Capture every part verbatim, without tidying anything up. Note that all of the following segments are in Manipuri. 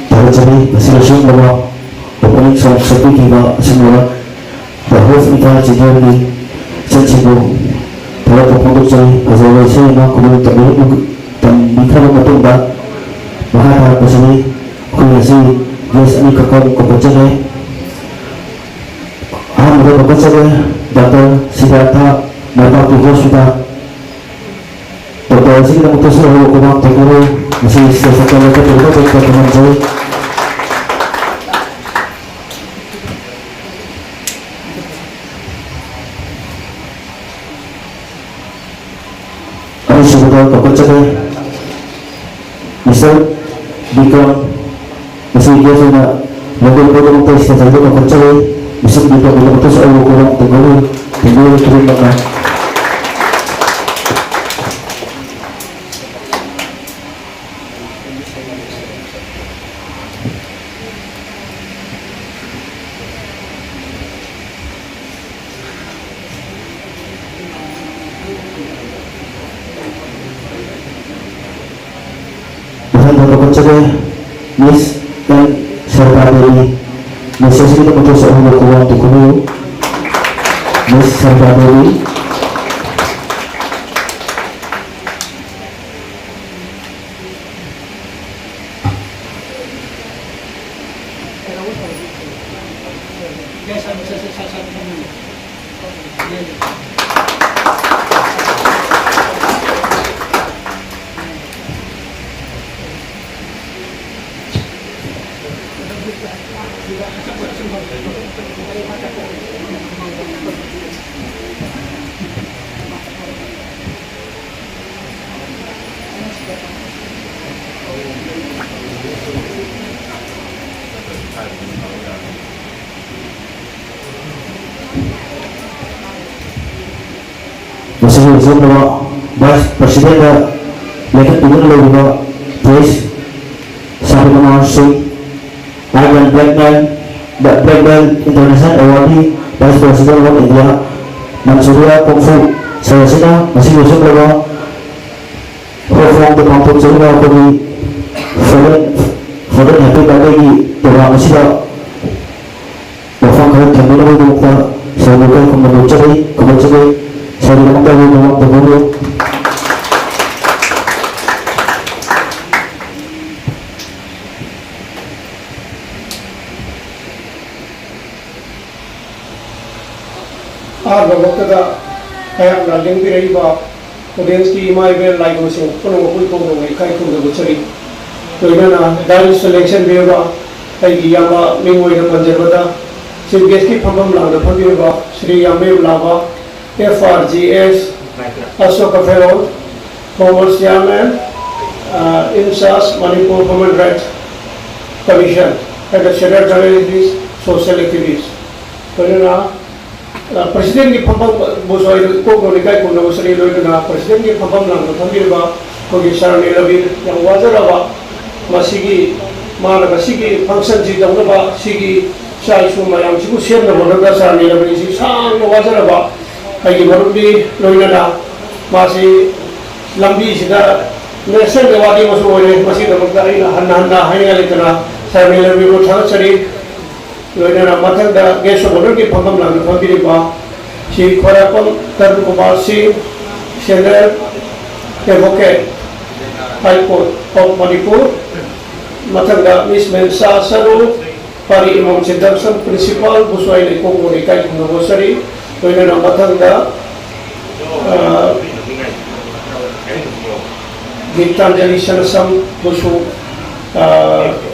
ꯊꯥꯒꯠꯆꯔꯤ꯫ ꯉꯁꯤ ꯑꯁꯤꯒꯨꯝꯂꯕ opening song ꯁꯛꯄꯤꯈꯤꯕ ꯑꯁꯤꯒꯨꯝꯂꯕ The Hope Imphal Childrenꯒꯤ ꯏꯆꯟꯁꯤꯡꯕꯨ ꯊꯥꯒꯠꯄ ꯐꯣꯡꯗꯣꯛꯆꯔꯤ꯫ ꯐꯖꯔꯕ ꯏꯁꯩ ꯑꯃ ꯈꯨꯗꯣꯜ ꯇꯝꯕꯤ-, ꯇꯝꯕꯤꯈ꯭ꯔꯕ ꯃꯇꯨꯡꯗ ꯃꯈꯥ ꯇꯥꯔꯛꯄꯁꯤꯗꯤ ꯑꯩꯈꯣꯏ ꯉꯁꯤ guest ꯑꯅꯤꯈꯛ ꯑꯃꯨꯛ ꯀꯧꯈꯠꯆꯒꯦ꯫ ꯑꯍꯥꯟꯕꯗ ꯀꯧꯈꯠꯆꯒꯦ ꯗꯥꯛꯇꯔ ꯁꯤꯗꯥꯔꯊ, ꯃꯥꯏꯄꯥꯛꯄꯤ ꯍꯣꯁꯄꯤꯇꯥꯜ꯫ ꯗꯣꯛꯇꯔ ꯑꯁꯤꯒꯤꯗꯃꯛꯇꯁꯨ ꯑꯍꯧꯕ ꯈꯨꯕꯥꯛ ꯊꯦꯡꯅꯔꯤ꯫ ꯉꯁꯤ stage ꯑꯁꯤꯗ ꯂꯦꯞꯈꯠꯄꯤꯕꯗ ꯇꯦꯛꯇ ꯈꯨꯔꯨꯝꯖꯔꯤ꯫ ꯑꯅꯤꯁꯨꯕꯗ ꯀꯧꯈꯠꯆꯒꯦ ꯃꯤꯁꯇꯔ ꯕꯤꯀ꯭ꯔꯝ, ꯉꯁꯤ guest ꯑꯣꯏꯅ ꯂꯦꯡꯗꯣꯛꯄꯒꯤꯗꯃꯛꯇ stage ꯑꯁꯤꯗ ꯀꯧꯈꯠꯆꯔꯤ꯫ ꯃꯤꯁꯇꯔ ꯕꯤꯀ꯭ꯔꯝꯒꯤꯗꯃꯛꯇꯁꯨ ꯑꯍꯧꯕ ꯈꯨꯕꯥꯛ ꯊꯦꯡꯅꯔꯤ꯫ ꯊꯦꯡꯅꯔꯤ ꯈꯨꯗꯤꯡꯃꯛꯅ꯫ ꯃꯊꯪꯗ ꯀꯧꯈꯠꯆꯒꯦ ꯃꯤꯁ ꯑꯦꯟ ꯁꯔꯗꯥ ꯗꯦꯕꯤ꯫ ꯃꯤꯁ ꯑꯁꯤꯒꯤꯗꯃꯛꯇꯁꯨ ꯑꯍꯧꯕ ꯈꯨꯕꯥꯛ ꯊꯦꯡꯅꯔꯤ꯫ ꯃꯤꯁ ꯁꯔꯗꯥ ꯗꯦꯕꯤ꯫ ꯃꯁꯤꯒꯤ ꯍꯧꯖꯤꯛ ꯚꯥꯏꯁ ꯄ꯭ꯔꯁꯤꯗꯦꯟꯗ ꯂꯦꯡꯈꯠꯄꯤꯗꯨꯅ ꯂꯩꯔꯤꯕ press ꯁꯥꯕꯤꯅ ꯃꯍꯥꯔꯁꯤꯡ, I am Black Man, the Black Belt International Awardee, Vice President of India, Manchuriya Kongphu sir ꯑꯁꯤꯅ ꯉꯁꯤ ꯂꯣꯏꯁꯤꯟꯈ꯭ꯔꯕ ꯍꯣꯐꯣꯡꯗ ꯄꯥꯡꯊꯣꯛꯆꯔꯤꯕ ꯑꯩꯈꯣꯏꯒꯤ ꯐꯣꯔꯦꯟ ꯐꯣꯔꯦꯟ ꯍꯦꯄꯤ ꯕꯥꯔꯗꯦꯒꯤ ꯄ꯭ꯔꯣꯒ꯭ꯔꯥꯝ ꯑꯁꯤꯗ ꯋꯥꯐꯝ ꯈꯔ ꯊꯝꯕꯤꯅꯕꯒꯤꯗꯃꯛꯇ ꯁꯔꯕꯨ ꯏꯀꯥꯏ ꯈꯨꯝꯅꯕ ꯎꯠꯆꯔꯤ, ꯈꯨꯝꯅꯖꯔꯤ꯫ ꯁꯔꯒꯤꯗꯃꯛꯇ ꯑꯩꯈꯣꯏ ꯃꯃꯥꯡꯗ ꯍꯧꯔꯤ꯫ ꯑꯍꯥꯟꯕꯃꯛꯇꯗ ꯑꯩꯍꯥꯛꯅ ꯂꯦꯡꯕꯤꯔꯛꯏꯕ ꯑꯣꯗꯤꯌꯦꯟꯁꯀꯤ ꯏꯃꯥ ꯏꯕꯦꯜ ꯂꯥꯏꯕꯨꯡꯁꯤꯡ ꯄꯨꯝꯅꯃꯛꯄꯨ ꯏꯀꯣꯛ ꯅꯧꯅ ꯏꯀꯥꯏ ꯈꯨꯝꯅꯕ ꯎꯠꯆꯔꯤ꯫ ꯂꯣꯏꯅꯅ ꯗꯥꯏꯁꯇ ꯂꯦꯡꯁꯤꯟꯕꯤꯔꯕ ꯑꯩꯒꯤ ꯏꯌꯥꯝꯕ ꯃꯤꯡ ꯑꯣꯏꯅ ꯄꯟꯖꯕꯗ ꯆꯤꯐ ꯒꯦꯁꯀꯤ ꯐꯝꯐꯝ ꯂꯥꯡꯗ ꯐꯝꯕꯤꯔꯕ Shri ꯌꯥꯝꯕꯦꯝ ꯂꯥꯕꯥ, F R G S, Ashok fellow, former chairman, uh, in charge Manipur Human Rights Commission, and the senior journalist, social activist. ꯂꯣꯏꯅꯅ ꯄ꯭ꯔꯁꯤꯗꯦꯟꯒꯤ ꯐꯝꯐꯝꯕꯨꯁꯨ ꯑꯩ ꯀꯣꯛꯅ ꯏꯀꯥꯏ ꯈꯨꯝꯅꯕ ꯁꯔꯤ ꯂꯣꯏꯅꯅ ꯄ꯭ꯔꯁꯤꯗꯦꯟꯒꯤ ꯐꯝꯐꯝ ꯂꯥꯡꯗ ꯐꯝꯕꯤꯔꯤꯕ ꯑꯩꯈꯣꯏꯒꯤ ꯁꯥꯔ ꯅꯤꯂꯕꯤꯔ, ꯌꯥꯝ ꯋꯥꯖꯔꯕ ꯃꯁꯤꯒꯤ ꯃꯥꯅ ꯉꯁꯤꯒꯤ ꯐꯪꯁꯟꯁꯤ ꯇꯧꯅꯕ ꯁꯤꯒꯤ ꯏꯆꯥ ꯏꯁꯨ ꯃꯌꯥꯝꯁꯤꯕꯨ ꯁꯦꯝꯅꯕ ꯍꯣꯠꯅꯕꯗ ꯁꯥꯔ ꯅꯤꯂꯕꯤꯔꯁꯤ ꯁꯥꯡꯅ ꯋꯥꯖꯔꯕ ꯑꯩꯒꯤ ꯃꯔꯨꯞꯅꯤ꯫ ꯂꯣꯏꯅꯅ ꯃꯥꯁꯤ ꯂꯝꯕꯤꯁꯤꯗ ꯅꯦꯁꯅꯦꯜ ꯑꯦꯋꯥꯔꯗ ꯑꯃꯁꯨ ꯑꯣꯏꯔꯦ꯫ ꯃꯁꯤꯒꯤꯗꯃꯛꯇ ꯑꯩꯅ ꯍꯟꯅ ꯍꯟꯅ ꯍꯥꯏꯅꯤꯡꯉꯥꯏ ꯂꯩꯇꯅ ꯁꯥꯔ ꯅꯤꯂꯕꯤꯔꯕꯨ ꯊꯥꯒꯠꯆꯔꯤ꯫ ꯂꯣꯏꯅꯅ ꯃꯊꯪꯗ ꯒꯦꯁ ꯑꯣꯐ ꯑꯣꯅꯔꯒꯤ ꯐꯝꯐꯝ ꯂꯥꯡꯗ ꯐꯝꯕꯤꯔꯤꯕ ꯁ꯭ꯔꯤ ꯈ꯭ꯋꯥꯏꯔꯥꯛꯄꯝ Tarun Kumar Singh, senior advocate, high court of Manipur, ꯃꯊꯪꯗ ꯃꯤꯁ ꯃꯦꯟꯁꯥ ꯁꯔꯨ, ꯄꯥꯔꯤ ꯏꯃꯣꯝ ꯆꯤꯟꯗꯝꯁꯝ ꯄ꯭ꯔꯤꯟꯁꯤꯄꯥꯜꯕꯨꯁꯨ ꯑꯩꯅ ꯏꯀꯣꯛ ꯅꯧꯅ ꯏꯀꯥꯏ ꯈꯨꯝꯅꯕ ꯎꯠꯆꯔꯤ꯫ ꯂꯣꯏꯅꯅ ꯃꯊꯪꯗ, ꯑ, ꯒꯤꯇꯥꯟꯖꯂꯤ ꯁꯅꯥꯁꯝꯕꯨꯁꯨ, ꯑ,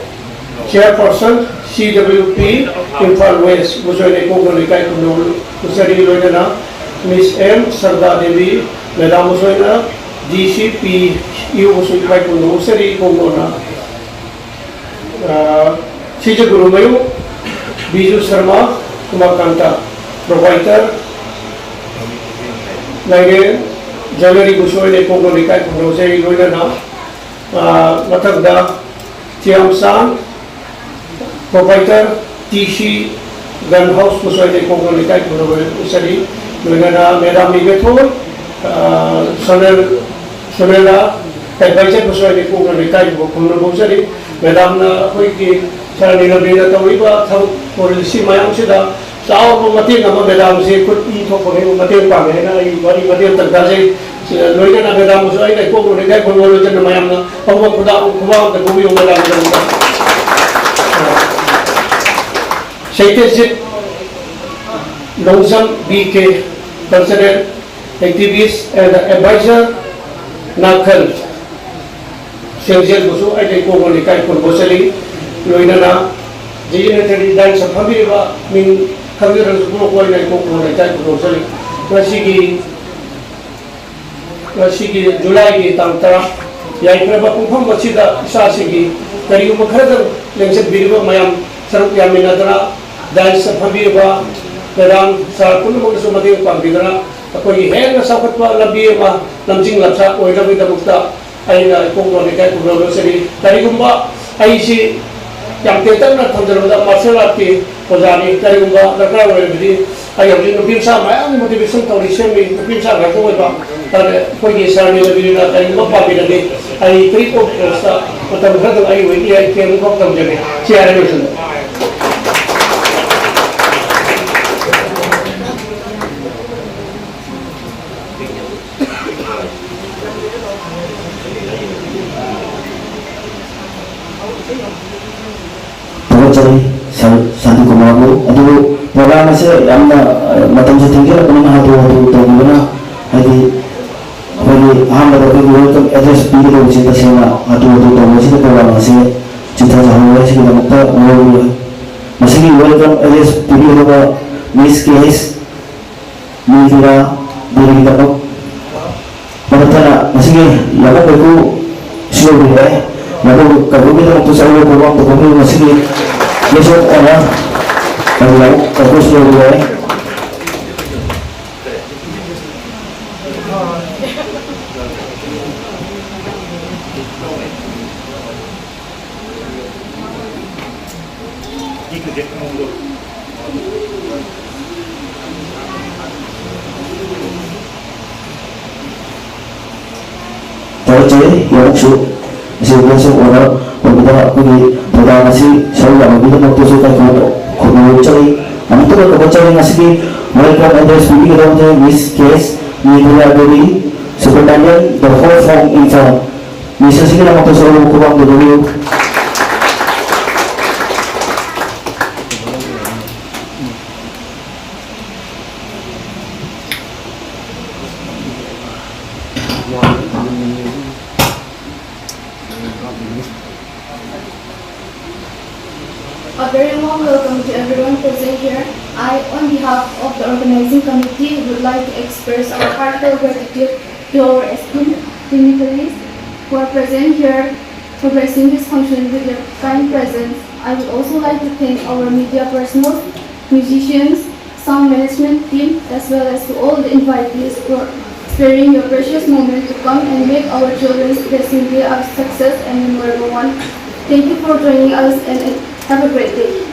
ꯆꯤꯌꯔꯄꯔꯁꯟ, ꯁꯤ ꯗꯕ꯭ꯂꯤꯎ ꯄꯤ, ꯏꯝꯐꯥꯜ ꯋꯦꯁ, ꯕꯨꯁꯨ ꯑꯩꯅ ꯏꯀꯣꯛ ꯅꯧꯅ ꯏꯀꯥꯏ ꯈꯨꯝꯅꯕ ꯎꯠꯆꯔꯤ꯫ ꯂꯣꯏꯅꯅ ꯃꯤꯁ ꯑꯦꯝ ꯁꯔꯗꯥ ꯗꯦꯕꯤ, ꯃꯦꯗꯥꯝꯕꯨꯁꯨ ꯑꯩꯅ ꯗꯤ ꯁꯤ ꯄꯤ ꯏꯌꯨꯕꯨꯁꯨ ꯏꯀꯥꯏ ꯈꯨꯝꯅꯕ ꯎꯠꯆꯔꯤ꯫ ꯏꯀꯣꯛ ꯅꯧꯅ, ꯑ, ꯁꯤꯖ ꯒꯨꯔꯨꯃꯌꯨꯝ, ꯕꯤꯖꯨ ꯁꯔꯃ, ꯎꯃꯥꯀꯥꯟꯇ, ꯄ꯭ꯔꯣꯚꯥꯏꯗꯔ, ꯂꯩꯔꯦ꯫ ꯖꯣꯏꯅꯔꯤꯕꯨꯁꯨ ꯑꯩꯅ ꯏꯀꯣꯛꯅ ꯂꯩꯀꯥꯏ ꯈꯨꯝꯅꯧꯖꯩ꯫ ꯂꯣꯏꯅꯅ, ꯑ, ꯃꯊꯪꯗ ꯆꯤꯌꯥꯝꯆꯥꯟ, ꯄ꯭ꯔꯣꯄꯥꯏꯇꯔ ꯇꯤ ꯁꯤ ꯒꯟ ꯍꯥꯎꯁꯄꯨꯁꯨ ꯑꯩꯅ ꯏꯀꯣꯛꯅ ꯂꯩꯀꯥꯏ ꯈꯨꯝꯅꯕ ꯎꯠꯆꯔꯤ꯫ ꯂꯣꯏꯅꯅ ꯃꯦꯗꯥꯝ ꯏꯕꯦꯊꯣꯏ, ꯑ, ꯁꯣꯅꯦꯜ, ꯁꯣꯅꯦꯂꯥ, ꯑꯦꯗꯚꯥꯏꯖꯔꯕꯨꯁꯨ ꯑꯩꯅ ꯏꯀꯣꯛꯅ ꯂꯩꯀꯥꯏ ꯈꯨꯝꯅꯕ ꯎꯠꯆꯔꯤ꯫ ꯃꯦꯗꯥꯝꯅ ꯑꯩꯈꯣꯏꯒꯤ ꯁꯥꯔ ꯅꯤꯂꯕꯤꯅ ꯇꯧꯔꯤꯕ ꯊꯕꯛ ꯄꯣꯂꯤꯁꯤ ꯃꯌꯥꯝꯁꯤꯗ ꯆꯥꯎꯔꯕ ꯃꯇꯦꯡ ꯑꯃ ꯃꯦꯗꯥꯝꯁꯦ ꯈꯨꯠ ꯏ ꯊꯣꯛꯄꯈꯩ ꯃꯇꯦꯡ ꯄꯥꯡꯉꯦ ꯍꯥꯏꯅ ꯑꯩ ꯋꯥꯔꯤ ꯃꯇꯦꯛ ꯑꯃꯇꯪ ꯇꯥꯖꯩ꯫ ꯂꯣꯏꯅꯅ ꯃꯦꯗꯥꯝꯕꯨꯁꯨ ꯑꯩꯅ ꯏꯀꯣꯛ ꯂꯣꯏꯅ ꯏꯀꯥꯏ ꯈꯨꯝꯅꯕ ꯂꯣꯏꯖꯅ ꯃꯌꯥꯝꯅ ꯑꯐꯕ ꯈꯨꯗꯥꯡ ꯈꯨꯕꯥꯛ ꯑꯃꯇ ꯄꯨꯕꯤꯌꯨ ꯃꯦꯗꯥꯝꯒꯤꯗꯃꯛꯇ꯫ ꯁꯩꯇꯦꯖꯤꯠ Longjam B K, cultural activist and advisor ꯅꯥꯈꯜ ꯁꯦꯡꯖꯦꯜꯕꯨꯁꯨ ꯑꯩꯅ ꯏꯀꯣꯛ ꯂꯣꯟꯅ ꯏꯀꯥꯏ ꯈꯨꯝꯅꯕ ꯆꯠꯂꯤ꯫ ꯂꯣꯏꯅꯅ ꯖꯤ ꯏ ꯅꯠꯇ꯭ꯔꯗꯤ ꯗꯥꯏꯁꯇ ꯐꯝꯕꯤꯔꯤꯕ ꯃꯤꯡ ꯈꯪꯖꯗ꯭ꯔꯁꯨ ꯄꯨꯂꯞ ꯑꯣꯏꯅ ꯏꯀꯣꯛ ꯂꯣꯟꯅ ꯏꯀꯥꯏ ꯈꯨꯝꯅꯕ ꯆꯠꯂꯤ꯫ ꯉꯁꯤꯒꯤ, ꯉꯁꯤꯒꯤ ꯖꯨꯂꯥꯏꯒꯤ ꯇꯥꯡ ꯇꯔꯥ ꯌꯥꯏꯐꯔꯕ ꯄꯨꯡꯐꯝ ꯑꯁꯤꯗ ꯏꯆꯥꯁꯤꯡꯒꯤ ꯀꯔꯤꯒꯨꯝꯕ ꯈꯔꯗꯪ ꯂꯦꯡꯁꯤꯟꯕꯤꯔꯤꯕ ꯃꯌꯥꯝ ꯁꯔꯨꯛ ꯌꯥꯃꯤꯟꯅꯗꯅ ꯗꯥꯏꯁꯇ ꯐꯝꯕꯤꯔꯤꯕ ꯃꯦꯗꯥꯝ ꯁꯥꯔ ꯄꯨꯝꯅꯃꯛꯅꯁꯨ ꯃꯇꯦꯡ ꯄꯥꯡꯕꯤꯗꯨꯅ ꯑꯩꯈꯣꯏꯒꯤ ꯍꯦꯟꯅ ꯆꯥꯎꯈꯠꯄ ꯂꯝꯕꯤ ꯑꯃ ꯂꯝꯖꯤꯡ ꯂꯝꯁꯥꯡ ꯑꯣꯏꯅꯕꯒꯤꯗꯃꯛꯇ ꯑꯩꯅ ꯏꯀꯣꯛ ꯂꯣꯟꯅ ꯏꯀꯥꯏ ꯈꯨꯝꯅꯕ ꯂꯣꯠꯆꯔꯤ꯫ ꯀꯔꯤꯒꯨꯝꯕ ꯑꯩꯁꯤ ꯌꯥꯝ ꯇꯦꯟꯇꯛꯅ ꯊꯝꯖꯔꯕꯗ ꯃꯥꯔꯁꯦꯜ ꯑꯥꯔꯠꯀꯤ ꯑꯣꯖꯥꯅꯤ꯫ ꯀꯔꯤꯒꯨꯝꯕ ꯗꯔꯀꯥꯔ ꯑꯣꯏꯔꯕꯗꯤ ꯑꯩ ꯍꯧꯖꯤꯛ ꯅꯨꯄꯤ ꯃꯆꯥ ꯃꯌꯥꯝꯒꯤ ꯃꯣꯇꯤꯚꯦꯁꯟ ꯇꯧꯔꯤ, ꯁꯦꯝꯃꯤ꯫ ꯅꯨꯄꯤ ꯃꯆꯥ ꯉꯥꯛꯇ ꯑꯣꯏꯕ꯫ ꯑꯗꯨꯅ ꯑꯩꯈꯣꯏꯒꯤ ꯁꯥꯔ ꯅꯤꯂꯕꯤꯔꯤꯅ ꯀꯔꯤꯒꯨꯝꯕ ꯄꯥꯝꯕꯤꯔꯗꯤ ꯑꯩ free of cost ꯃꯇꯝ ꯈꯔꯗꯪ ꯑꯩ ꯑꯣꯏꯕ ꯌꯥꯏ, ꯀꯦꯝ ꯈꯣꯛ ꯇꯧꯖꯒꯦ꯫ ꯁꯤ ꯍꯥꯏꯔꯒ ꯂꯣꯏꯁꯤꯜꯂꯦ꯫ ꯊꯥꯒꯠꯆꯔꯤ ꯁꯥꯔ ꯁꯥꯟꯇꯤꯀꯨꯃꯥꯔꯕꯨ꯫ ꯑꯗꯨꯕꯨ ꯄ꯭ꯔꯣꯒ꯭ꯔꯥꯝ ꯑꯁꯦ ꯌꯥꯝꯅ, ꯑ, ꯃꯇꯝꯁꯦ ꯊꯦꯡꯖꯤꯜꯂꯛꯄꯅꯤꯅ ꯍꯥꯊꯨ ꯍꯥꯊꯨ ꯇꯧꯕꯤꯕꯅ, ꯍꯥꯏꯗꯤ, ꯑꯩꯈꯣꯏꯒꯤ ꯑꯍꯥꯟꯕꯗ ꯑꯩꯈꯣꯏꯒꯤ welcome address ꯄꯤꯒꯗꯧꯕꯁꯦ ꯇꯁꯦꯡꯅ ꯍꯥꯊꯨ ꯍꯥꯊꯨ ꯇꯧꯕꯁꯤꯗ ꯄ꯭ꯔꯣꯒ꯭ꯔꯥꯝ ꯑꯁꯦ ꯆꯤꯊꯖꯍꯧꯔꯦ꯫ ꯁꯤꯒꯤꯗꯃꯛꯇ ꯉꯥꯏꯔꯝꯃꯤ꯫ ꯃꯁꯤꯒꯤ welcome address ꯄꯤꯕꯤꯒꯗꯧꯕ ꯃꯤꯁ ꯀꯦ ꯑꯩꯆ ꯃꯤꯟꯗꯤꯔꯥ ꯗꯦꯕꯤꯒꯤꯗꯃꯛ ꯃꯊꯪꯗ ꯉꯁꯤꯒꯤ ꯂꯧꯕꯨꯛ ꯃꯩꯈꯨ ꯁꯤꯜꯍꯧꯕꯤꯔꯦ꯫ ꯂꯧꯕꯨꯛ ꯀꯩꯀꯨꯒꯤꯗꯃꯛꯇ ꯆꯠꯂꯨꯕ ꯄ꯭ꯔꯣꯒ꯭ꯔꯥꯝ ꯇꯧꯕꯒꯤ ꯉꯁꯤꯒꯤ ꯂꯦꯁꯣꯟ ꯑꯣꯏꯅ ꯂꯧꯕꯨꯛ ꯃꯩꯈꯨ ꯁꯤꯜꯍꯧꯕꯤꯔꯦ꯫ ꯊꯥꯒꯠꯆꯔꯤ꯫ ꯌꯥꯎꯁꯪꯁꯨ ꯉꯁꯤ ꯑꯣꯏꯅ ꯑꯣꯏꯕꯗ ꯑꯩꯈꯣꯏꯒꯤ ꯊꯧꯔꯥꯡ ꯑꯁꯤ ꯁꯔꯨꯛ ꯌꯥꯕꯒꯤꯗꯃꯛꯇꯁꯨ ꯀꯥꯏꯀꯨ ꯈꯨꯔꯨꯝꯖꯔꯤ꯫ ꯑꯃꯨꯛꯇꯪꯒ ꯀꯧꯒꯠꯆꯔꯤ꯫ ꯉꯁꯤꯒꯤ welcome address ꯄꯤꯕꯤꯒꯗꯕꯁꯦ Miss K S Nirmala Devi, Superintendent, the whole from Imphal꯫ Miss ꯑꯁꯤꯒꯤꯗꯃꯛꯇꯁꯨ ꯑꯔꯨꯕ ꯈꯨꯕꯥꯛ ꯊꯥꯕꯤꯌꯨ꯫ A very warm welcome to everyone present here. I, on behalf of the organizing committee, would like to express our heartfelt gratitude to our esteemed dignitaries who are present here for gracing this function with your kind presence. I would also like to thank our media personnel, musicians, sound management team, as well as to all the invitees for sparing your precious moment to come and make our children's dressing day a success and memorable one. Thank you for joining us and have a great day.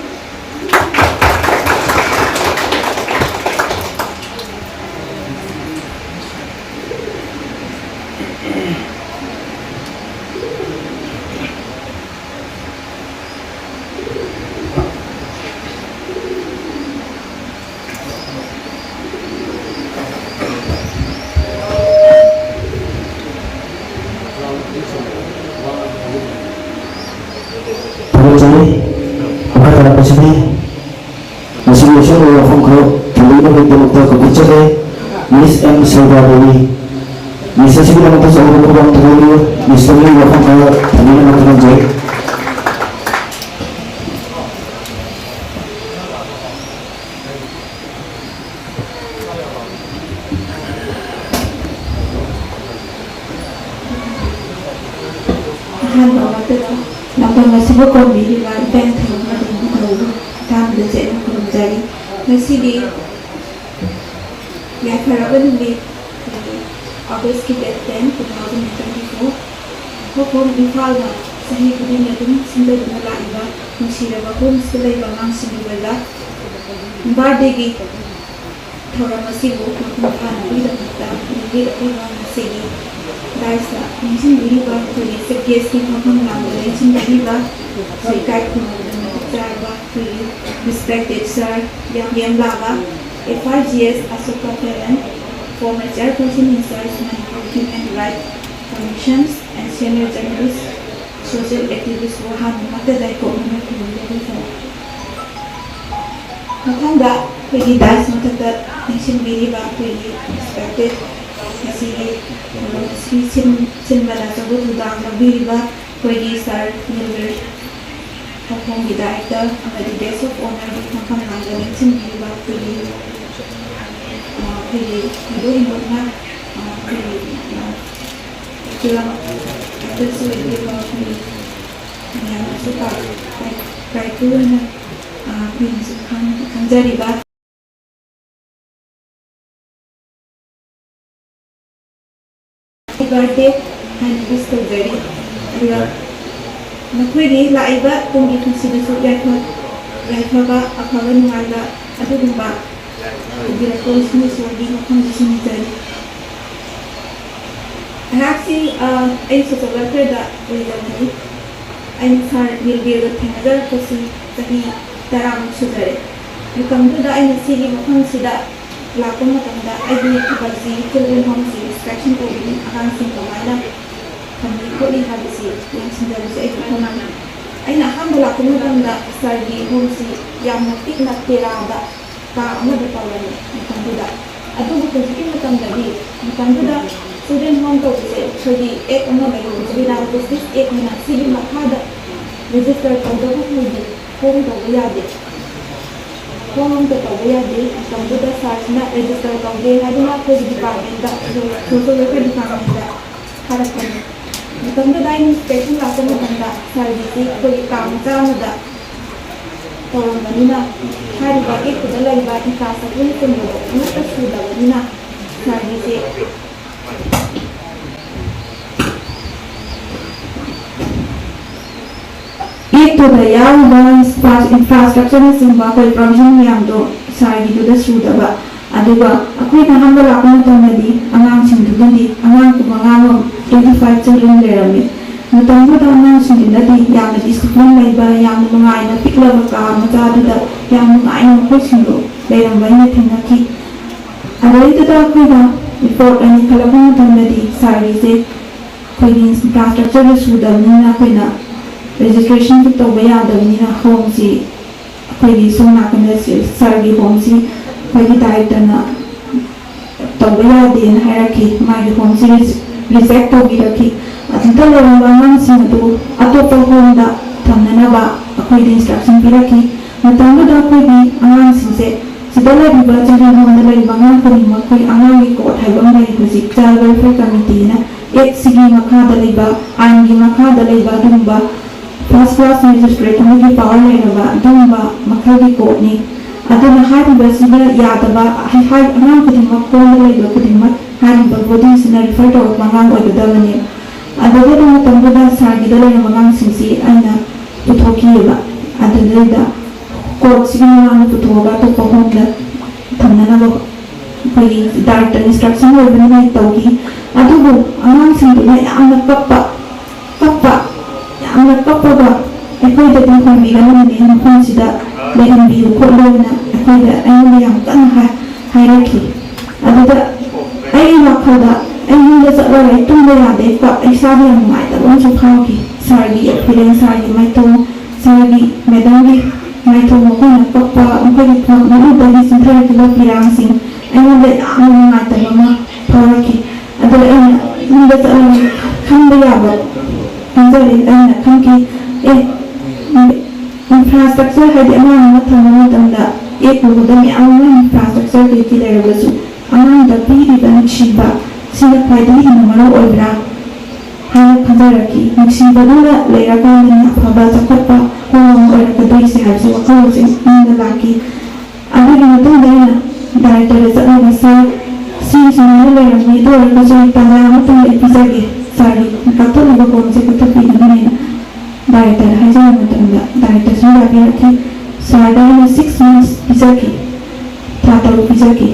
ꯊꯥꯒꯠꯆꯔꯤ꯫ ꯃꯈꯥ ꯇꯥꯔꯛꯄꯁꯤꯗꯤ ꯉꯁꯤꯒꯤ ꯑꯁꯦꯡꯕ ꯋꯥꯐꯝ ꯈꯔ ꯊꯝꯕꯤꯅꯕꯒꯤꯗꯃꯛꯇ ꯀꯧꯈꯠꯆꯔꯤ꯫ Miss M ꯁꯩꯕꯥ Devi. Miss ꯑꯁꯤꯒꯤꯗꯃꯛꯇ ꯆꯥꯎꯕ ꯈꯨꯕꯥꯛ ꯊꯥꯕꯤꯌꯨ꯫ Miss ꯇꯒꯤ ꯋꯥꯐꯝ ꯈꯔ ꯊꯝꯕꯤꯅꯕ ꯈꯪꯍꯟꯖꯔꯤ꯫ ꯑꯍꯥꯟꯕ ꯃꯛꯇꯗ ꯂꯝꯗꯝ ꯑꯁꯤꯕꯨ ꯀꯣꯟꯕꯤꯔꯤꯕ ꯏꯄꯥ ꯏꯄꯨ ꯃꯇꯝꯒꯤ ꯊꯧꯕꯨ ꯑꯍꯥꯟꯕꯗ ꯆꯦꯠꯅ ꯈꯨꯔꯨꯝꯖꯔꯤ꯫ ꯉꯁꯤꯗꯤ ꯌꯥꯏꯐꯔꯕ ꯅꯨꯃꯤꯠ, ꯑꯥꯒꯁꯀꯤ date ten, two thousand twenty four, ꯃꯐꯝ ꯏꯝꯐꯥꯜꯗ ꯆꯍꯤ ꯈꯨꯗꯤꯡꯒꯤ ꯑꯗꯨꯝ ꯁꯤꯟꯖꯗꯨꯅ ꯂꯥꯛꯂꯤꯕ ꯅꯨꯡꯁꯤꯔꯕ ꯍꯣꯝꯁꯇ ꯂꯩꯕ ꯑꯉꯥꯡꯁꯤꯡꯒꯤ ꯑꯣꯏꯕ ꯕꯥꯔꯗꯦꯒꯤ ꯊꯧꯔꯝ ꯑꯁꯤꯕꯨ ꯃꯄꯨꯡ ꯐꯥꯅꯕꯒꯤꯗꯃꯛꯇ ꯅꯨꯃꯤꯠ ꯑꯐꯕ ꯉꯁꯤꯒꯤ ꯗꯥꯏꯁꯇ ꯅꯤꯡꯁꯤꯡꯕꯤꯔꯤꯕ ꯑꯩꯈꯣꯏꯒꯤ ꯆꯤꯐ ꯒꯦꯁꯀꯤ ꯃꯐꯝ ꯂꯥꯡꯗ ꯂꯦꯡꯁꯤꯟꯕꯤꯔꯤꯕ ꯑꯩꯈꯣꯏ ꯏꯀꯥꯏ ꯈꯨꯝꯅꯕꯗ ꯃꯇꯤꯛ ꯆꯥꯔꯕ ꯑꯩꯈꯣꯏꯒꯤ respected sir ꯌꯥꯝꯕꯦꯝ ꯂꯥꯕ, F I G S Asoka Teron, former chairperson in charge Manipur Human Rights Commissions and senior journalist, social activist ꯕꯨ ꯑꯍꯥꯟꯕꯃꯛꯇꯗ ꯏꯀꯣꯛꯅꯅ ꯈꯨꯔꯨꯝꯖꯔꯤ꯫ ꯃꯊꯪꯗ ꯑꯩꯈꯣꯏꯒꯤ ꯗꯥꯏꯁ ꯃꯊꯛꯇ ꯂꯦꯡꯁꯤꯟꯕꯤꯔꯤꯕ ꯑꯩꯈꯣꯏꯒꯤ respected ꯉꯁꯤꯒꯤ ꯊꯧꯔꯝ ꯑꯁꯤ ꯁꯤꯟ-, ꯁꯤꯟꯕꯗ ꯑꯆꯧꯕ ꯊꯧꯗꯥꯡ ꯂꯧꯕꯤꯔꯤꯕ ꯑꯩꯈꯣꯏꯒꯤ sir ꯅꯤꯜꯕꯤꯔ ꯃꯈꯣꯡꯒꯤ director ꯑꯃꯗꯤ guest of honour ꯒꯤ ꯐꯝꯐꯝ ꯂꯥꯡꯗ ꯂꯦꯡꯁꯤꯟꯕꯤꯔꯤꯕ ꯑꯩꯈꯣꯏꯒꯤ, ꯑ, ꯑꯩꯈꯣꯏꯒꯤ ꯊꯣꯏꯗꯣꯛ ꯍꯦꯟꯗꯣꯛꯅ, ꯑ, ꯑꯩꯈꯣꯏꯒꯤ, ꯑ, ꯐꯤꯂꯝ actress ꯑꯣꯏꯕꯤꯔꯤꯕ ꯑꯩꯈꯣꯏꯒꯤ ꯃꯌꯥꯝꯅꯁꯨ ꯄꯥꯎ ꯀꯥꯏ-, ꯀꯥꯏꯀꯨ ꯍꯥꯏꯅ, ꯑ, ꯑꯩꯈꯣꯏꯅꯁꯨ ꯈꯪ-, ꯈꯪꯖꯔꯤꯕ ꯕꯥꯔꯗꯦ ꯍꯥꯏꯅ wish ꯇꯧꯖꯔꯤ꯫ ꯑꯗꯨꯒ ꯅꯈꯣꯏꯒꯤ ꯂꯥꯛꯏꯕ ꯇꯨꯡꯒꯤ ꯄꯨꯟꯁꯤꯗꯁꯨ ꯌꯥꯏꯐ-, ꯌꯥꯏꯐꯕ, ꯑꯐꯕ ꯅꯨꯡꯉꯥꯏꯕ ꯑꯗꯨꯒꯨꯝꯕ ꯄꯨꯕꯤꯔꯛꯄ ꯏꯁꯣꯔꯒꯤ ꯃꯐꯝꯗꯁꯨ ꯅꯤꯖꯔꯤ꯫ ꯑꯩꯍꯥꯛꯁꯤ, ꯑ, ꯑꯩ social welfare ꯗ ꯂꯩꯖꯕꯅꯤ꯫ ꯑꯩꯅ sir ꯅꯤꯜꯕꯤꯔꯒ ꯊꯦꯡꯅꯖꯔꯛꯄꯁꯤ ꯆꯍꯤ ꯇꯔꯥꯃꯨꯛ ꯁꯨꯖꯔꯦ꯫ ꯃꯇꯝꯗꯨꯗ ꯑꯩꯅ ꯁꯤꯒꯤ ꯃꯐꯝꯁꯤꯗ ꯂꯥꯛꯄ ꯃꯇꯝꯗ ꯑꯩꯒꯤ ꯊꯕꯛꯁꯤ children home ꯁꯤ inspection ꯇꯧꯕꯅꯤ, ꯑꯉꯥꯡꯁꯤꯡ ꯀꯃꯥꯏꯅ ꯊꯝꯃꯤ ꯈꯣꯠꯂꯤ ꯍꯥꯏꯕꯁꯤ ꯌꯦꯡꯁꯤꯟꯖꯕꯁꯤ ꯑꯩꯒꯤ ꯈꯨꯃꯥꯡ꯫ ꯑꯩꯅ ꯑꯍꯥꯟꯕ ꯂꯥꯛꯄ ꯃꯇꯝꯗ sir ꯒꯤ home ꯁꯤ ꯌꯥꯝꯅ ꯄꯤꯛꯅ ꯇꯦꯔꯥꯗ ꯀꯥ ꯑꯃꯗ ꯇꯧꯔꯝꯃꯤ ꯃꯇꯝꯗꯨꯗ꯫ ꯑꯗꯨꯕꯨ ꯍꯧꯖꯤꯛꯀꯤ ꯃꯇꯝꯗꯗꯤ, ꯃꯇꯝꯗꯨꯗ children home ꯇꯧꯕꯁꯦ ꯑꯩꯈꯣꯏꯒꯤ act ꯑꯃ ꯂꯩ, Juvenile Justice Act ꯍꯥꯏꯅ, ꯁꯤꯒꯤ ꯃꯈꯥꯗ register ꯇꯧꯗꯕ ꯃꯈꯩꯗꯤ home ꯇꯧꯕ ꯌꯥꯗꯦ꯫ Home ꯑꯝꯇ ꯇꯧꯕ ꯌꯥꯗꯦ꯫ ꯃꯇꯝꯗꯨꯗ sir ꯁꯤꯅ register ꯇꯧꯗꯦ ꯍꯥꯏꯗꯨꯅ ꯑꯩꯈꯣꯏꯒꯤ department ꯇ, social welfare department ꯇ ꯊꯥꯔꯛꯄꯅꯤ꯫ ꯃꯇꯝꯗꯨꯗ ꯑꯩꯅ inspection ꯂꯥꯛꯄ ꯃꯇꯝꯗ sir ꯒꯤꯁꯤ ꯑꯩꯈꯣꯏꯒꯤ ꯀꯥ ꯃꯆꯥ ꯑꯃꯗ ꯇꯧꯔꯝꯕꯅꯤꯅ, ꯍꯥꯏꯔꯤꯕ act ꯇꯨꯗ ꯂꯩꯕ infrastructure ꯅꯆꯤꯡꯕꯗꯣ ꯑꯃꯠꯇ ꯁꯨꯗꯕꯅꯤꯅ, sir ꯒꯤꯁꯦ ꯑꯗꯨꯗ ꯌꯥꯎꯔꯤꯕ ꯏꯟꯐ꯭ꯔꯥ-, ꯏꯟꯐ꯭ꯔꯥꯁ꯭ꯇ꯭ꯔꯛꯆꯔꯅꯆꯤꯡꯕ ꯑꯩꯈꯣꯏ ꯄ꯭ꯔꯣꯕꯤꯖꯟ ꯃꯌꯥꯝꯗꯣ ꯁꯥꯔꯒꯤꯗꯨꯗ ꯁꯨꯗꯕ, ꯑꯗꯨꯒ ꯑꯩꯈꯣꯏꯅ ꯑꯍꯥꯟꯕ ꯂꯥꯛꯄ ꯃꯇꯝꯗꯗꯤ ꯑꯉꯥꯡꯁꯤꯡꯗꯨꯗꯗꯤ ꯑꯉꯥꯡ ꯀꯨꯟꯃꯉꯥ ꯑꯃ, twenty five children ꯂꯩꯔꯝꯃꯤ꯫ ꯃꯇꯝꯗꯨꯗ ꯑꯉꯥꯡꯁꯤꯡꯗꯨꯅꯗꯤ ꯌꯥꯝꯅ ꯗꯤꯁꯤꯄ꯭ꯂꯤꯟ ꯂꯩꯕ, ꯌꯥꯝꯅ ꯅꯨꯡꯉꯥꯏꯅ ꯄꯤꯛꯂꯕ ꯀꯥ ꯃꯆꯥꯗꯨꯗ ꯌꯥꯝ ꯅꯨꯡꯉꯥꯏꯅ ꯃꯈꯣꯏꯁꯤꯡꯗꯨ ꯂꯩꯔꯝꯕ ꯑꯩꯅ ꯊꯦꯡꯅꯈꯤ꯫ ꯑꯗꯩꯗꯨꯗ ꯑꯩꯈꯣꯏꯅ ꯔꯤꯄꯣꯔꯠ ꯑꯣꯏꯅ ꯈꯜꯂꯛꯄ ꯃꯇꯝꯗꯗꯤ ꯁꯥꯔꯒꯤꯁꯦ ꯑꯩꯈꯣꯏꯒꯤ ꯏꯟꯐ꯭ꯔꯥꯁ꯭ꯇ꯭ꯔꯛꯆꯔꯗꯨ ꯁꯨꯗꯕꯅꯤꯅ ꯑꯩꯈꯣꯏꯅ ꯔꯦꯖꯤꯁꯇ꯭ꯔꯦꯁꯟꯁꯨ ꯇꯧꯕ ꯌꯥꯗꯕꯅꯤꯅ ꯍꯣꯝꯁꯤ ꯑꯩꯈꯣꯏꯒꯤ ꯁꯣꯝ ꯅꯥꯀꯟꯗ ꯁꯤ-, ꯁꯥꯔꯒꯤ ꯍꯣꯝꯁꯤ ꯑꯩꯈꯣꯏꯒꯤ ꯗꯥꯏꯔꯦꯛꯇꯔꯅ ꯇꯧꯕ ꯌꯥꯗꯦꯅ ꯍꯥꯏꯔꯛꯈꯤ꯫ ꯃꯥꯒꯤ ꯍꯣꯝꯁꯤ ꯔꯤꯖꯦꯛ ꯇꯧꯕꯤꯔꯛꯈꯤ꯫ ꯑꯗꯨꯗ ꯂꯩꯔꯝꯕ ꯑꯉꯥꯡꯁꯤꯡ ꯑꯗꯨ ꯑꯇꯣꯞꯄ ꯍꯣꯝꯗ ꯊꯝꯅꯅꯕ ꯑꯩꯈꯣꯏꯗ ꯏꯟꯁꯇ꯭ꯔꯛꯁꯟ ꯄꯤꯔꯛꯈꯤ꯫ ꯃꯇꯝꯗꯨꯗ ꯑꯩꯈꯣꯏꯒꯤ ꯑꯉꯥꯡꯁꯤꯡꯁꯦ ꯁꯤꯗ ꯂꯩꯔꯤꯕ ꯆꯤꯜꯗ꯭ꯔꯦꯟ ꯍꯣꯝꯗ ꯂꯩꯔꯤꯕ ꯑꯉꯥꯡ ꯈꯨꯗꯤꯡꯃꯛ ꯑꯩꯈꯣꯏ ꯑꯉꯥꯡꯒꯤ ꯀꯣꯔꯠ ꯍꯥꯏꯕ ꯑꯃ ꯂꯩ꯫ ꯍꯧꯖꯤꯛ ꯆꯥꯏꯜ ꯋꯦꯜꯐꯤꯌꯔ ꯀꯃꯤꯇꯤꯅ ꯑꯦꯛꯁꯤꯒꯤ ꯃꯈꯥꯗ ꯂꯩꯕ, ꯑꯥꯏꯟꯒꯤ ꯃꯈꯥꯗ ꯂꯩꯕ ꯑꯗꯨꯒꯨꯝꯕ ꯐꯥꯔꯁ ꯀ꯭ꯂꯥꯁ ꯃꯦꯖꯤꯁꯇ꯭ꯔꯦꯠ ꯑꯃꯒꯤ ꯄꯋꯥꯔ ꯂꯩꯔꯕ ꯑꯗꯨꯒꯨꯝꯕ ꯃꯈꯜꯒꯤ ꯀꯣꯔꯠꯅꯤ꯫ ꯑꯗꯨꯅ ꯍꯥꯏꯔꯤꯕꯁꯤꯗ ꯌꯥꯗꯕ, ꯍꯥꯏ-, ꯍꯥꯏ-, ꯑꯉꯥꯡ ꯈꯨꯗꯤꯡꯃꯛ ꯍꯣꯝꯗ ꯂꯩꯕ ꯈꯨꯗꯤꯡꯃꯛ ꯍꯥꯏꯔꯤꯕ ꯕꯣꯗꯤꯁꯤꯅ ꯔꯤꯐꯔ ꯇꯧꯔꯛꯄ ꯑꯉꯥꯡ ꯑꯣꯏꯒꯗꯕꯅꯤ꯫ ꯑꯗꯨꯒ ꯑꯗꯨ ꯃꯇꯝꯗꯨꯗ ꯁꯥꯔꯒꯤꯗ ꯂꯩꯔꯝꯕ ꯑꯉꯥꯡꯁꯤꯡꯁꯤ ꯑꯩꯅ ꯄꯨꯊꯣꯛꯈꯤꯑꯕ꯫ ꯑꯗꯨꯗꯩꯗ ꯀꯣꯔꯠꯁꯤꯒꯤ ꯃꯃꯥꯡꯗ ꯄꯨꯊꯣꯛꯑꯒ ꯑꯇꯣꯞꯄ ꯍꯣꯝꯗ ꯊꯝꯅꯅꯕ ꯑꯩꯈꯣꯏꯒꯤ ꯗꯥꯏꯔꯦꯛꯇꯔ ꯏꯟꯁꯇ꯭ꯔꯛꯁꯟ ꯑꯣꯏꯕꯅꯤꯅ ꯇꯧꯈꯤ꯫ ꯑꯗꯨꯕꯨ ꯑꯉꯥꯡꯁꯤꯡꯗꯨꯅ ꯌꯥꯝꯅ ꯀꯞꯄ, ꯀꯞꯄ, ꯌꯥꯝꯅ ꯀꯞꯄꯒ ꯑꯩꯈꯣꯏꯗꯗꯤ ꯍꯣꯡꯕꯤꯒꯅꯨꯅꯦ, ꯃꯐꯝꯁꯤꯗ ꯂꯩꯍꯟꯕꯤꯌꯨ ꯈꯣꯠꯂꯨꯅ ꯑꯩꯈꯣꯏꯗ, ꯑꯩꯉꯣꯟꯗ ꯌꯥꯝ ꯀꯟꯅ ꯍꯥꯏ-, ꯍꯥꯏꯔꯛꯈꯤ꯫ ꯑꯗꯨꯗ ꯑꯩꯒꯤ ꯋꯥꯈꯜꯗ ꯑꯩ ꯌꯨꯝꯗ ꯆꯠꯂꯒ ꯑꯩ ꯇꯨꯝꯕ ꯌꯥꯗꯦ, ꯀꯞ-, ꯏꯁꯥꯗ ꯌꯥꯝ ꯅꯨꯡꯉꯥꯏꯇꯕ ꯑꯃꯁꯨ ꯐꯥꯎꯈꯤ꯫ ꯁꯥꯔꯒꯤ ꯑꯦꯛꯁꯄꯤꯔꯤꯌꯦꯟꯁ, ꯁꯥꯔꯒꯤ ꯃꯥꯏꯊꯣꯡ, ꯁꯥꯔꯒꯤ, ꯃꯦꯗꯥꯝꯒꯤ ꯃꯥꯏꯊꯣꯡ ꯃꯈꯣꯏꯅ ꯀꯞꯄ, ꯃꯈꯣꯏꯒꯤ ꯃꯤꯠꯇꯒꯤ ꯆꯤꯟꯊꯔꯛꯈꯤꯕ ꯄꯤꯔꯥꯡꯁꯤꯡ ꯑꯩꯉꯣꯟꯗ ꯌꯥꯝꯅ ꯅꯨꯡꯉꯥꯏꯇꯕ ꯑꯃ ꯐꯥꯎꯔꯛꯈꯤ꯫ ꯑꯗꯨꯗ ꯑꯩꯅ ꯌꯨꯝꯗ ꯆꯠꯂꯒ ꯈꯟꯕ ꯌꯥꯕ ꯈꯟꯖꯔꯦ꯫ ꯑꯩꯅ ꯈꯟꯈꯤ, ꯑꯦ, ꯏꯟꯐ꯭ꯔꯥꯁ꯭ꯇ꯭ꯔꯛꯆꯔ ꯍꯥꯏꯗꯤ ꯑꯉꯥꯡ ꯑꯃ ꯊꯝꯕ ꯃꯇꯝꯗ ꯑꯦ ꯄꯨꯕꯗ ꯃꯌꯥꯝ ꯑꯃ ꯏꯟꯐ꯭ꯔꯥꯁ꯭ꯇ꯭ꯔꯛꯆꯔ ꯀꯩ ꯀꯩ ꯂꯩꯔꯕꯁꯨ ꯑꯉꯥꯡꯗ ꯄꯤꯔꯤꯕ ꯅꯨꯡꯁꯤꯕ ꯁꯤꯅ ꯈ꯭ꯋꯥꯏꯗꯒꯤ ꯍꯦꯟꯅ ꯃꯔꯨ ꯑꯣꯏꯕ꯭ꯔꯥ ꯍꯥꯏꯅ ꯈꯟꯖꯔꯛꯈꯤ꯫ ꯅꯨꯡꯁꯤꯕꯗꯨꯅ ꯂꯩꯔꯀꯥꯟꯗꯅꯤ ꯑꯐꯕ ꯆꯥꯎꯈꯠꯄ ꯍꯣꯝ ꯑꯃ ꯑꯣꯏꯔꯛꯀꯗꯣꯏꯁꯦ ꯍꯥꯏꯕꯁꯤ ꯋꯥꯈꯜꯂꯣꯟꯁꯦ ꯑꯩꯉꯣꯟꯗ ꯂꯥꯛꯈꯤ꯫ ꯑꯗꯨꯒꯤ ꯃꯇꯨꯡꯗ ꯑꯩꯅ ꯗꯥꯏꯔꯦꯛꯇꯔꯗ ꯆꯠꯂꯒ, "ꯁꯥꯔ, ꯁꯤ ꯁꯨꯃꯥꯏꯅ ꯂꯩꯔꯝꯃꯤ, ꯑꯗꯨ ꯑꯣꯏꯔꯒꯁꯨ ꯑꯩ ꯇꯥꯟꯖꯥ ꯑꯃꯇꯪ ꯑꯩ ꯄꯤꯖꯒꯦ, ꯁꯥꯔꯒꯤ ꯀꯛꯊꯠꯂꯤꯕ ꯍꯣꯝꯁꯦ ꯀꯛꯊꯠꯄꯤꯒꯅꯨ" ꯍꯥꯏꯅ꯫ ꯗꯥꯏꯔꯦꯛꯇꯔꯗ ꯍꯥꯏꯖꯕ ꯃꯇꯝꯗ ꯗꯥꯏꯔꯦꯛꯇꯔꯁꯨ ꯌꯥꯕꯤꯔꯛꯈꯤ꯫ ꯁꯥꯔꯗ ꯑꯩꯅ ꯁꯤꯛꯁ ꯃꯟꯁ ꯄꯤꯖꯈꯤ, ꯊꯥ ꯇꯔꯨꯛ ꯄꯤꯖꯈꯤ꯫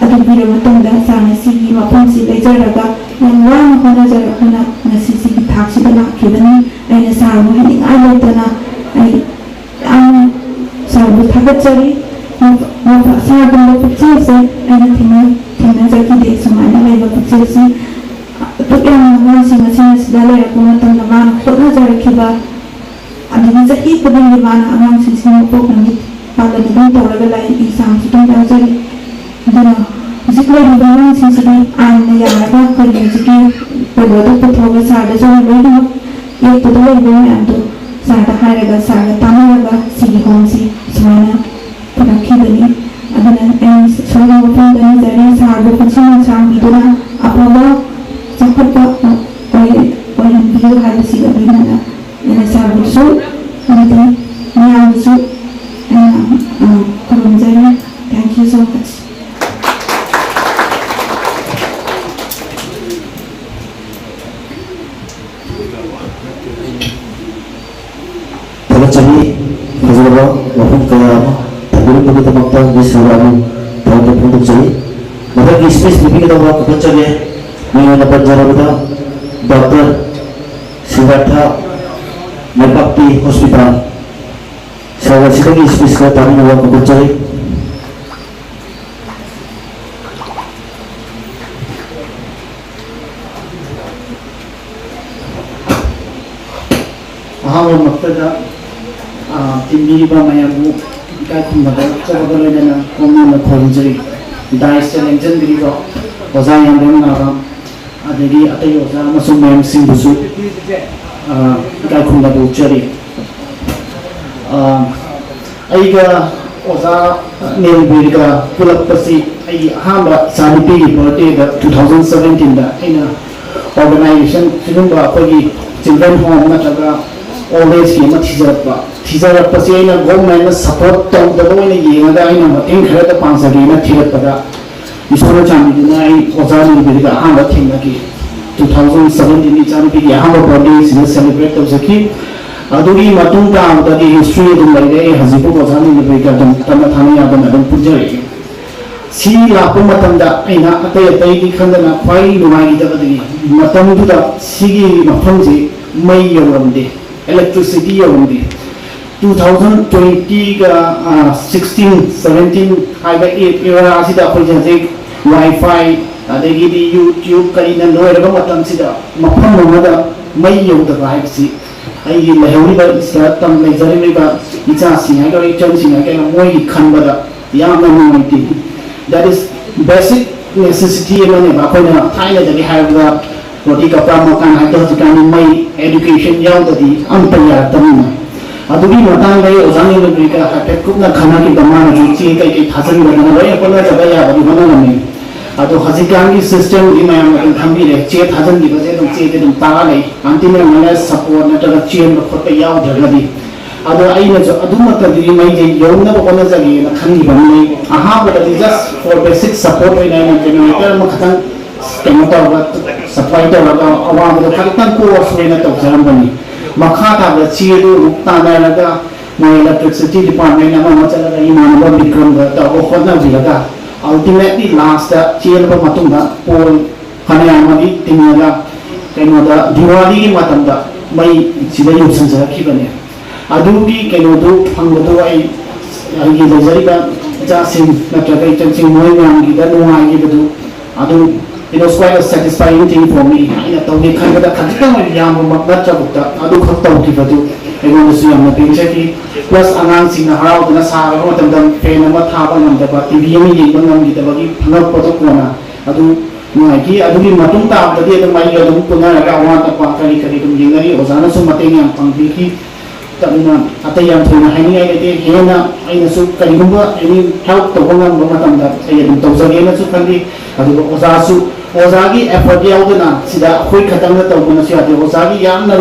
ꯑꯗꯨ ꯄꯤꯔꯕ ꯃꯇꯨꯡꯗ ꯁꯥꯔꯅ ꯁꯤꯒꯤ ꯃꯐꯝꯁꯤ ꯂꯩꯖꯔꯒ ꯌꯥꯝ ꯋꯥꯅ ꯍꯣꯠꯅꯖꯔꯛꯄꯅ ꯉꯁꯤ ꯁꯤꯒꯤ ꯊꯥꯛꯁꯤꯗ ꯂꯥꯛꯈꯤꯕꯅꯤ꯫ ꯑꯩꯅ ꯁꯥꯔꯕꯨ ꯍꯥꯏꯅꯤꯡꯉꯥꯏ ꯂꯩꯇꯅ ꯑꯩ ꯌꯥꯝꯅ ꯁꯥꯔꯕꯨ ꯊꯥꯒꯠꯆꯔꯤ꯫ ꯃꯐ-, ꯃꯐ-, ꯁꯥꯔꯒꯨꯝꯕ ꯄꯨꯛꯆꯦꯜꯁꯦ ꯑꯩꯅ ꯊꯦꯡꯅ-, ꯊꯦꯡꯅꯖꯈꯤꯗꯦ꯫ ꯁꯨꯃꯥꯏꯅ ꯂꯩꯕ ꯄꯨꯛꯆꯦꯜꯁꯤ ꯑꯗꯨꯛ ꯌꯥꯝꯅ ꯑꯉꯥꯡꯁꯤꯡ ꯑꯁꯤꯅ ꯁꯤꯗ ꯂꯩꯔꯛꯄ ꯃꯇꯝꯗ ꯃꯥꯅ ꯍꯣꯠꯅꯖꯔꯛꯈꯤꯕ, ꯑꯗꯒꯤ ꯆꯍꯤ ꯈꯨꯗꯤꯡꯒꯤ ꯃꯥꯅ ꯑꯉꯥꯡꯁꯤꯡꯁꯤ ꯃꯄꯣꯛ ꯅꯨꯃꯤꯠ ꯄꯥꯜꯂꯟ ꯑꯗꯨꯝ ꯇꯧꯔꯒ ꯂꯥꯏ ꯏꯁꯥꯡꯁꯨ ꯑꯗꯨꯝ ꯌꯥꯎꯖꯔꯤ꯫ ꯑꯗꯨꯅ ꯍꯧꯖꯤꯛ ꯂꯩꯔꯤꯕ ꯑꯉꯥꯡꯁꯤꯡꯁꯤꯗꯤ ꯑꯥꯏꯟꯅ ꯌꯥꯔꯒ ꯑꯩꯈꯣꯏꯒꯤ ꯍꯧꯖꯤꯛꯀꯤ ꯀꯩꯅꯣꯗ ꯄꯨꯊꯣꯛꯑꯒ ꯁꯥꯔꯗꯁꯨ ꯂꯣꯏꯅꯃꯛ ꯌꯦꯛꯄꯗ ꯂꯩꯕ ꯃꯌꯥꯝꯗꯣ ꯁꯥꯔꯗ ꯍꯥꯏꯔꯒ ꯁꯥꯔꯒ ꯇꯥꯟꯅꯔꯒ ꯁꯤꯒꯤ ꯍꯣꯝꯁꯤ ꯁꯨꯃꯥꯏꯅ ꯄꯨꯔꯛꯈꯤꯕꯅꯤ꯫ ꯑꯗꯨꯅ ꯑꯩꯅ ꯁꯣꯏꯗꯅ ꯋꯥꯐꯝꯗ ꯅꯤꯖꯔꯤ, ꯁꯥꯔꯕꯨ ꯄꯨꯟꯁꯤ ꯅꯨꯡꯁꯥꯡꯕꯤꯗꯨꯅ ꯑꯐꯕ ꯆꯥꯎꯈꯠꯄ ꯑꯣꯏ-, ꯑꯣꯏꯍꯟꯕꯤꯌꯨ ꯍꯥꯏꯕꯁꯤꯒ ꯂꯣꯏꯅꯅ ꯑꯩꯅ ꯁꯥꯔꯕꯨꯁꯨ ꯑꯃꯗꯤ ꯃꯌꯥꯝꯕꯨꯁꯨ ꯑꯩꯅ, ꯑ, ꯈꯨꯔꯨꯝꯖꯔꯤ꯫ Thank you so much. ꯊꯥꯒꯠꯆꯔꯤ꯫ ꯐꯖꯔꯕ ꯋꯥꯐꯝ ꯀꯌꯥ ꯑꯃ ꯊꯝꯕꯤꯔꯝꯕꯒꯤꯗꯃꯛꯇ ꯃꯤꯁ ꯁꯔꯥꯕꯨ ꯊꯥꯒꯠꯄ ꯐꯣꯡꯗꯣꯛꯆꯔꯤ꯫ ꯃꯊꯪꯒꯤ ꯁ꯭ꯄꯤꯆ ꯄꯤꯕꯤꯒꯗꯧꯕ ꯀꯈꯠꯆꯒꯦ꯫ ꯃꯤꯡ ꯑꯣꯏꯅ ꯄꯟꯖꯔꯕꯗ ꯗꯣꯛꯇꯔ ꯁꯤꯗꯥꯔꯊ ꯃꯥꯏꯄꯥꯛꯄꯤ ꯍꯣꯁꯄꯤꯇꯥꯜ꯫ ꯁꯥꯔ ꯑꯁꯤꯗꯒꯤ ꯁ꯭ꯄꯤꯆ ꯈꯔ ꯇꯥꯕꯤꯅꯕ ꯀꯈꯠꯆꯔꯤ꯫ ꯑꯍꯥꯟꯕꯃꯛꯇꯗ, ꯑ, ꯇꯤꯟꯕꯤꯔꯤꯕ ꯃꯌꯥꯝꯕꯨ ꯏꯀꯥꯏ ꯈꯨꯝꯅꯕ ꯆꯠꯂꯕ ꯂꯣꯏꯅꯅ ꯀꯣꯝꯅꯅ ꯈꯣꯏꯔꯨꯝꯖꯔꯤ꯫ ꯗꯥꯏꯁꯇ ꯂꯦꯡꯖꯟꯕꯤꯔꯤꯕ ꯑꯣꯖꯥ ꯌꯥꯝꯕꯦꯝ ꯅꯥꯕꯝ, ꯑꯗꯒꯤ ꯑꯇꯩ ꯑꯣꯖꯥ ꯑꯃꯁꯨꯡ ꯃꯌꯥꯝꯁꯤꯡꯕꯨꯁꯨ, ꯑ, ꯏꯀꯥꯏ ꯈꯨꯝꯅꯕ ꯎꯠꯆꯔꯤ꯫ ꯑ, ꯑꯩꯒ ꯑꯣꯖꯥ ꯅꯦꯜꯕꯤꯔꯒ ꯄꯨꯜꯂꯛꯄꯁꯤ ꯑꯩꯒꯤ ꯑꯍꯥꯟꯕ ꯏꯆꯥꯅꯨꯄꯤꯒꯤ ꯕꯥꯔꯗꯦꯗ two thousand seventeenꯗ ꯑꯩꯅ organization ꯁꯤꯒꯨꯝꯕ ꯑꯩꯈꯣꯏꯒꯤ children home ꯅꯠꯇ꯭ꯔꯒ old ageꯀꯤ ꯑꯃ ꯊꯤꯖꯔꯛꯄ꯫ ꯊꯤꯖꯔꯛꯄꯁꯤ ꯑꯩꯅ governmentꯅ support ꯇꯧꯗꯕ ꯑꯣꯏꯅ ꯌꯦꯡꯉꯒ ꯑꯩꯅ ꯃꯇꯦꯡ ꯈꯔꯗ ꯄꯥꯡꯖꯒꯦꯅ ꯊꯤꯔꯛꯄꯗ ꯏꯁꯣꯔꯅ ꯆꯥꯟꯕꯤꯗꯨꯅ ꯑꯩ ꯑꯣꯖꯥ ꯅꯦꯜꯕꯤꯔꯒ ꯑꯍꯥꯟꯕ ꯊꯦꯡꯅꯈꯤ꯫ Two thousand seventeen ꯏꯆꯥꯅꯨꯄꯤꯒꯤ ꯑꯍꯥꯟꯕ ꯕꯥꯔꯗꯦꯁꯤꯗ celebrate ꯇꯧꯖꯈꯤ꯫ ꯑꯗꯨꯒꯤ ꯃꯇꯨꯡ ꯇꯥꯕꯗꯗꯤ ꯍꯤꯁꯇ꯭ꯔꯤ ꯑꯗꯨꯝ ꯂꯩꯔꯦ꯫ ꯑꯩ ꯍꯧꯖꯤꯛꯐꯥꯎ ꯑꯣꯖꯥ ꯅꯤꯂꯨꯐꯔꯤꯒ ꯑꯗꯨꯝ ꯇꯠꯅ ꯊꯥꯅ ꯌꯥꯗꯅ ꯑꯗꯨꯝ ꯄꯨꯟꯖꯔꯛꯏ꯫ ꯁꯤ ꯂꯥꯛꯄ ꯃꯇꯝꯗ ꯑꯩꯅ ꯑꯇꯩ ꯑꯇꯩꯒꯤ ꯈꯟꯗꯅ ꯈ꯭ꯋꯥꯏ ꯅꯨꯡꯉꯥꯏꯈꯤꯗꯕꯗꯤ, ꯃꯇꯝꯗꯨꯗ ꯁꯤꯒꯤ ꯃꯐꯝꯁꯤ ꯃꯩ ꯌꯧꯔꯝꯗꯦ, electricity ꯌꯧꯔꯝꯗꯦ꯫ Two thousand twenty ꯒ, ꯑ, sixteen, seventeen ꯍꯥꯏꯕ ꯑꯦ-, era ꯑꯁꯤꯗ ꯑꯩꯈꯣꯏꯁꯦ ꯍꯧꯖꯤꯛ Wi-Fi, ꯑꯗꯒꯤꯗꯤ YouTube ꯀꯔꯤꯅ ꯂꯣꯏꯔꯕ ꯃꯇꯝꯁꯤꯗ ꯃꯐꯝ ꯑꯃꯗ ꯃꯩ ꯌꯧꯗꯕ ꯍꯥꯏꯕꯁꯤ ꯑꯩꯒꯤ ꯂꯩꯍꯧꯔꯤꯕ ꯁꯤꯗ ꯇꯝ-, ꯂꯩꯖꯔꯝꯂꯤꯕ ꯏꯆꯥꯁꯤꯡ ꯍꯥꯏꯒꯗ꯭ꯔꯥ, ꯏꯆꯟꯁꯤꯡ ꯍꯥꯏꯒꯗ꯭ꯔꯥ, ꯃꯣꯏꯒꯤ ꯈꯟꯕꯗ ꯌꯥꯝꯅ ꯅꯨꯡꯉꯥꯏꯇꯦ꯫ That is basic necessity ꯑꯃꯅꯦꯕ꯫ ꯑꯩꯈꯣꯏꯅ ꯊꯥꯏꯅꯗꯒꯤ ꯍꯥꯏꯔꯕꯗ ꯔꯣꯇꯤ ꯀꯄ꯭ꯔꯥ ꯃꯀꯥꯟ ꯍꯥꯏꯕꯗꯣ ꯍꯧꯖꯤꯛꯀꯥꯟꯗꯤ ꯃꯩ, education ꯌꯥꯎꯗꯗꯤ ꯑꯝꯇ ꯌꯥꯔꯛꯇꯕꯅꯤꯅ꯫ ꯑꯗꯨꯒꯤ ꯃꯇꯥꯡꯗ ꯑꯩ ꯑꯣꯖꯥ ꯅꯤꯂꯨꯐꯔꯤꯒ ꯍꯥꯏꯐꯦꯠ ꯀꯨꯞꯅ ꯈꯟꯅꯈꯤꯕ, ꯃꯥꯅꯁꯨ ꯆꯦ ꯀꯩꯀꯩ ꯊꯥꯖꯤꯟꯗꯅ ꯂꯣꯏꯅ ꯍꯣꯠꯅꯖꯕ ꯌꯥꯕꯗꯤ ꯍꯣꯠꯅꯔꯝꯃꯤ꯫ ꯑꯗꯣ ꯍꯧꯖꯤꯛꯀꯥꯟꯒꯤ system ꯗꯤ ꯃꯌꯥꯝꯅ ꯑꯗꯨꯝ ꯈꯪꯕꯤꯔꯦ, ꯆꯦ ꯊꯥꯖꯤꯟꯈꯤꯕꯁꯦ ꯑꯗꯨꯝ ꯆꯦꯗꯤ ꯑꯗꯨꯝ ꯇꯥꯔ ꯂꯩ, until and unless support ꯅꯠꯇ꯭ꯔꯒ ꯆꯦꯟꯕ ꯈꯣꯠꯄ ꯌꯥꯎꯗ꯭ꯔꯒꯗꯤ꯫ ꯑꯗꯣ ꯑꯩꯅꯁꯨ ꯑꯗꯨꯃꯛꯇꯗꯤ ꯃꯩꯁꯦ ꯌꯧꯅꯕ ꯍꯣꯠꯅꯖꯒꯦꯅ ꯈꯟꯈꯤꯕ ꯑꯃ ꯂꯩ꯫ ꯑꯍꯥꯟꯕꯗꯗꯤ just for basic support ꯑꯣꯏꯅ ꯑꯩꯅ generator ꯑꯃꯈꯛꯇꯪ ꯀꯩꯅꯣ ꯇꯧꯔꯒ, supply ꯇꯧꯔꯒ ꯑꯋꯥꯕꯗꯣ ꯈꯖꯤꯛꯇꯪ course ꯑꯣꯏꯅ ꯇꯧꯖꯔꯝꯕꯅꯤ꯫ ꯃꯈꯥ ꯇꯥꯕꯗ ꯆꯦꯗꯨ ꯑꯃꯨꯛ ꯇꯥꯟꯅꯔꯒ ꯃꯣꯏ electricity department ꯑꯃ ꯑꯃ ꯆꯠꯂꯒ ꯏꯃꯥꯟꯅꯕ ꯕꯤꯀ꯭ꯔꯝꯒ ꯇꯧꯔꯒ ꯍꯣꯠꯅꯕꯤꯔꯒ ultimately last ꯆꯦꯜꯂꯕ ꯃꯇꯨꯡꯗ pole ꯐꯅꯌꯥꯝ ꯑꯃꯗꯤ ꯇꯤꯡꯉꯒ ꯀꯩꯅꯣꯗ ꯗꯤꯋꯥꯂꯤꯒꯤ ꯃꯇꯝꯗ ꯃꯩ ꯁꯤꯗ ꯌꯧꯁꯤꯟꯖꯔꯛꯈꯤꯕꯅꯦ꯫ ꯑꯗꯨꯒꯤ ꯀꯩꯅꯣꯗꯨ ꯐꯪꯕꯗꯨ ꯑꯩ, ꯑꯩꯒꯤ ꯂꯩꯖꯔꯤꯕ ꯏꯆꯥꯁꯤꯡ ꯅꯠꯇ꯭ꯔꯒ ꯏꯆꯟꯁꯤꯡ ꯃꯣꯏ ꯃꯌꯥꯝꯒꯤꯗ ꯅꯨꯡꯉꯥꯏꯈꯤꯕꯗꯨ ꯑꯗꯨ, it was quite a satisfying thing for me꯫ ꯑꯩꯅ ꯇꯧꯒꯦ ꯈꯟꯕꯗ ꯈꯖꯤꯛꯇꯪ ꯑꯣꯏꯅ ꯌꯥꯝꯕꯃꯛ ꯅꯠꯇ꯭ꯔꯕꯗ ꯑꯗꯨꯈꯛ ꯇꯧꯈꯤꯕꯗꯨ ꯑꯩꯉꯣꯟꯗꯁꯨ ꯌꯥꯝꯅ ꯄꯦꯟꯖꯈꯤ꯫ Plus ꯑꯉꯥꯡꯁꯤꯡꯅ ꯍꯔꯥꯎꯗꯅ ꯁꯥꯔꯕ ꯃꯇꯝꯗ fan ꯑꯃ ꯊꯥꯕ ꯉꯝꯗꯕ, T V ꯑꯃ ꯌꯦꯡꯕ ꯉꯝꯈꯤꯗꯕꯒꯤ ꯐꯪꯉꯛꯄꯗꯣ ꯀꯣꯟꯅ ꯑꯗꯨ ꯅꯨꯡꯉꯥꯏꯈꯤ꯫ ꯑꯗꯨꯒꯤ ꯃꯇꯨꯡ ꯇꯥꯕꯗꯗꯤ ꯑꯗꯨꯝ ꯑꯩꯒ ꯑꯗꯨꯝ ꯄꯨꯟꯅꯔꯒ ꯑꯋꯥꯠ ꯑꯄꯥ ꯀꯔꯤ ꯀꯔꯤ ꯑꯗꯨꯝ ꯌꯦꯡꯅꯔꯤ꯫ ꯑꯣꯖꯥꯅꯁꯨ ꯃꯇꯦꯡ ꯌꯥꯝ ꯄꯥꯡꯕꯤꯈꯤ꯫ ꯑꯗꯨꯅ ꯑꯇꯩ ꯌꯥꯝ ꯊꯣꯏꯅ ꯍꯥꯏꯅꯤꯡꯉꯥꯏ ꯂꯩꯇꯦ꯫ ꯍꯦꯟꯅ ꯑꯩꯅꯁꯨ ꯀꯔꯤꯒꯨꯝꯕ any help ꯇꯧꯕ ꯉꯝꯕ ꯃꯇꯝꯗ ꯑꯩ ꯑꯗꯨꯝ ꯇꯧꯖꯒꯦꯅꯁꯨ ꯈꯜꯂꯤ꯫ ꯑꯗꯨꯒ ꯑꯣꯖꯥꯁꯨ, ꯑꯣꯖꯥꯒꯤ effort ꯌꯥꯎꯗꯅ ꯁꯤꯗ ꯑꯩꯈꯣꯏ ꯈꯛꯇꯪꯅ ꯇꯧꯕꯅꯁꯨ ꯌꯥꯗꯦ꯫ ꯑꯣꯖꯥꯒꯤ ꯌꯥꯝꯅ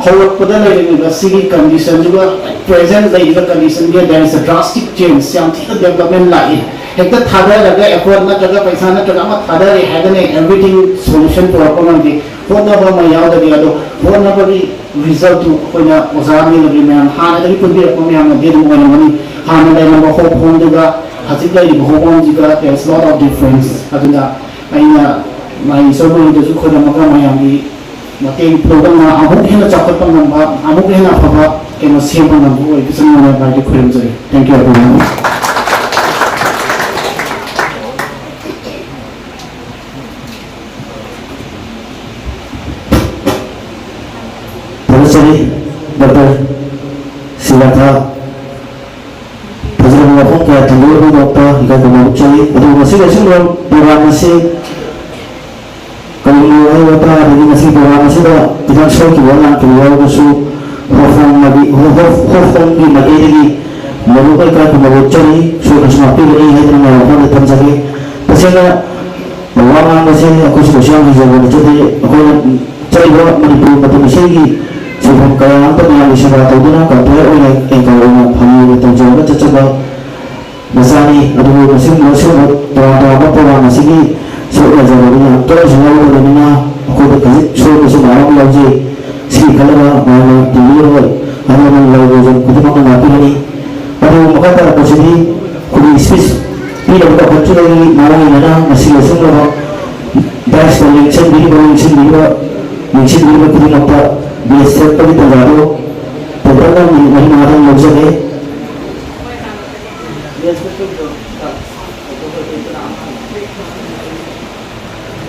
ꯍꯧꯔꯛꯄꯗ ꯂꯩꯔꯝꯃꯤꯕ ꯁꯤꯒꯤ condition ꯗꯨꯒ present ꯂꯩꯔꯤꯕ condition ꯒꯤ there is a drastic change꯫ ꯌꯥꯝ ꯊꯤꯅ development ꯂꯥꯛꯏ꯫ ꯍꯦꯛꯇ ꯊꯥꯗꯔꯒ effort ꯅꯠꯇ꯭ꯔꯒ ꯄꯩꯁꯥ ꯅꯠꯇ꯭ꯔꯒ ꯑꯃ ꯊꯥꯗꯔꯦ ꯍꯥꯏꯗꯅ everything solution ꯄꯨꯔꯛꯄ ꯉꯝꯗꯦ꯫ ꯍꯣꯠꯅꯕ ꯑꯃ ꯌꯥꯎꯗꯕ ꯌꯥꯗꯦ꯫ ꯑꯗꯣ ꯍꯣꯠꯅꯕꯒꯤ ꯔꯤꯖꯜꯠꯇꯨ ꯑꯩꯈꯣꯏꯅ ꯑꯣꯖꯥ ꯃꯦꯂꯣꯗꯤ ꯃꯌꯥꯝ, ꯍꯥꯟꯅꯗꯒꯤ ꯄꯨꯟꯕꯤꯔꯛꯄ ꯃꯌꯥꯝꯅꯗꯤ ꯑꯗꯨꯝ ꯑꯣꯏꯔꯝꯒꯅꯤ꯫ ꯍꯥꯟꯅ ꯂꯩꯔꯝꯕ ꯍꯣꯞ ꯍꯣꯝꯗꯨꯒ ꯍꯧꯖꯤꯛ ꯂꯩꯔꯤꯕ ꯍꯣꯞ ꯍꯣꯝꯁꯤꯒ there is lot of difference꯫ ꯑꯗꯨꯅ ꯑꯩꯅ ꯃꯥꯒꯤ ꯏꯁꯣꯔ ꯒꯨꯔꯨꯗꯁꯨ ꯈꯣꯏꯔꯝꯃꯒ ꯃꯌꯥꯝꯒꯤ ꯃꯇꯦꯡ ꯄꯨꯔꯒ ꯑꯃꯨꯛ ꯍꯦꯟꯅ ꯆꯥꯎꯈꯠꯄ ꯉꯝꯕ, ꯑꯃꯨꯛ ꯍꯦꯟꯅ ꯑꯐꯕ ꯀꯩꯅꯣ ꯁꯦꯝꯕ ꯉꯝꯕ ꯑꯣꯏꯕꯁꯤꯡ ꯍꯥꯏꯗꯤ ꯈꯣꯏꯔꯝꯖꯔꯤ꯫ Thank you everyone꯫ ꯊꯥꯒꯠꯆꯔꯤ ꯗꯣꯛꯇꯔ ꯁꯤꯂꯥꯊꯥ꯫ ꯐꯖꯔꯕ ꯋꯥꯐꯝ ꯀꯌꯥ ꯊꯝꯕꯤꯔꯕꯒꯤꯗꯃꯛꯇ ꯏꯀꯥꯏ ꯈꯨꯝꯅꯕ ꯎꯠꯆꯔꯤ꯫ ꯑꯗꯨꯕꯨ ꯃꯁꯤꯒ ꯑꯁꯨꯝꯅ ꯄ꯭ꯔꯣꯒ꯭ꯔꯥꯝ ꯑꯁꯤ ꯀꯔꯤꯒꯨꯝꯕ ꯋꯥꯍꯩ ꯋꯥꯇꯥ ꯑꯗꯒꯤ ꯉꯁꯤ ꯄ꯭ꯔꯣꯒ꯭ꯔꯥꯝ ꯑꯁꯤꯗ ꯈꯤꯇꯪ ꯁꯣꯏꯈꯤꯕ ꯂꯥꯟꯈꯤꯕ ꯌꯥꯎꯔꯒꯁꯨ ꯍꯣꯞ ꯍꯣꯝ ꯃꯥꯒꯤ ꯍꯣꯞ ꯍꯣꯞ ꯍꯣꯞ ꯍꯣꯝꯒꯤ ꯃꯥꯏꯀꯩꯗꯒꯤ ꯃꯔꯨꯞ ꯑꯩꯈꯣꯏ ꯈꯔ ꯈꯨꯝꯅꯕ ꯎꯠꯆꯔꯤ꯫ ꯁꯣꯏꯗꯅꯁꯨ ꯉꯥꯛꯄꯤꯒꯅꯤ ꯍꯥꯏꯗꯨꯅ ꯃꯌꯥꯝ ꯃꯐꯝꯗ ꯊꯝꯖꯒꯦ꯫ ꯇꯁꯦꯡꯅ ꯋꯥ ꯉꯥꯡꯕꯁꯦ ꯑꯩꯈꯣꯏꯁꯨ ꯀꯩꯁꯨ ꯌꯥꯝ ꯍꯩꯖꯕ ꯅꯠꯆꯗꯦ꯫ ꯑꯩꯈꯣꯏꯅ ꯆꯠꯂꯤꯕ ꯃꯅꯤꯄꯨꯔ ꯃꯇꯝ ꯑꯁꯤꯒꯤ ꯁꯤꯟꯐꯝ ꯀꯌꯥ ꯑꯃꯇ ꯃꯌꯥꯝꯒꯤ ꯁꯦꯕꯥ ꯇꯧꯗꯨꯅ ꯀꯝꯄꯤꯌꯔ ꯑꯣꯏꯅ ꯑꯦꯡꯀꯔ ꯑꯣꯏꯅ ꯐꯝꯃꯤ ꯑꯣꯏꯅ ꯇꯧꯖꯔꯒ ꯆꯠꯆꯕ ꯃꯆꯥꯅꯤ꯫ ꯑꯗꯨꯕꯨ ꯃꯁꯤ ꯃꯁꯤꯒꯨꯝꯕ ꯇꯣꯉꯥꯟ ꯇꯣꯉꯥꯟꯕ ꯄ꯭ꯔꯣꯒ꯭ꯔꯥꯝ ꯑꯁꯤꯒꯤ ꯁꯔꯨꯛ ꯌꯥꯖꯕꯗꯤ ꯌꯥꯝ ꯇꯣꯏꯅꯁꯨ ꯌꯥꯎꯗꯕꯅꯤꯅ ꯑꯩꯈꯣꯏꯗ ꯈꯖꯤꯛ ꯁꯣꯏꯕꯁꯨ ꯃꯌꯥꯝ ꯑꯃ ꯌꯥꯎꯖꯩ꯫ ꯁꯤ ꯈꯜꯂꯒ ꯃꯌꯥꯝꯅ ꯇꯤꯚꯤ ꯑꯣꯏ ꯑꯃꯗꯤ ꯂꯩꯔꯣꯏ ꯈꯨꯗꯤꯡꯃꯛꯅ ꯉꯥꯛꯄꯤꯒꯅꯤ꯫ ꯑꯗꯨꯕꯨ ꯃꯈꯥ ꯇꯥꯔꯛꯄꯁꯤꯗꯤ ꯑꯩꯈꯣꯏꯒꯤ ꯁ꯭ꯄꯤꯆ ꯄꯤꯅꯕ ꯀꯧꯈꯠꯈꯤꯕꯒꯤ ꯃꯑꯣꯡ ꯏꯟꯅꯅ ꯉꯁꯤ ꯑꯁꯨꯝꯅ ꯗꯥꯏꯁꯇ ꯂꯦꯡꯁꯤꯟꯕꯤꯔꯤꯕ, ꯂꯦꯡꯁꯤꯟꯕꯤꯔꯤꯕ, ꯂꯦꯡꯁꯤꯟꯕꯤꯔꯤꯕ ꯈꯨꯗꯤꯡꯃꯛꯇ ꯕꯦꯁ ꯊꯦꯠꯄꯒꯤ ꯇꯥꯟꯖꯥꯗꯨ ꯇꯦꯟꯇꯛꯅ ꯃꯤꯅꯤꯠ ꯃꯔꯤ ꯃꯉꯥꯗꯪ ꯂꯧꯖꯒꯦ꯫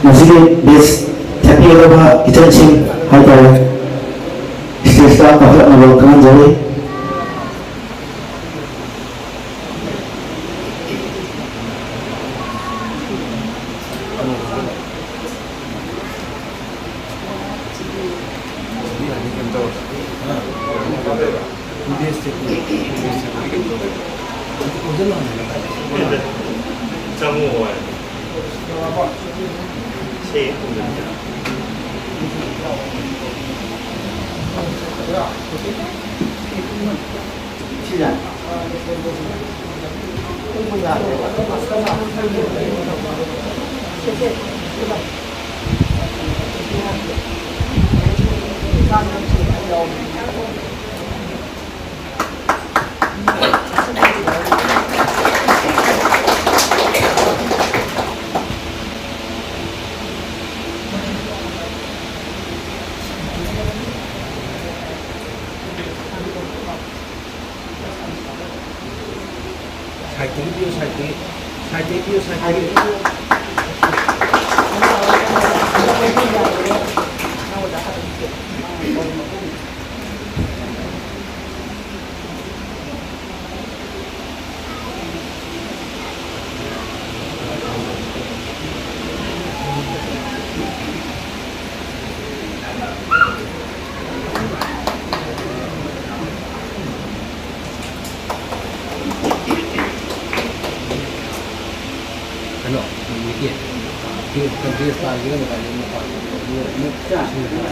ꯃꯁꯤꯒꯤ ꯕꯦꯁ ꯊꯦꯠꯄꯤꯒꯗꯕ ꯏꯆꯟꯁꯤꯡ ꯍꯥꯏꯇꯥꯔꯦ, ꯁ꯭ꯇꯦꯖꯇ ꯀꯥꯈꯠꯂꯛꯅꯕ ꯈꯪꯍꯟꯖꯔꯤ꯫ ꯁꯥꯏꯠꯇꯒꯤ ꯄꯤꯌꯨ, ꯁꯥꯏꯠꯇꯒꯤ꯫ ꯁꯥꯏꯠꯇꯒꯤ ꯄꯤꯌꯨ, ꯁꯥꯏꯠꯇꯒꯤ꯫ ꯀꯩꯅꯣ, ꯅꯨꯃꯤꯠꯀꯤ ꯕꯦꯁ, ꯕꯦꯁ ꯇꯥꯒꯦꯔꯥ ꯀꯩꯅꯣ ꯇꯥꯒꯦꯔꯥ ꯃꯄꯥꯟ ꯑꯃꯨꯛ ꯁꯤꯟꯅꯕ꯫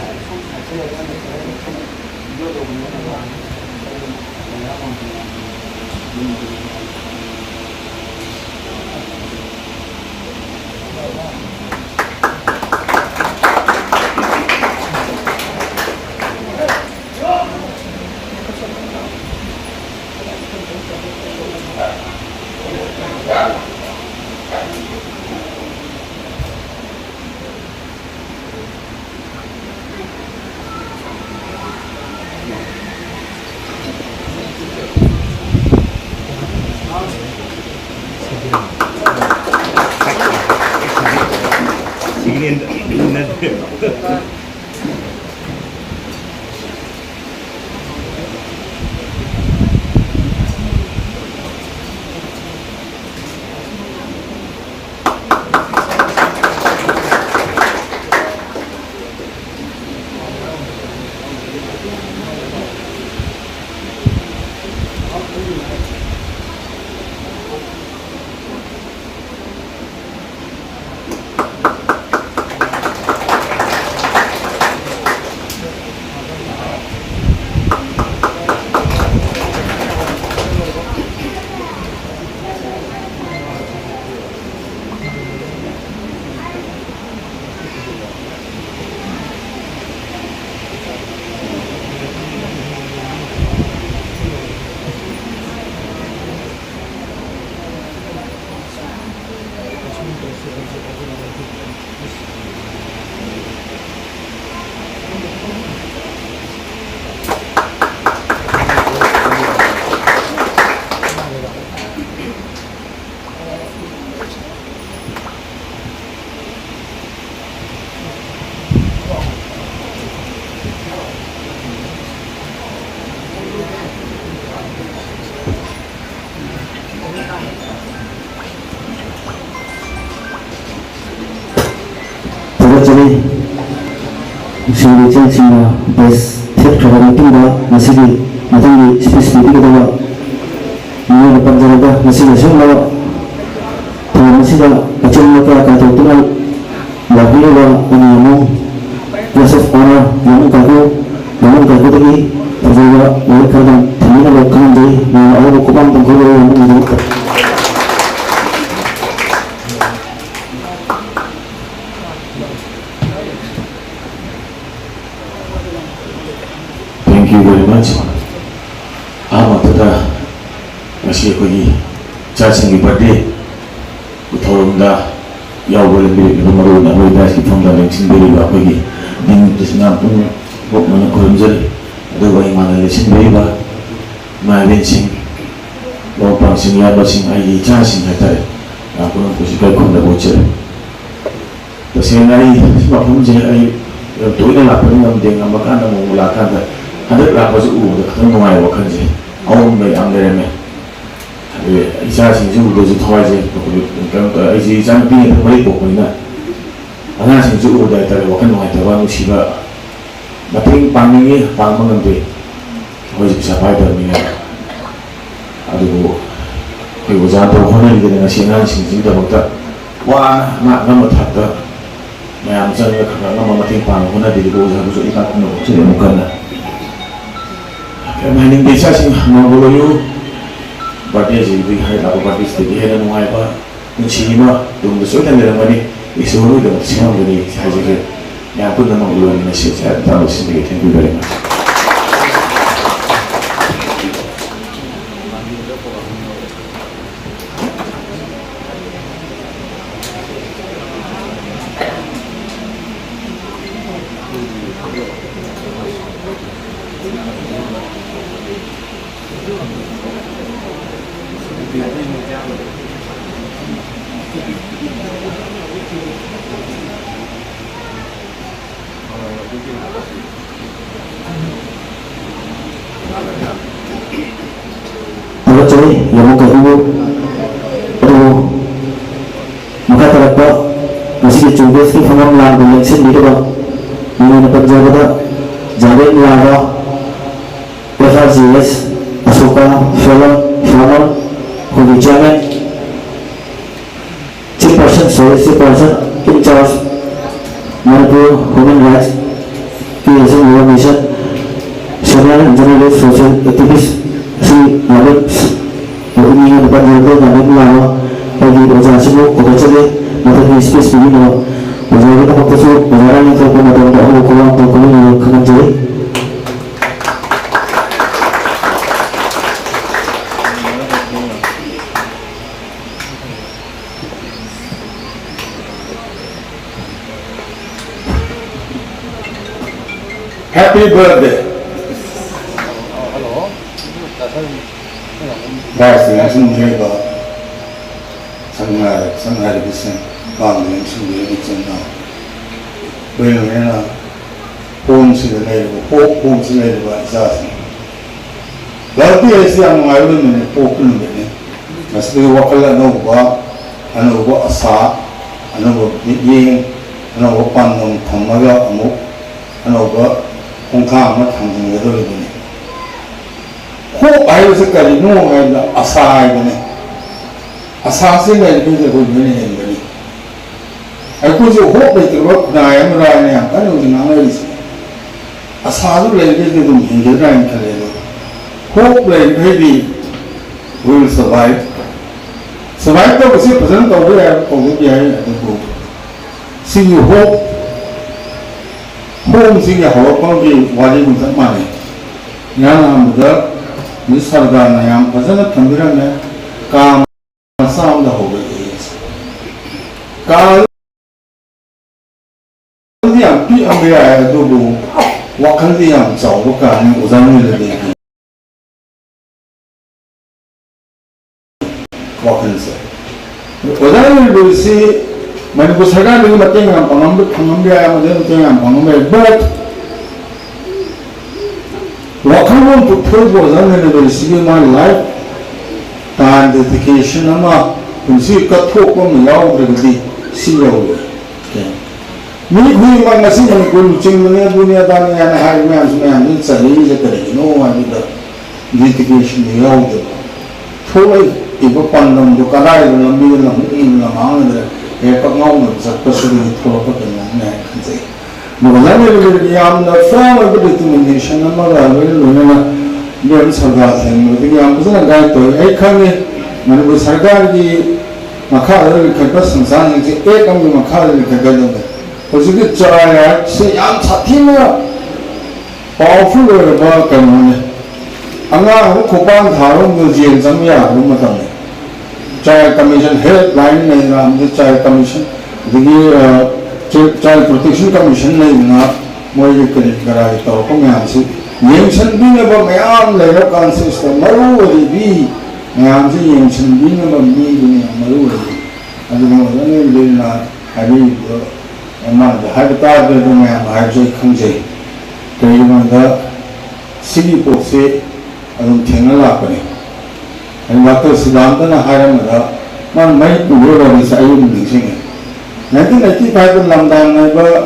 ꯆꯠꯆꯔꯤ꯫ ꯅꯨꯡꯁꯤꯕ ꯏꯆꯦꯁꯤꯡꯅ ꯕꯦꯁ ꯊꯦꯠꯈ꯭ꯔꯕ ꯃꯇꯨꯡꯗ ꯉꯁꯤꯒꯤ ꯃꯊꯪꯒꯤ ꯁ꯭ꯄꯤꯆ ꯄꯤꯕꯤꯒꯗꯕ ꯃꯤꯑꯣꯏ ꯑꯃ ꯄꯟꯖꯔꯒ, ꯉꯁꯤꯒꯤ ꯑꯁꯤꯒꯨꯝꯂꯕ ꯊꯧꯔꯝ ꯑꯁꯤꯗ ꯑꯆꯨꯝꯕ ꯀꯌꯥ ꯀꯥꯏꯊꯣꯛꯇꯨꯅ ꯂꯥꯛꯄꯤꯔꯤꯕ ꯑꯅꯤ ꯑꯃꯨꯛ Guest of Honor ꯌꯥꯃꯨꯡ ꯀꯥꯏꯀꯨ, ꯌꯥꯃꯨꯡ ꯀꯥꯏꯀꯨꯗꯒꯤ ꯐꯖꯕ ꯋꯥꯍꯩ ꯈꯔꯗꯪ ꯊꯝꯕꯤꯅꯕ ꯈꯪꯍꯟꯖꯔꯤ꯫ ꯃꯌꯥꯝꯅ ꯑꯍꯧꯕ ꯈꯨꯄꯥꯡ ꯇꯧꯊꯣꯛꯂꯒ ꯌꯥꯃꯨꯡꯒꯤꯗꯃꯛꯇ꯫ Thank you very much. ꯑꯍꯥꯟꯕꯗ ꯉꯁꯤ ꯑꯩꯈꯣꯏꯒꯤ ꯏꯆꯥꯁꯤꯡꯒꯤ ꯕꯥꯔꯗꯦ ꯊꯧꯔꯝꯗ ꯌꯥꯎꯕ ꯂꯦꯡꯕꯤꯔꯛꯂꯤꯕ, ꯃꯔꯨ ꯑꯣꯏꯅ ꯑꯩꯈꯣꯏ ꯗꯥꯏꯁꯀꯤ ꯐꯝꯗ ꯂꯦꯡꯁꯤꯟꯕꯤꯔꯤꯕ ꯑꯩꯈꯣꯏꯒꯤ ꯗꯤꯟ ꯏꯁꯂꯥꯝ ꯄꯨꯝꯅꯃꯛ ꯄꯣꯛꯅꯅ ꯈꯨꯔꯨꯝꯖꯔꯤ꯫ ꯑꯗꯨꯒ ꯑꯩ ꯃꯥꯡꯗ ꯂꯦꯡꯁꯤꯟꯕꯤꯔꯤꯕ ꯏꯃꯥ ꯏꯕꯦꯟꯁꯤꯡ, ꯃꯔꯨꯞ ꯃꯄꯥꯡꯁꯤꯡ, ꯏꯌꯥꯝꯕꯁꯤꯡ, ꯑꯩꯒꯤ ꯏꯆꯥꯁꯤꯡ ꯍꯥꯏꯇꯥꯔꯦ, ꯃꯌꯥꯝ ꯄꯨꯝꯅꯃꯛꯄꯨꯁꯨ ꯏꯀꯥꯏ ꯈꯨꯝꯅꯕ ꯎꯠꯆꯔꯤ꯫ ꯇꯁꯦꯡꯅ ꯑꯩ ꯁꯤ ꯃꯐꯝꯁꯦ ꯑꯩ ꯌꯥꯝ ꯇꯣꯏꯅ ꯂꯥꯛꯄꯗꯤ ꯉꯝꯗꯦ, ꯉꯝꯕ ꯀꯥꯟꯗ ꯑꯃꯨꯛ ꯂꯥꯛꯀꯥꯟꯗ ꯍꯟꯗꯛ ꯂꯥꯛꯄꯁꯦ ꯎꯕꯗ ꯈꯤꯇꯪ ꯅꯨꯡꯉꯥꯏꯕ ꯋꯥꯈꯜꯁꯦ ꯑꯑꯣꯟꯕ ꯌꯥꯝ ꯂꯩꯔꯝꯃꯦ꯫ ꯑꯗꯨꯒ ꯏꯆꯥꯁꯤꯡꯁꯤ ꯎꯕꯗꯁꯨ ꯊꯋꯥꯏꯁꯦ ꯀꯩꯅꯣ ꯇꯧꯔꯦ꯫ ꯑꯩꯁꯦ ꯏꯆꯥꯅꯨꯄꯤ ꯉꯥꯛꯇ ꯃꯔꯤ ꯄꯣꯛꯄꯅꯤꯅ ꯑꯉꯥꯡꯁꯤꯡꯁꯤ ꯎꯕꯗ ꯍꯥꯏꯇꯥꯔꯦ ꯋꯥꯈꯜ ꯅꯨꯡꯉꯥꯏꯇꯕ, ꯅꯨꯡꯁꯤꯕ, ꯃꯇꯦꯡ ꯄꯥꯡꯅꯤꯡꯉꯤ, ꯄꯥꯡꯕ ꯉꯝꯗꯦ꯫ ꯑꯩꯈꯣꯏꯁꯦ ꯄꯩꯁꯥ ꯄꯥꯏꯗꯕꯅꯤꯅ꯫ ꯑꯗꯨꯕꯨ ꯑꯩꯈꯣꯏ ꯑꯣꯖꯥ ꯇꯧ ꯍꯣꯠꯅꯔꯤꯗꯅ ꯉꯁꯤ ꯑꯉꯥꯡꯁꯤꯡꯁꯤꯒꯤꯗꯃꯛꯇ ꯋꯥꯅ ꯉꯥꯛ ꯉꯝꯕ ꯊꯥꯛꯇ ꯃꯌꯥꯝ ꯆꯪꯉꯒ ꯈꯔ ꯈꯔ ꯉꯝꯕ ꯃꯇꯦꯡ ꯄꯥꯡꯕ ꯍꯣꯠꯅꯕꯤꯔꯤꯕ ꯑꯣꯖꯥꯕꯨꯁꯨ ꯑꯩ ꯉꯥꯛ ꯈꯨꯝꯅ ꯍꯣꯠꯆꯔꯤ ꯑꯃꯨꯛ ꯍꯟꯅ꯫ ꯀꯔꯤꯝ ꯍꯥꯏꯅꯤꯡꯗꯦ, ꯏꯆꯥꯁꯤꯡ ꯅꯣꯡꯃ ꯂꯣꯏꯌꯨ꯫ ꯕꯥꯔꯗꯦꯁꯤꯗꯤ ꯍꯥꯏ ꯂꯥꯛꯄ ꯕꯥꯔꯗꯦꯁꯤꯗꯒꯤ ꯍꯦꯟꯅ ꯅꯨꯡꯉꯥꯏꯕ ꯄꯨꯟꯁꯤ ꯑꯃ ꯇꯨꯡꯗ ꯁꯣꯏꯗꯅ ꯂꯩꯔꯝꯒꯅꯤ꯫ ꯏꯁꯣꯔ ꯍꯣꯏꯗꯃꯛ ꯁꯦꯝꯃꯝꯒꯅꯤ ꯍꯥꯏꯖꯒꯦ꯫ ꯃꯌꯥꯝ ꯄꯨꯝꯅꯃꯛ ꯂꯣꯏꯅꯅ ꯁꯦ-, ꯁꯦ-, ꯇꯥꯕ ꯁꯤꯟꯕꯤꯒꯦ꯫ Thank you very much꯫ ꯊꯥꯒꯠꯆꯔꯤ, ꯌꯥꯝꯅ ꯀꯥꯏꯀꯨꯕꯨ꯫ ꯑꯗꯨꯕꯨ ꯃꯈꯥ ꯇꯥꯔꯛꯄ ꯉꯁꯤꯒꯤ ꯆꯣꯡꯕ ꯁꯤ ꯐꯝꯐꯝ ꯂꯥꯡꯗꯨ ꯂꯦꯡꯁꯤꯟꯕꯤꯔꯤꯕ ꯃꯤꯡ ꯑꯣꯏꯅ ꯄꯟꯖꯕꯗ ꯖꯥꯕꯦꯗ ꯂꯥꯕꯥ, F R G S, Ashoka, ꯐꯦꯂꯝ, ꯐꯥꯔꯃꯔ, ꯑꯩꯈꯣꯏꯒꯤ chairman, chief person, sorry, chief person in charge, Manipur human rights ꯀꯤ ꯑꯦꯁ ꯑꯦꯟ ꯋꯥꯔꯜ mission, senior journalist, social activist, ꯁꯤ ꯂꯥꯂꯣꯡ ꯃꯤꯉꯣꯟꯗ ꯄꯟꯖꯕꯗ ꯌꯥꯝꯅ ꯂꯥꯛꯑꯣ꯫ ꯑꯩꯒꯤ ꯑꯣꯖꯥꯁꯤꯕꯨ ꯀꯧꯔꯛꯆꯒꯦ꯫ ꯃꯊꯪꯒꯤ ꯁ꯭ꯄꯤꯆ ꯄꯤꯕꯤꯅꯕ ꯑꯣꯖꯥꯒꯤꯗꯃꯛꯇꯁꯨ ꯑꯣꯖꯥꯅ ꯂꯦꯡꯊꯣꯛꯄ ꯃꯇꯝꯗ ꯑꯍꯧꯕ ꯈꯨꯋꯥꯡ ꯈꯨꯋꯥꯡ ꯈꯨꯋꯥꯡ ꯈꯪꯍꯟꯖꯔꯤ꯫ Happy birthday. ꯚꯥꯏꯁꯇ ꯂꯦꯡꯁꯤꯟꯕꯤꯔꯤꯕ ꯁꯛꯅꯥꯏ-, ꯁꯛꯅꯥꯏꯔꯕꯁꯤꯡ, ꯄꯥꯝꯗ ꯂꯦꯡꯁꯤꯟꯕꯤꯔꯤꯕ ꯏꯆꯤꯟ ꯏꯅꯥꯎ, ꯂꯣꯏꯅ ꯂꯣꯏꯅꯅ ꯍꯣꯝꯁꯤꯗ ꯂꯩꯔꯤꯕ, ꯍꯣ-, ꯍꯣꯝꯁꯤꯗ ꯂꯩꯔꯤꯕ ꯏꯆꯥꯁꯤꯡ꯫ ꯚꯥꯔꯠꯀꯤ ꯑꯩꯁꯤ ꯌꯥꯝ ꯅꯨꯡꯉꯥꯏꯕ ꯅꯨꯃꯤꯠꯅꯤ, ꯄꯣꯛꯄ ꯅꯨꯃꯤꯠꯅꯤ꯫ ꯃꯁꯤꯗꯒꯤ ꯋꯥꯈꯜ ꯑꯅꯧꯕ, ꯑꯅꯧꯕ ꯑꯁꯥ, ꯑꯅꯧꯕ ꯃꯤꯠꯌꯦꯡ, ꯑꯅꯧꯕ ꯄꯥꯟꯗꯝ ꯊꯝꯃꯒ ꯑꯃꯨꯛ ꯑꯅꯧꯕ ꯈꯣꯡꯊꯥꯡ ꯑꯃ ꯊꯥꯡꯖꯤꯟꯒꯗꯧꯔꯤꯕꯅꯤ꯫ ꯍꯣꯞ ꯍꯥꯏꯕꯁꯤ ꯀꯔꯤꯅꯣ ꯍꯥꯏꯕꯗ ꯑꯁꯥ ꯍꯥꯏꯕꯅꯤ꯫ ꯑꯁꯥꯁꯤ ꯂꯩꯔꯤꯈꯩꯗꯤ ꯑꯩꯈꯣꯏ ꯂꯣꯏꯅ ꯍꯤꯡꯒꯅꯤ꯫ ꯑꯩꯈꯣꯏꯁꯨ ꯍꯣꯞ ꯂꯩꯇ꯭ꯔꯕ ꯈꯨꯟꯅꯥꯏ ꯑꯃꯔꯥ ꯍꯥꯏꯅ ꯌꯥꯝ ꯀꯟꯅ ꯍꯧꯖꯤꯛ ꯉꯥꯡꯅꯔꯤꯁꯦ꯫ ꯑꯁꯥꯗꯨ ꯂꯩꯔꯤꯈꯩꯗꯤ ꯑꯗꯨꯝ ꯍꯤꯡꯒꯗ꯭ꯔꯥ ꯍꯥꯏꯅ ꯈꯜꯂꯦ꯫ ꯑꯗꯣ ꯍꯣꯞ ꯂꯩꯔꯤꯈꯩꯗꯤ we will survive꯫ Survive ꯇꯧꯕꯁꯤ ꯐꯖꯅ ꯇꯧꯕ ꯌꯥꯏ, ꯇꯧꯗꯕ ꯌꯥꯏ, ꯑꯗꯨꯕꯨ ꯁꯤꯒꯤ ꯍꯣꯞ, ꯍꯣꯝꯁꯤꯒꯤ ꯍꯧꯔꯛꯐꯝꯒꯤ ꯋꯥꯔꯤꯒ ꯆꯞ ꯃꯥꯟꯅꯩ꯫ ꯏꯍꯥꯟ ꯍꯥꯟꯕꯗ ꯃꯤꯁ ꯁꯔꯗꯥꯔꯅ ꯌꯥꯝ ꯐꯖꯅ ꯊꯝꯕꯤꯔꯝꯃꯦ꯫ ꯀꯥ ꯃꯆꯥ ꯑꯃꯗ ꯍꯧꯔꯛꯏ꯫ ꯀꯥ ꯋꯥꯈꯜꯗꯤ ꯌꯥꯝ ꯄꯤꯛꯑꯝꯕ ꯌꯥꯏ, ꯑꯗꯨꯕꯨ ꯋꯥꯈꯜꯗꯤ ꯌꯥꯝ ꯆꯥꯎꯕ ꯀꯥꯅꯤ ꯑꯣꯖꯥ ꯅꯤꯂꯀꯥꯟꯇꯒꯤ ꯋꯥꯈꯜꯁꯦ꯫ ꯑꯣꯖꯥ ꯅꯤꯂꯀꯥꯟꯇꯁꯤ ꯃꯅꯤꯄꯨꯔ ꯁꯔꯀꯥꯔꯗꯒꯤ ꯃꯇꯦꯡ ꯌꯥꯝ ꯄꯥꯡꯉꯝꯕ, ꯐꯪꯉꯝꯕ ꯌꯥꯏ, ꯑꯃꯗꯒꯤ ꯃꯇꯦꯡ ꯌꯥꯝ ꯐꯪꯉꯝꯕ ꯌꯥꯏ, but ꯋꯥꯈꯜꯂꯣꯟ ꯄꯨꯊꯣꯛꯏꯕ ꯑꯣꯖꯥ ꯅꯤꯂꯀꯥꯟꯇꯁꯤꯒꯤ ꯃꯥ life time dedication ꯑꯃ, ꯄꯨꯟꯁꯤ ꯀꯠꯊꯣꯛꯄ ꯑꯃ ꯌꯥꯎꯗ꯭ꯔꯒꯗꯤ ꯁꯤ ꯌꯧꯔꯣꯏ꯫ ꯃꯤ ꯈꯨꯗꯤꯡꯃꯛ ꯉꯁꯤ ꯃꯅꯤꯄꯨꯔ ꯂꯨꯆꯤꯡꯕꯅꯦ, ꯑꯗꯨꯅꯦ ꯑꯗꯥꯅꯦ ꯍꯥꯏꯅ ꯍꯥꯏꯔꯤ ꯃꯌꯥꯝꯁꯤ, ꯃꯌꯥꯝꯁꯤꯅ ꯆꯩꯔꯛꯏꯁꯦ ꯀꯔꯤꯒꯤꯅꯣ ꯍꯥꯏꯕꯗ, dedication ꯗꯨ ꯌꯥꯎꯗꯕ꯫ ꯊꯣꯛꯂꯛꯏꯕ ꯄꯥꯟꯗꯝꯗꯨ ꯀꯗꯥꯏꯗ, ꯂꯝꯕꯤꯗ ꯂꯝꯍꯨꯛ ꯏꯟ ꯂꯝꯍꯥꯡꯗ ꯍꯦꯛꯇ ꯉꯥꯎꯅꯕ ꯆꯠꯄꯁꯤꯗꯒꯤ ꯊꯣꯛꯂꯛꯄ ꯀꯩꯅꯣꯝꯅꯦ ꯍꯥꯏꯅ ꯈꯟꯖꯩ꯫ ꯑꯗꯨꯒ ꯂꯝꯂꯩ ꯂꯩꯔꯒ ꯌꯥꯝꯅ firm ꯑꯣꯏꯕ determination ꯑꯃꯒ ꯂꯣꯏꯅ ꯂꯣꯏꯅꯅ ꯏꯕꯦꯝ ꯁꯔꯗꯥꯔ ꯊꯦꯡꯅꯕꯗꯒꯤ ꯌꯥꯝ ꯐꯖꯅ guide ꯇꯧꯋꯤ꯫ ꯑꯩ ꯈꯪꯉꯤ, ꯃꯅꯤꯄꯨꯔ ꯁꯔꯀꯥꯔꯒꯤ ꯃꯈꯥꯗ ꯂꯤꯡꯈꯠꯄ ꯁꯪꯁꯊꯥꯟꯁꯤꯡꯁꯦ act ꯑꯃꯒꯤ ꯃꯈꯥꯗ ꯂꯤꯡꯈꯠꯀꯗꯕꯅꯤ꯫ ꯍꯧꯖꯤꯛꯀꯤ ꯆꯔꯥꯏ ꯔꯥꯏꯠꯁꯦ ꯌꯥꯝ ꯁꯥꯊꯤꯅ powerful ꯑꯣꯏꯔꯕ ꯀꯩꯅꯣꯅꯦ꯫ ꯑꯉꯥꯡ ꯑꯃ ꯈꯣꯡꯄꯥꯟ ꯊꯥꯕ ꯑꯃꯗ ꯖꯦꯜ ꯆꯪꯕ ꯌꯥꯗꯕ ꯃꯇꯝꯅꯤ꯫ Child Commission, Helpline ꯂꯩꯅ, ꯑꯃꯗꯤ Child Commission, ꯑꯗꯒꯤ, ꯑ, Child Protection Commission ꯂꯩꯗꯅ, ꯃꯣꯏꯒꯤ ꯀꯔꯤ ꯀꯔꯥꯒꯤ ꯇꯧꯔꯛꯄ ꯃꯌꯥꯝꯁꯤ ꯌꯦꯡꯁꯤꯟꯕꯤꯅꯕ ꯃꯌꯥꯝ ꯂꯩꯔꯀꯥꯟꯁꯤꯗ, ꯃꯔꯨ ꯑꯣꯏꯔꯤꯕꯤ ꯃꯌꯥꯝꯁꯤ ꯌꯦꯡꯁꯤꯟꯕꯤꯅꯕ ꯃꯤꯗꯨꯅ ꯌꯥꯝ ꯃꯔꯨ ꯑꯣꯏꯔꯤ꯫ ꯑꯗꯨꯅ ꯑꯣꯖꯥ ꯅꯦꯕꯤꯟꯅ ꯍꯥꯏꯕꯤꯔꯤꯕꯗꯣ, ꯃꯥꯅ ꯍꯥꯏꯕ ꯇꯥꯔꯒꯗꯤ ꯑꯗꯨ ꯃꯌꯥꯝꯅ ꯍꯥꯏꯕꯁꯨ ꯑꯩ ꯈꯪꯖꯩ꯫ ꯀꯔꯤꯒꯤꯅꯣꯗ ꯁꯤꯒꯤ ꯄꯣꯠꯁꯤ ꯑꯗꯨꯝ ꯊꯦꯡꯅ ꯂꯥꯛꯄꯅꯤ꯫ ꯑꯩ ꯗꯥꯛꯇꯔ ꯁꯤꯗꯥꯟꯇꯅ ꯍꯥꯏꯔꯝꯕꯗ, ꯃꯥꯅ ꯃꯩ ꯄꯨꯔꯒ ꯂꯩꯔꯤꯁꯦ ꯑꯩ ꯑꯗꯨꯝ ꯅꯤꯡꯁꯤꯡꯉꯦ꯫ Nineteen eighty five ꯗ ꯂꯝꯗꯥꯡ ꯅꯥꯏꯕ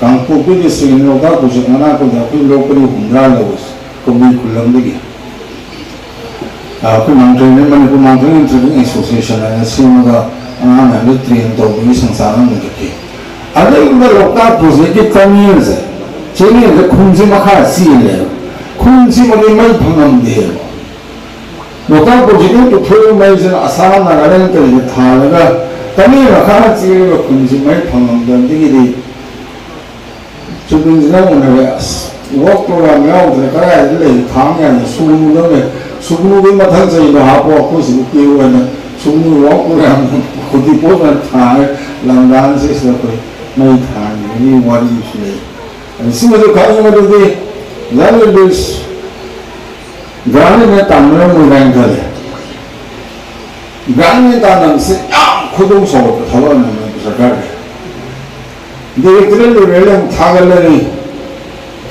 ꯀꯥꯡꯄꯣꯛꯄꯤꯒꯤ ꯁ꯭ꯔꯤ ꯂꯣꯛꯇꯥꯛ ꯄ꯭ꯔꯣꯖꯦꯛ ꯃꯅꯥꯛꯇꯨꯗ ꯑꯩꯈꯣꯏ ꯂꯣꯛ ꯄꯔꯤ ꯍꯨꯝꯗ꯭ꯔꯥ ꯂꯧꯏ ꯀꯕꯨꯏ ꯈꯨꯜꯂꯝꯗꯒꯤ꯫ ꯑꯩꯈꯣꯏ ꯃꯥꯡꯇ꯭ꯔꯦꯟ, ꯃꯅꯤꯄꯨꯔ ꯃꯥꯡꯇ꯭ꯔꯦꯟ ꯇ꯭ꯔꯦꯅꯤꯡ ꯑꯦꯁꯣꯁꯤꯌꯦꯁꯟ ꯍꯥꯏꯅ ꯁꯦꯝꯃꯒ ꯑꯉꯥꯡ ꯃꯌꯥꯝꯗ ꯇ꯭ꯔꯦꯟ ꯇꯧꯕꯒꯤ ꯁꯪꯁꯊꯥꯟ ꯑꯃ ꯂꯤꯡꯈꯠꯈꯤ꯫ ꯑꯗꯨꯒꯨꯝꯕ ꯂꯣꯛꯇꯥꯛ ꯄ꯭ꯔꯣꯖꯦꯛꯀꯤ tunnel ꯁꯦ, channel ꯁꯦ ꯈꯨꯟꯁꯤ ꯃꯈꯥ ꯆꯦꯜꯂꯦꯕ꯫ ꯈꯨꯟꯁꯤꯃꯗꯤ ꯃꯩ ꯐꯪꯉꯝꯗꯦꯕ꯫ ꯂꯣꯛꯇꯥꯛ ꯄ꯭ꯔꯣꯖꯦꯛꯀꯤ ꯄꯨꯊꯣꯛꯏꯕ ꯃꯩꯁꯤꯅ ꯑꯁꯥꯝ, ꯅꯥꯒꯥꯂꯦꯟ ꯀꯔꯤꯗ ꯊꯥꯜꯂꯒ tunnel ꯃꯈꯥ ꯆꯦꯜꯂꯤꯕ ꯈꯨꯟꯁꯤ ꯃꯩ ꯐꯪꯉꯝꯗꯕꯗꯒꯤꯗꯤ ꯆꯨꯝꯃꯤꯟꯁꯤꯅ ꯎꯅꯔꯦ꯫ ꯑꯁ, work program ꯌꯥꯎꯗ꯭ꯔꯦ, ꯀꯗꯥꯏꯗ ꯂꯩ? ꯊꯥꯡ ꯌꯥꯝꯅ ꯁꯨꯒꯅꯨꯗ ꯂꯩ꯫ ꯁꯨꯒꯅꯨꯒꯤ ꯃꯊꯪ ꯆꯍꯤꯗ ꯍꯥꯞꯄꯣ, ꯑꯩꯈꯣꯏ ꯁꯤꯗ ꯄꯤꯌꯨ ꯍꯥꯏꯅ ꯁꯨꯒꯅꯨ work program ꯈꯨꯗꯤ ꯄꯣꯠꯅ ꯊꯥꯔꯦ꯫ ꯂꯝꯗꯥꯡꯁꯤꯁꯤꯗ ꯑꯩꯈꯣꯏ ꯃꯩ ꯊꯥꯟꯕꯒꯤ ꯋꯥꯔꯤꯁꯨ ꯂꯩ꯫ ꯑꯗꯨ ꯁꯤꯃꯁꯨ ꯈꯪꯉꯤ ꯃꯗꯨꯗꯤ ꯂꯟ ꯂꯨꯏꯁ ꯒ꯭ꯔꯥꯟ ꯑꯣꯏꯅ ꯇꯥꯟꯕꯅ ꯃꯣꯏꯔꯥꯡ ꯈꯜꯂꯦ꯫ ꯒ꯭ꯔꯥꯟ ꯑꯣꯏꯅ ꯇꯥꯟꯅꯕꯁꯦ ꯌꯥꯝ ꯈꯣꯏꯗꯧ ꯁꯥꯎꯒꯠꯄ ꯊꯕꯛ ꯑꯃꯅꯤ ꯃꯅꯤꯄꯨꯔ ꯁꯔꯀꯥꯔꯒꯤ꯫ Directorate level ꯑꯃꯨꯛ ꯊꯥꯒꯠꯂꯅꯤ,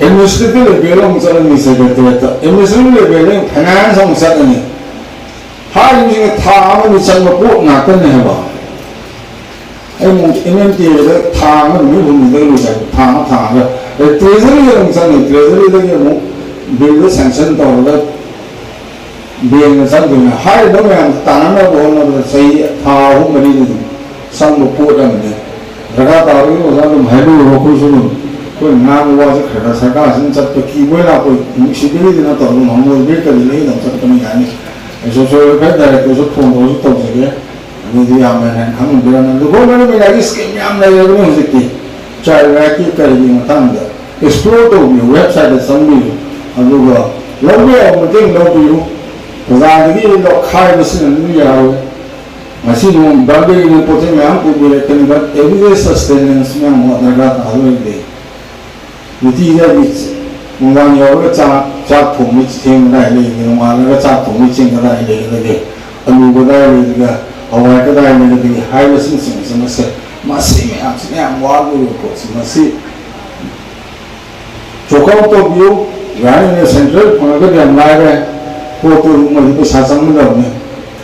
administrative level ꯑꯃꯨꯛ ꯆꯠꯂꯅꯤ, secretariat ꯇ, administrative level ꯑꯃꯨꯛ finance ꯑꯃꯨꯛ ꯆꯠꯂꯅꯤ꯫ ꯍꯥꯏꯔꯤꯕꯁꯤꯡ ꯊꯥ ꯑꯃꯅꯤ ꯆꯪꯕ ꯄꯣꯠ ꯉꯥꯛꯇꯅꯦ ꯍꯥꯏꯕ꯫ ꯑꯩ ꯑꯃꯨꯛ ꯑꯦꯝ ꯑꯦꯝ ꯇꯤ ꯑꯦꯗ ꯊꯥ ꯑꯃ ꯅꯨꯃꯤꯠ ꯍꯨꯝꯅꯤꯗꯒꯤ ꯂꯣꯏꯁꯤꯜꯂꯦ꯫ ꯊꯥ ꯑꯃ ꯊꯥ ꯑꯃꯗ ꯑꯗꯩ ꯇ꯭ꯔꯦꯖꯔꯤꯗ ꯑꯃꯨꯛ ꯆꯪꯉꯦ꯫ ꯇ꯭ꯔꯦꯖꯔꯤꯗꯒꯤ ꯑꯃꯨꯛ ꯕꯤꯜꯗꯣ ꯁꯦꯡꯁꯟ ꯇꯧꯔꯒ ꯕꯦꯡꯗ ꯆꯪꯗꯣꯏꯅꯦ꯫ ꯍꯥꯏꯔꯤꯕ ꯃꯌꯥꯝꯁꯦ ꯇꯥꯟꯅꯅꯕ ꯍꯣꯠꯅꯕꯗ ꯆꯍꯤ ꯊꯥ ꯑꯍꯨꯝ ꯃꯔꯤꯗꯤ ꯑꯗꯨꯝ ꯆꯪꯕ ꯄꯣꯠ ꯑꯃꯅꯤ꯫ ꯗꯔꯀꯥꯔ ꯇꯥꯕꯒꯤ ꯑꯣꯖꯥ ꯑꯗꯨꯝ ꯍꯥꯏꯕꯤꯔꯨꯔꯣ꯫ ꯑꯩꯈꯣꯏꯁꯨ ꯑꯗꯨꯝ ꯑꯩꯈꯣꯏꯅ ꯉꯥꯡꯕ ꯋꯥꯁꯦ ꯈꯔ ꯈꯔ ꯁꯔꯀꯥꯔꯁꯤꯅ ꯆꯠꯄ ꯀꯤꯕꯣꯏ ꯂꯥꯛꯄꯣꯏ ꯅꯨꯡꯁꯤꯕꯒꯤꯗꯤ ꯅꯠꯇꯕ ꯑꯗꯨꯝ ꯍꯪꯒꯣꯏꯕꯒꯤ ꯀꯔꯤ ꯂꯩ ꯑꯗꯨꯝ ꯆꯠꯄꯅꯤ ꯌꯥꯅꯤ꯫ ꯑꯩ ꯁꯣꯁꯤꯌꯦꯜ ꯋꯦꯜꯐꯤꯌꯥꯔ ꯗꯥꯏꯔꯦꯛꯇꯔꯁꯨ ꯐꯣꯟ ꯇꯧꯔꯁꯨ ꯇꯧꯖꯒꯦ꯫ ꯑꯗꯨꯗꯤ ꯌꯥꯝ ꯍꯦꯟꯅ ꯈꯪꯍꯟꯕꯤꯔꯝꯃꯦ꯫ ꯑꯗꯨ ꯒꯣꯔꯃꯦꯟ ꯑꯣꯐ ꯏꯟꯗꯤꯌꯥꯒꯤ ꯁ꯭ꯀꯤꯝ ꯌꯥꯝ ꯂꯩꯔꯕꯅꯤ ꯍꯧꯖꯤꯛꯇꯤ꯫ ꯆꯥꯏꯜ ꯔꯥꯏꯠꯀꯤ ꯀꯔꯤꯒꯤ ꯃꯇꯥꯡꯗ ꯑꯦꯛꯁꯄ꯭ꯂꯣꯔ ꯇꯧꯕꯤꯌꯨ, ꯋꯦꯕꯁꯥꯏꯠꯇ ꯆꯪꯕꯤꯌꯨ, ꯑꯗꯨꯒ ꯂꯧꯕ ꯌꯥꯕ ꯃꯇꯦꯡ ꯂꯧꯕꯤꯌꯨ꯫ ꯑꯣꯖꯥꯗꯒꯤ ꯂꯧꯈꯥꯏꯕꯁꯤꯅ ꯑꯗꯨꯝ ꯌꯥꯔꯣꯏ꯫ ꯉꯁꯤ ꯅꯣꯡ ꯕꯥꯔꯗꯦꯒꯤ ꯄꯣꯠ ꯆꯩ ꯃꯌꯥꯝ ꯄꯨꯕꯤꯔꯛꯀꯅꯤ, but everyday sustenance ꯃꯌꯥꯝ ꯑꯃ ꯗꯔꯀꯥꯔ ꯇꯥꯗꯣꯔꯤꯕꯗꯤ ꯅꯨꯡꯇꯤꯖꯥꯒꯤ ꯅꯨꯡꯗꯥꯡ ꯌꯧꯔꯒ ꯆꯥꯛ, ꯆꯥꯛ ꯊꯣꯡꯕꯒꯤ ꯆꯦꯡ ꯀꯗꯥꯏ ꯂꯩꯒꯦ, ꯅꯣꯡꯉꯥꯜꯂꯒ ꯆꯥꯛ ꯊꯣꯡꯕꯒꯤ ꯆꯦꯡ ꯀꯗꯥꯏ ꯂꯩꯒꯗꯒꯦ, ꯑꯂꯨ ꯀꯗꯥꯏ ꯂꯩꯒꯦ, ꯍꯋꯥꯏ ꯀꯗꯥꯏ ꯂꯩꯒꯗꯒꯦ ꯍꯥꯏꯕꯁꯤꯅꯆꯤꯡꯕꯁꯦ ꯃꯁꯦ-, ꯃꯁꯤ ꯃꯌꯥꯝꯁꯤꯅ ꯌꯥꯝ ꯋꯥꯕ ꯑꯣꯏꯕ ꯄꯣꯠꯁꯦ꯫ ꯃꯁꯤ ꯆꯣꯛ ꯑꯥꯎꯠ ꯇꯧꯕꯤꯌꯨ꯫ ꯌꯥꯔꯤꯉꯩ ꯁꯦꯟꯇ꯭ꯔꯦꯜ ꯐꯪꯉꯒꯗꯤ ꯌꯥꯝ ꯂꯥꯏꯔꯦ꯫ ꯄꯣꯠꯇꯨ ꯃꯣꯏꯗꯤ ꯄꯩꯁꯥ ꯆꯪꯒꯗꯕꯅꯤ꯫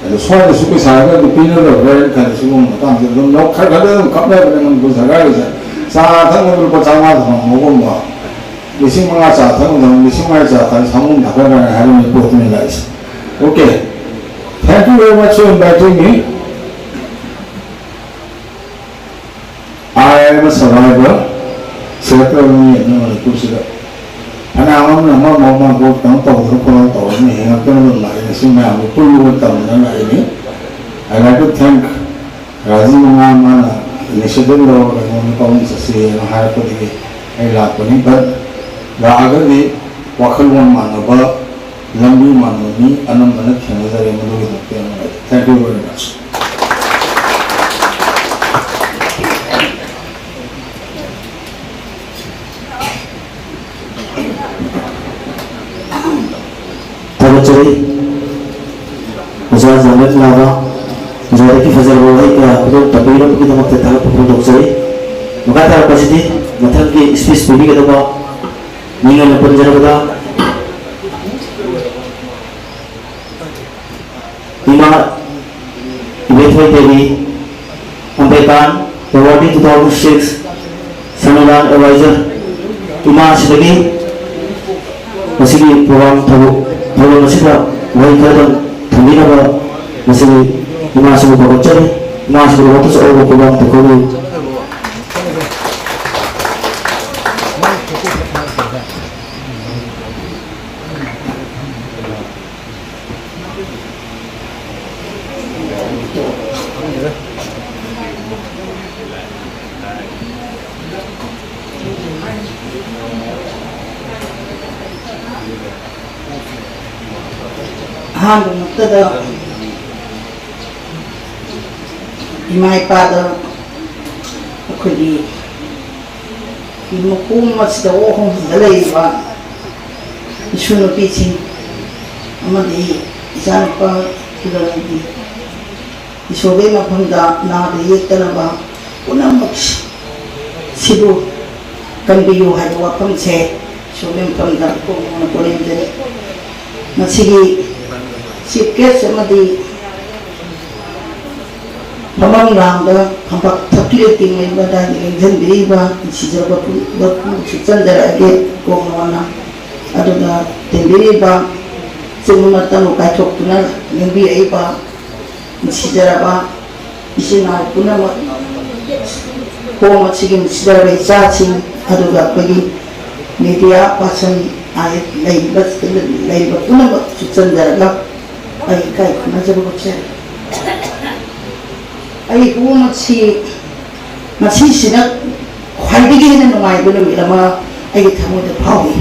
ꯑꯗꯣ ꯁ꯭ꯋꯥꯏꯗꯁꯨ ꯄꯩꯁꯥ ꯈꯔꯗꯤ ꯄꯤꯅꯗꯕ꯭ꯔꯥ ꯍꯥꯏꯅ ꯈꯜꯂꯤ꯫ ꯁꯤꯒꯨꯝꯕ ꯃꯇꯥꯡꯁꯤꯗ ꯑꯗꯨꯝ ꯂꯧ-, ꯈꯔ ꯈꯔꯗꯤ ꯑꯗꯨꯝ ꯀꯞꯅꯕꯅꯦ ꯃꯅꯤꯄꯨꯔ ꯁꯔꯀꯥꯔꯒꯤꯁꯦ꯫ ꯆꯥ ꯊꯛꯅꯕ ꯂꯨꯄꯥ ꯆꯥꯝꯃꯉꯥ ꯊꯝꯃꯝꯕꯒꯨꯝꯕ, ꯂꯤꯁꯤꯡ ꯃꯉꯥ ꯆꯥ ꯊꯛꯅꯕ, ꯂꯤꯁꯤꯡ ꯃꯉꯥ ꯆꯥ ꯊꯛ-, ꯁꯪꯒꯣꯝ ꯊꯛꯀꯗ꯭ꯔꯥ ꯍꯥꯏꯕꯒꯤ ꯄꯣꯠꯇꯨꯅꯤ ꯂꯥꯛꯏꯁꯦ꯫ Okay, thank you very much for inviting me. I am a survivor. ꯁꯤꯔꯛꯇ꯭ꯔꯕ ꯃꯤ ꯑꯃꯅ ꯃꯅꯤꯄꯨꯔꯁꯤꯗ ꯐꯅꯌꯥꯝ ꯑꯃꯅ ꯑꯃ ꯑꯃ ꯑꯃ ꯚꯣꯠ ꯀꯩꯅꯣ ꯇꯧꯗꯅ ꯈꯣꯠꯇꯅ ꯇꯧꯔꯒ ꯍꯤꯡꯉꯛꯇꯅ ꯑꯗꯨꯝ ꯂꯥꯛꯑꯦ꯫ ꯉꯁꯤ ꯃꯌꯥꯝꯗꯣ ꯄꯨꯜꯂꯒ ꯇꯝꯗꯅ ꯂꯥꯛꯏꯅꯤ꯫ I like to thank Rajiv ꯃꯉꯥ ꯃꯥꯅ initiative ꯂꯧꯔꯒ ꯑꯩꯉꯣꯟꯗ ꯄꯥꯎꯃꯤ ꯆꯠꯁꯦꯅ ꯍꯥꯏꯔꯛꯄꯗꯒꯤ ꯑꯩ ꯂꯥꯛꯄꯅꯤ꯫ But ꯂꯥꯛꯑꯒꯗꯤ ꯋꯥꯈꯜꯂꯣꯟ ꯃꯥꯟꯅꯕ, ꯂꯝꯕꯤ ꯃꯥꯟꯅꯕ ꯃꯤ ꯑꯅꯝꯕꯅ ꯊꯦꯡꯅꯖꯔꯦ꯫ ꯃꯗꯨꯒꯤꯗꯃꯛꯇ ꯌꯥꯝ ꯅꯨꯡꯉꯥꯏꯖꯩ꯫ Thank you very much. ꯊꯥꯒꯠꯆꯔꯤ꯫ ꯑꯣꯖꯥ ꯖꯣꯅꯦꯠ ꯂꯥꯕꯥ, ꯑꯣꯖꯥꯗꯒꯤ ꯐꯖꯔꯕ ꯋꯥꯍꯩ ꯀꯌꯥ ꯈꯨꯗꯣꯜ ꯇꯝꯕꯤꯔꯝꯕꯒꯤꯗꯃꯛꯇ ꯊꯥꯒꯠꯄ ꯐꯣꯡꯗꯣꯛꯆꯔꯤ꯫ ꯃꯈꯥ ꯇꯥꯔꯛꯄꯁꯤꯗꯤ ꯃꯊꯪꯒꯤ speech ꯄꯤꯕꯤꯒꯗꯕ ꯃꯤꯡ ꯑꯣꯏꯅ ꯄꯟꯖꯔꯕꯗ, ꯏꯃꯥ Ibethoi Devi, ꯑꯝꯕ Tan, awardee two thousand six, Sanadan Advisor, ꯏꯃꯥꯁꯤꯗꯒꯤ ꯃꯁꯤꯒꯤ program ꯊꯧ-, ꯊꯧꯔꯝ ꯑꯁꯤꯗ ꯋꯥꯍꯩ ꯈꯔꯗꯪ ꯊꯝꯕꯤꯅꯕ ꯃꯁꯤꯒꯤ ꯏꯃꯥꯁꯤꯕꯨ ꯀꯧꯔꯛꯆꯔꯤ꯫ ꯏꯃꯥꯁꯤꯒꯤꯗꯃꯛꯇꯁꯨ ꯑꯆꯧꯕ ꯄꯨꯛꯅꯤꯡ ꯊꯧꯒꯠꯄꯤꯌꯨ꯫ ꯑꯍꯥꯟꯕꯃꯛꯇꯗ ꯏꯃꯥ ꯏꯄꯥꯗ ꯑꯩꯈꯣꯏꯒꯤ ꯃꯈꯣꯡ ꯑꯁꯤꯗ ꯑꯣꯛ ꯍꯣꯡꯐꯝꯗ ꯂꯩꯔꯤꯕ ꯏꯁꯨ ꯅꯨꯄꯤꯁꯤꯡ ꯑꯃꯗꯤ ꯏꯆꯥꯅꯨꯄꯥ ꯈꯨꯂꯪꯒꯤ ꯏꯁꯣꯔꯒꯤ ꯃꯐꯝꯗ ꯅꯥꯗ ꯌꯦꯛꯇꯅꯕ ꯄꯨꯝꯅꯃꯛ ꯁꯤꯕꯨ ꯀꯟꯕꯤꯌꯨ ꯍꯥꯏꯕ ꯋꯥꯐꯝꯁꯦ ꯏꯁꯣꯔꯒꯤ ꯃꯐꯝꯗ ꯀꯣꯡꯅ ꯄꯨꯔꯦꯝꯖꯔꯤ꯫ ꯃꯁꯤꯒꯤ chief guest ꯑꯃꯗꯤ ꯐꯝꯐꯝ ꯂꯥꯡꯗ ꯐꯝꯄꯥꯛ ꯊꯛꯂꯤ ꯇꯤꯡꯂꯤꯕ ꯑꯗꯥꯏꯗ ꯂꯦꯡꯁꯤꯟꯕꯤꯔꯤꯕ ꯅꯨꯡꯁꯤꯖꯔꯕ ꯄꯨ-, ꯄꯨ ꯆꯟꯖꯔꯛꯑꯒꯦ ꯀꯣꯡꯅꯣꯟꯅ꯫ ꯑꯗꯨꯒ ꯇꯤꯟꯕꯤꯔꯤꯕ ꯆꯤꯡ ꯃꯇꯝ ꯀꯥꯏꯊꯣꯛꯇꯨꯅ ꯂꯦꯡꯕꯤꯔꯛꯏꯕ ꯅꯨꯡꯁꯤꯖꯔꯕ ꯏꯆꯤꯟ ꯏꯅꯥꯎ ꯄꯨꯝꯅꯃꯛ, ꯍꯣꯝ ꯑꯁꯤꯒꯤ ꯅꯨꯡꯁꯤꯖꯔꯕ ꯏꯆꯥꯁꯤꯡ, ꯑꯗꯨꯒ ꯑꯩꯈꯣꯏꯒꯤ media person ꯂꯩꯔꯤꯕ, ꯂꯩꯔꯤꯕ ꯄꯨꯝꯅꯃꯛ ꯆꯨꯞꯆꯟꯖꯔꯒ ꯑꯩ ꯏꯀꯥꯏ ꯈꯨꯝꯅꯖꯕ ꯎꯠꯆꯔꯤ꯫ ꯑꯩ ꯍꯣꯝ ꯑꯁꯤ ꯉꯁꯤꯁꯤꯅ ꯈ꯭ꯋꯥꯏꯗꯒꯤ ꯍꯦꯟꯅ ꯅꯨꯡꯉꯥꯏꯕ ꯅꯨꯃꯤꯠ ꯑꯃ ꯑꯩꯒꯤ ꯊꯃꯣꯏꯗ ꯐꯥꯎꯏ꯫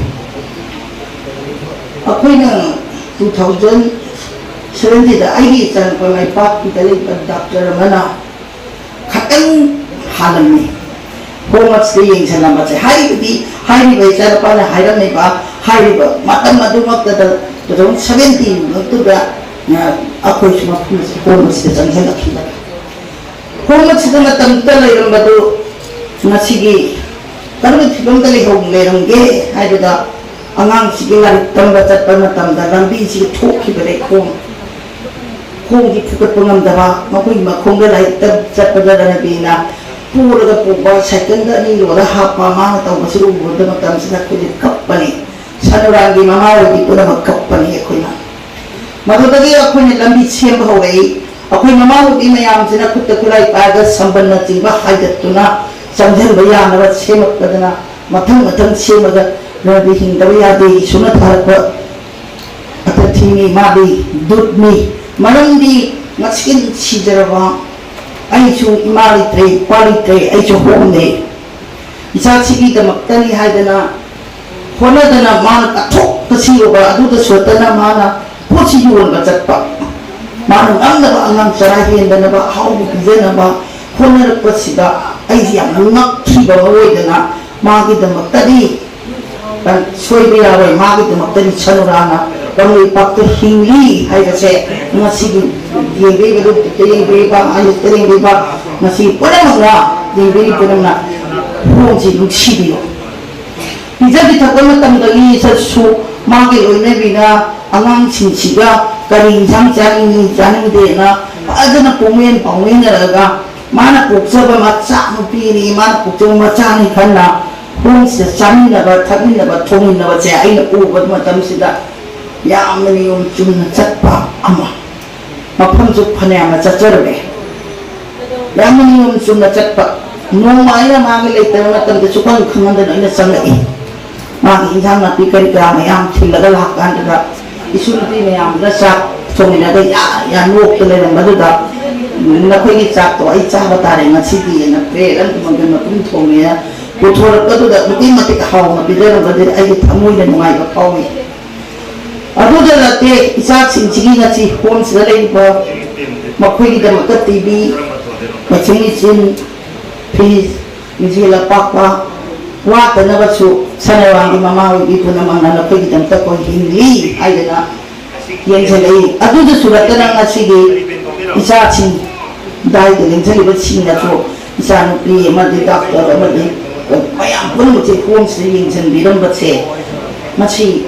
ꯑꯩꯈꯣꯏꯅ two thousand seventeen ꯗ ꯑꯩꯒꯤ ꯏꯆꯥꯅꯨꯄꯥ ꯃꯥꯏ ꯄꯥꯛꯄꯤꯗ ꯂꯩꯕ ꯗꯥꯛꯇꯔ ꯑꯃꯅ ꯈꯇꯪ ꯍꯥꯜꯂꯝꯃꯤ꯫ ꯍꯣꯝ ꯑꯁꯤꯗ ꯌꯦꯡꯁꯤꯜꯂꯝꯕꯁꯦ ꯍꯥꯏꯕꯗꯤ ꯍꯥꯏꯔꯤꯕ ꯏꯆꯥꯅꯨꯄꯥꯅ ꯍꯥꯏꯔꯝꯃꯤꯕ ꯍꯥꯏꯔꯤꯕ ꯃꯇꯝ ꯑꯗꯨꯃꯛꯇꯗ two thousand seventeen ꯃꯛꯇꯨꯗ, ꯑ, ꯑꯩꯈꯣꯏꯁꯨ ꯃꯐꯝ ꯑꯁꯤ ꯍꯣꯝ ꯑꯁꯤꯗ ꯆꯪꯁꯤꯜꯂꯛꯈꯤꯕꯅꯤ꯫ ꯍꯣꯝ ꯑꯁꯤꯗ ꯃꯇꯝꯗꯨꯗ ꯂꯩꯔꯝꯕꯗꯨ ꯉꯁꯤꯒꯤ ꯀꯔꯝꯕ ꯐꯤꯕꯝꯗ ꯂꯩꯍꯧ-, ꯂꯩꯔꯝꯒꯦ ꯍꯥꯏꯕꯗ, ꯑꯉꯥꯡꯁꯤꯒꯤ ꯂꯥꯏꯔꯤꯛ ꯇꯝꯕ ꯆꯠꯄ ꯃꯇꯝꯗ ꯂꯝꯕꯤꯁꯤꯒꯤ ꯊꯣꯛꯈꯤꯕ ꯂꯩꯈꯣꯝ, ꯈꯣꯡꯁꯤ ꯐꯨꯒꯠꯄ ꯉꯝꯗꯕ, ꯃꯈꯣꯏꯒꯤ ꯃꯈꯣꯡꯗ ꯂꯥꯏꯔꯤꯛ ꯇꯝ ꯆꯠꯄꯗ ꯔꯅꯕꯤꯅ ꯄꯨꯔꯒ ꯄꯨꯕ, ꯁꯥꯏꯀꯜꯗ ꯑꯅꯤ ꯂꯣꯜꯂ ꯍꯥꯞꯄ, ꯃꯥꯅ ꯇꯧꯕꯁꯤ ꯎꯕꯗ ꯃꯇꯝꯁꯤꯗ ꯑꯩꯈꯣꯏꯁꯦ ꯀꯞꯄꯅꯤ꯫ ꯁꯅꯨꯔꯥꯟꯒꯤ ꯃꯃꯥ ꯑꯣꯏꯕꯤ ꯄꯨꯝꯅꯃꯛ ꯀꯞꯄꯅꯤ ꯑꯩꯈꯣꯏꯅ꯫ ꯃꯗꯨꯗꯒꯤ ꯑꯩꯈꯣꯏꯅ ꯂꯝꯕꯤ ꯁꯦꯝꯕ ꯍꯧꯔꯛꯏ꯫ ꯑꯩꯈꯣꯏ ꯃꯃꯥ ꯑꯣꯏꯕꯤ ꯃꯌꯥꯝꯁꯤꯅ ꯈꯨꯠꯇ ꯈꯨꯠꯂꯥꯏ ꯄꯥꯏꯔꯒ ꯁꯝꯕꯜꯅꯆꯤꯡꯕ ꯍꯥꯏꯗꯠꯇꯨꯅ ꯆꯪꯁꯤꯟꯕ ꯌꯥꯅꯕ ꯁꯦꯝꯃꯛꯄꯗꯅ ꯃꯊꯪ ꯃꯊꯪ ꯁꯦꯝꯃꯒ ꯔꯅꯕꯤ ꯍꯤꯡꯗꯕ ꯌꯥꯗꯦ, ꯏꯁꯣꯔꯅ ꯊꯥꯔꯛꯄ ꯑꯇꯊꯤꯅꯤ, ꯃꯥꯗꯤ ꯗꯨꯠꯅꯤ꯫ ꯃꯔꯝꯗꯤ ꯉꯁꯤ ꯁꯤꯖꯔꯕ ꯑꯩꯁꯨ ꯏꯃꯥ ꯂꯩꯇ꯭ꯔꯦ, ꯏꯄꯥ ꯂꯩꯇ꯭ꯔꯦ, ꯑꯩꯁꯨ ꯍꯣꯝꯅꯦ꯫ ꯏꯆꯥꯁꯤꯒꯤꯗꯃꯛꯇꯅꯤ ꯍꯥꯏꯗꯅ ꯍꯣꯠꯅꯗꯅ ꯃꯥꯅ ꯀꯠꯊꯣꯛ ꯀꯠꯁꯤꯜꯂꯨꯕ ꯑꯗꯨꯗꯁꯨ ꯅꯠꯇꯅ ꯃꯥꯅ ꯄꯣꯠꯁꯤ ꯌꯣꯟꯕ ꯆꯠꯄ, ꯃꯥꯅ ꯉꯝꯅꯕ ꯑꯉꯥꯡ ꯆꯔꯥ ꯍꯦꯟꯗꯅꯕ, ꯑꯍꯥꯎꯕ ꯄꯤꯖꯅꯕ ꯍꯣꯠꯅꯔꯛꯄꯁꯤꯗ ꯑꯩꯁꯤ ꯌꯥꯝꯅ ꯉꯛꯈꯤꯕ ꯑꯃ ꯑꯣꯏꯗꯅ ꯃꯥꯒꯤꯗꯃꯛꯇꯗꯤ ꯁꯣꯏꯕ ꯌꯥꯔꯣꯏ꯫ ꯃꯥꯒꯤꯗꯃꯛꯇꯗꯤ ꯁꯅꯨꯔꯥꯅ ꯀꯪꯂꯩꯄꯥꯛꯇ ꯍꯤꯡꯂꯤ ꯍꯥꯏꯕꯁꯦ ꯉꯁꯤꯒꯤ ꯌꯦꯡꯕꯤꯔꯤꯕ, ꯌꯨꯇ꯭ꯌꯨꯕꯇ ꯌꯦꯡꯕꯤꯔꯤꯕ, ꯑꯥꯏ ꯑꯦꯁꯇ ꯌꯦꯡꯕꯤꯔꯤꯕ, ꯉꯁꯤ ꯄꯨꯝꯅꯃꯛꯅ, ꯌꯦꯡꯕꯤꯔꯤ ꯄꯨꯝꯅꯃꯛꯅ ꯍꯣꯝꯁꯤ ꯅꯨꯡꯁꯤꯕꯤꯌꯨ꯫ ꯄꯤꯖ ꯄꯤꯊꯛꯄ ꯃꯇꯝꯗꯒꯤ ꯆꯠꯁꯨ ꯃꯥꯒꯤ ꯂꯣꯏꯅꯕꯤꯅ ꯑꯉꯥꯡꯁꯤꯡꯁꯤꯒ ꯀꯔꯤ ꯏꯟꯁꯥꯡ ꯆꯥꯅꯤꯡꯉꯤ ꯆꯥꯅꯤꯡꯗꯦꯅ ꯐꯖꯅ ꯄꯨꯡꯃꯦꯟ ꯄꯥꯎꯃꯦꯟꯅꯔꯒ ꯃꯥꯅ ꯄꯣꯛꯆꯕ ꯃꯆꯥ ꯅꯨꯄꯤꯅꯤ, ꯃꯥꯅ ꯄꯣꯛꯆꯕ ꯃꯆꯥꯅꯤ ꯈꯟꯅ ꯍꯣꯝꯁꯤꯗ ꯆꯥꯃꯤꯟꯅꯕ, ꯊꯛꯃꯤꯟꯅꯕ, ꯊꯣꯡꯃꯤꯟꯅꯕꯁꯦ ꯑꯩꯅ ꯎꯕ ꯃꯇꯝꯁꯤꯗ ꯌꯥꯝꯅ ꯅꯤꯌꯣꯝ ꯆꯨꯝꯅ ꯆꯠꯄ ꯑꯃ, ꯃꯐꯝꯁꯨ ꯐꯅꯌꯥꯝꯅ ꯆꯠꯆꯔꯨꯔꯦ꯫ ꯌꯥꯝꯅ ꯅꯤꯌꯣꯝ ꯆꯨꯝꯅ ꯆꯠꯄ꯫ ꯅꯣꯡꯃ ꯑꯩꯅ ꯃꯥꯒꯤ ꯂꯩꯇꯕ ꯃꯇꯝꯗ ꯁꯨꯈꯪ ꯈꯪꯍꯟꯗꯅ ꯑꯩꯅ ꯆꯪꯂꯛꯏ꯫ ꯃꯥꯒꯤ ꯏꯟꯖꯥꯡ ꯅꯥꯄꯤ ꯀꯔꯤ ꯀꯔꯥ ꯃꯌꯥꯝ ꯊꯤꯜꯂꯒ ꯂꯥꯛꯀꯥꯟꯗꯨꯗ ꯏꯁꯨ ꯅꯨꯄꯤ ꯃꯌꯥꯝꯗꯨꯅ ꯆꯥꯛ ꯊꯣꯡꯃꯤꯟꯅꯒ ꯌꯥ ꯌꯥ ꯅꯣꯛꯇ ꯂꯩꯔꯝꯕꯗꯨꯗ, "ꯅꯈꯣꯏꯒꯤ ꯆꯥꯛꯇꯣ ꯑꯩ ꯆꯥꯕ ꯇꯥꯔꯦ ꯉꯁꯤꯗꯤ" ꯑꯅ ꯄ꯭ꯂꯦꯠ ꯑꯃ ꯃꯇꯨꯝ ꯊꯣꯡꯉꯦ ꯄꯨꯊꯣꯔꯛꯄꯗꯨꯗ ꯑꯗꯨꯛꯀꯤ ꯃꯇꯤꯛ ꯍꯥꯎꯅ ꯄꯤꯖꯔꯝꯕꯗꯨꯗ ꯑꯩꯒꯤ ꯊꯃꯣꯏꯗ ꯅꯨꯡꯉꯥꯏꯕ ꯐꯥꯎꯏ꯫ ꯑꯗꯨꯗ ꯅꯠꯇꯦ, ꯏꯆꯥꯁꯤꯡꯁꯤꯒꯤ ꯉꯁꯤ ꯍꯣꯝꯁꯤꯗ ꯂꯩꯔꯤꯕ ꯃꯈꯣꯏꯒꯤꯗꯃꯛꯇ ꯇꯤꯚꯤ, ꯋꯥꯁꯤꯡ ꯃꯦꯆꯤꯟ, ꯐ꯭ꯔꯤꯖ, ꯃꯤꯡꯁꯦꯜ ꯑꯄꯥꯛꯄ ꯋꯥꯠꯇꯅꯕꯁꯨ ꯁꯅꯥꯋꯥꯡꯒꯤ ꯃꯃꯥ ꯑꯣꯏꯕꯤ ꯄꯨꯝꯅꯃꯛꯅ ꯅꯈꯣꯏꯒꯤꯗꯃꯛꯇ ꯑꯩꯈꯣꯏ ꯍꯤꯡꯂꯤ ꯍꯥꯏꯗꯅ ꯌꯦꯡꯁꯤꯜꯂꯛꯏ꯫ ꯑꯗꯨꯗꯁꯨ ꯅꯠꯇꯅ ꯉꯁꯤꯒꯤ ꯏꯆꯥꯁꯤꯡ ꯗꯥꯏꯗ ꯂꯦꯡꯖꯔꯤꯕꯁꯤꯡꯅꯁꯨ ꯏꯆꯥꯅꯨꯄꯤ ꯑꯃꯗꯤ ꯗꯥꯛꯇꯔ ꯑꯃꯗꯤ ꯃꯌꯥꯝ ꯄꯨꯝꯅꯃꯛꯁꯦ ꯍꯣꯝꯁꯤꯗ ꯌꯦꯡꯁꯤꯟꯕꯤꯔꯝꯕꯁꯦ ꯃꯁꯤ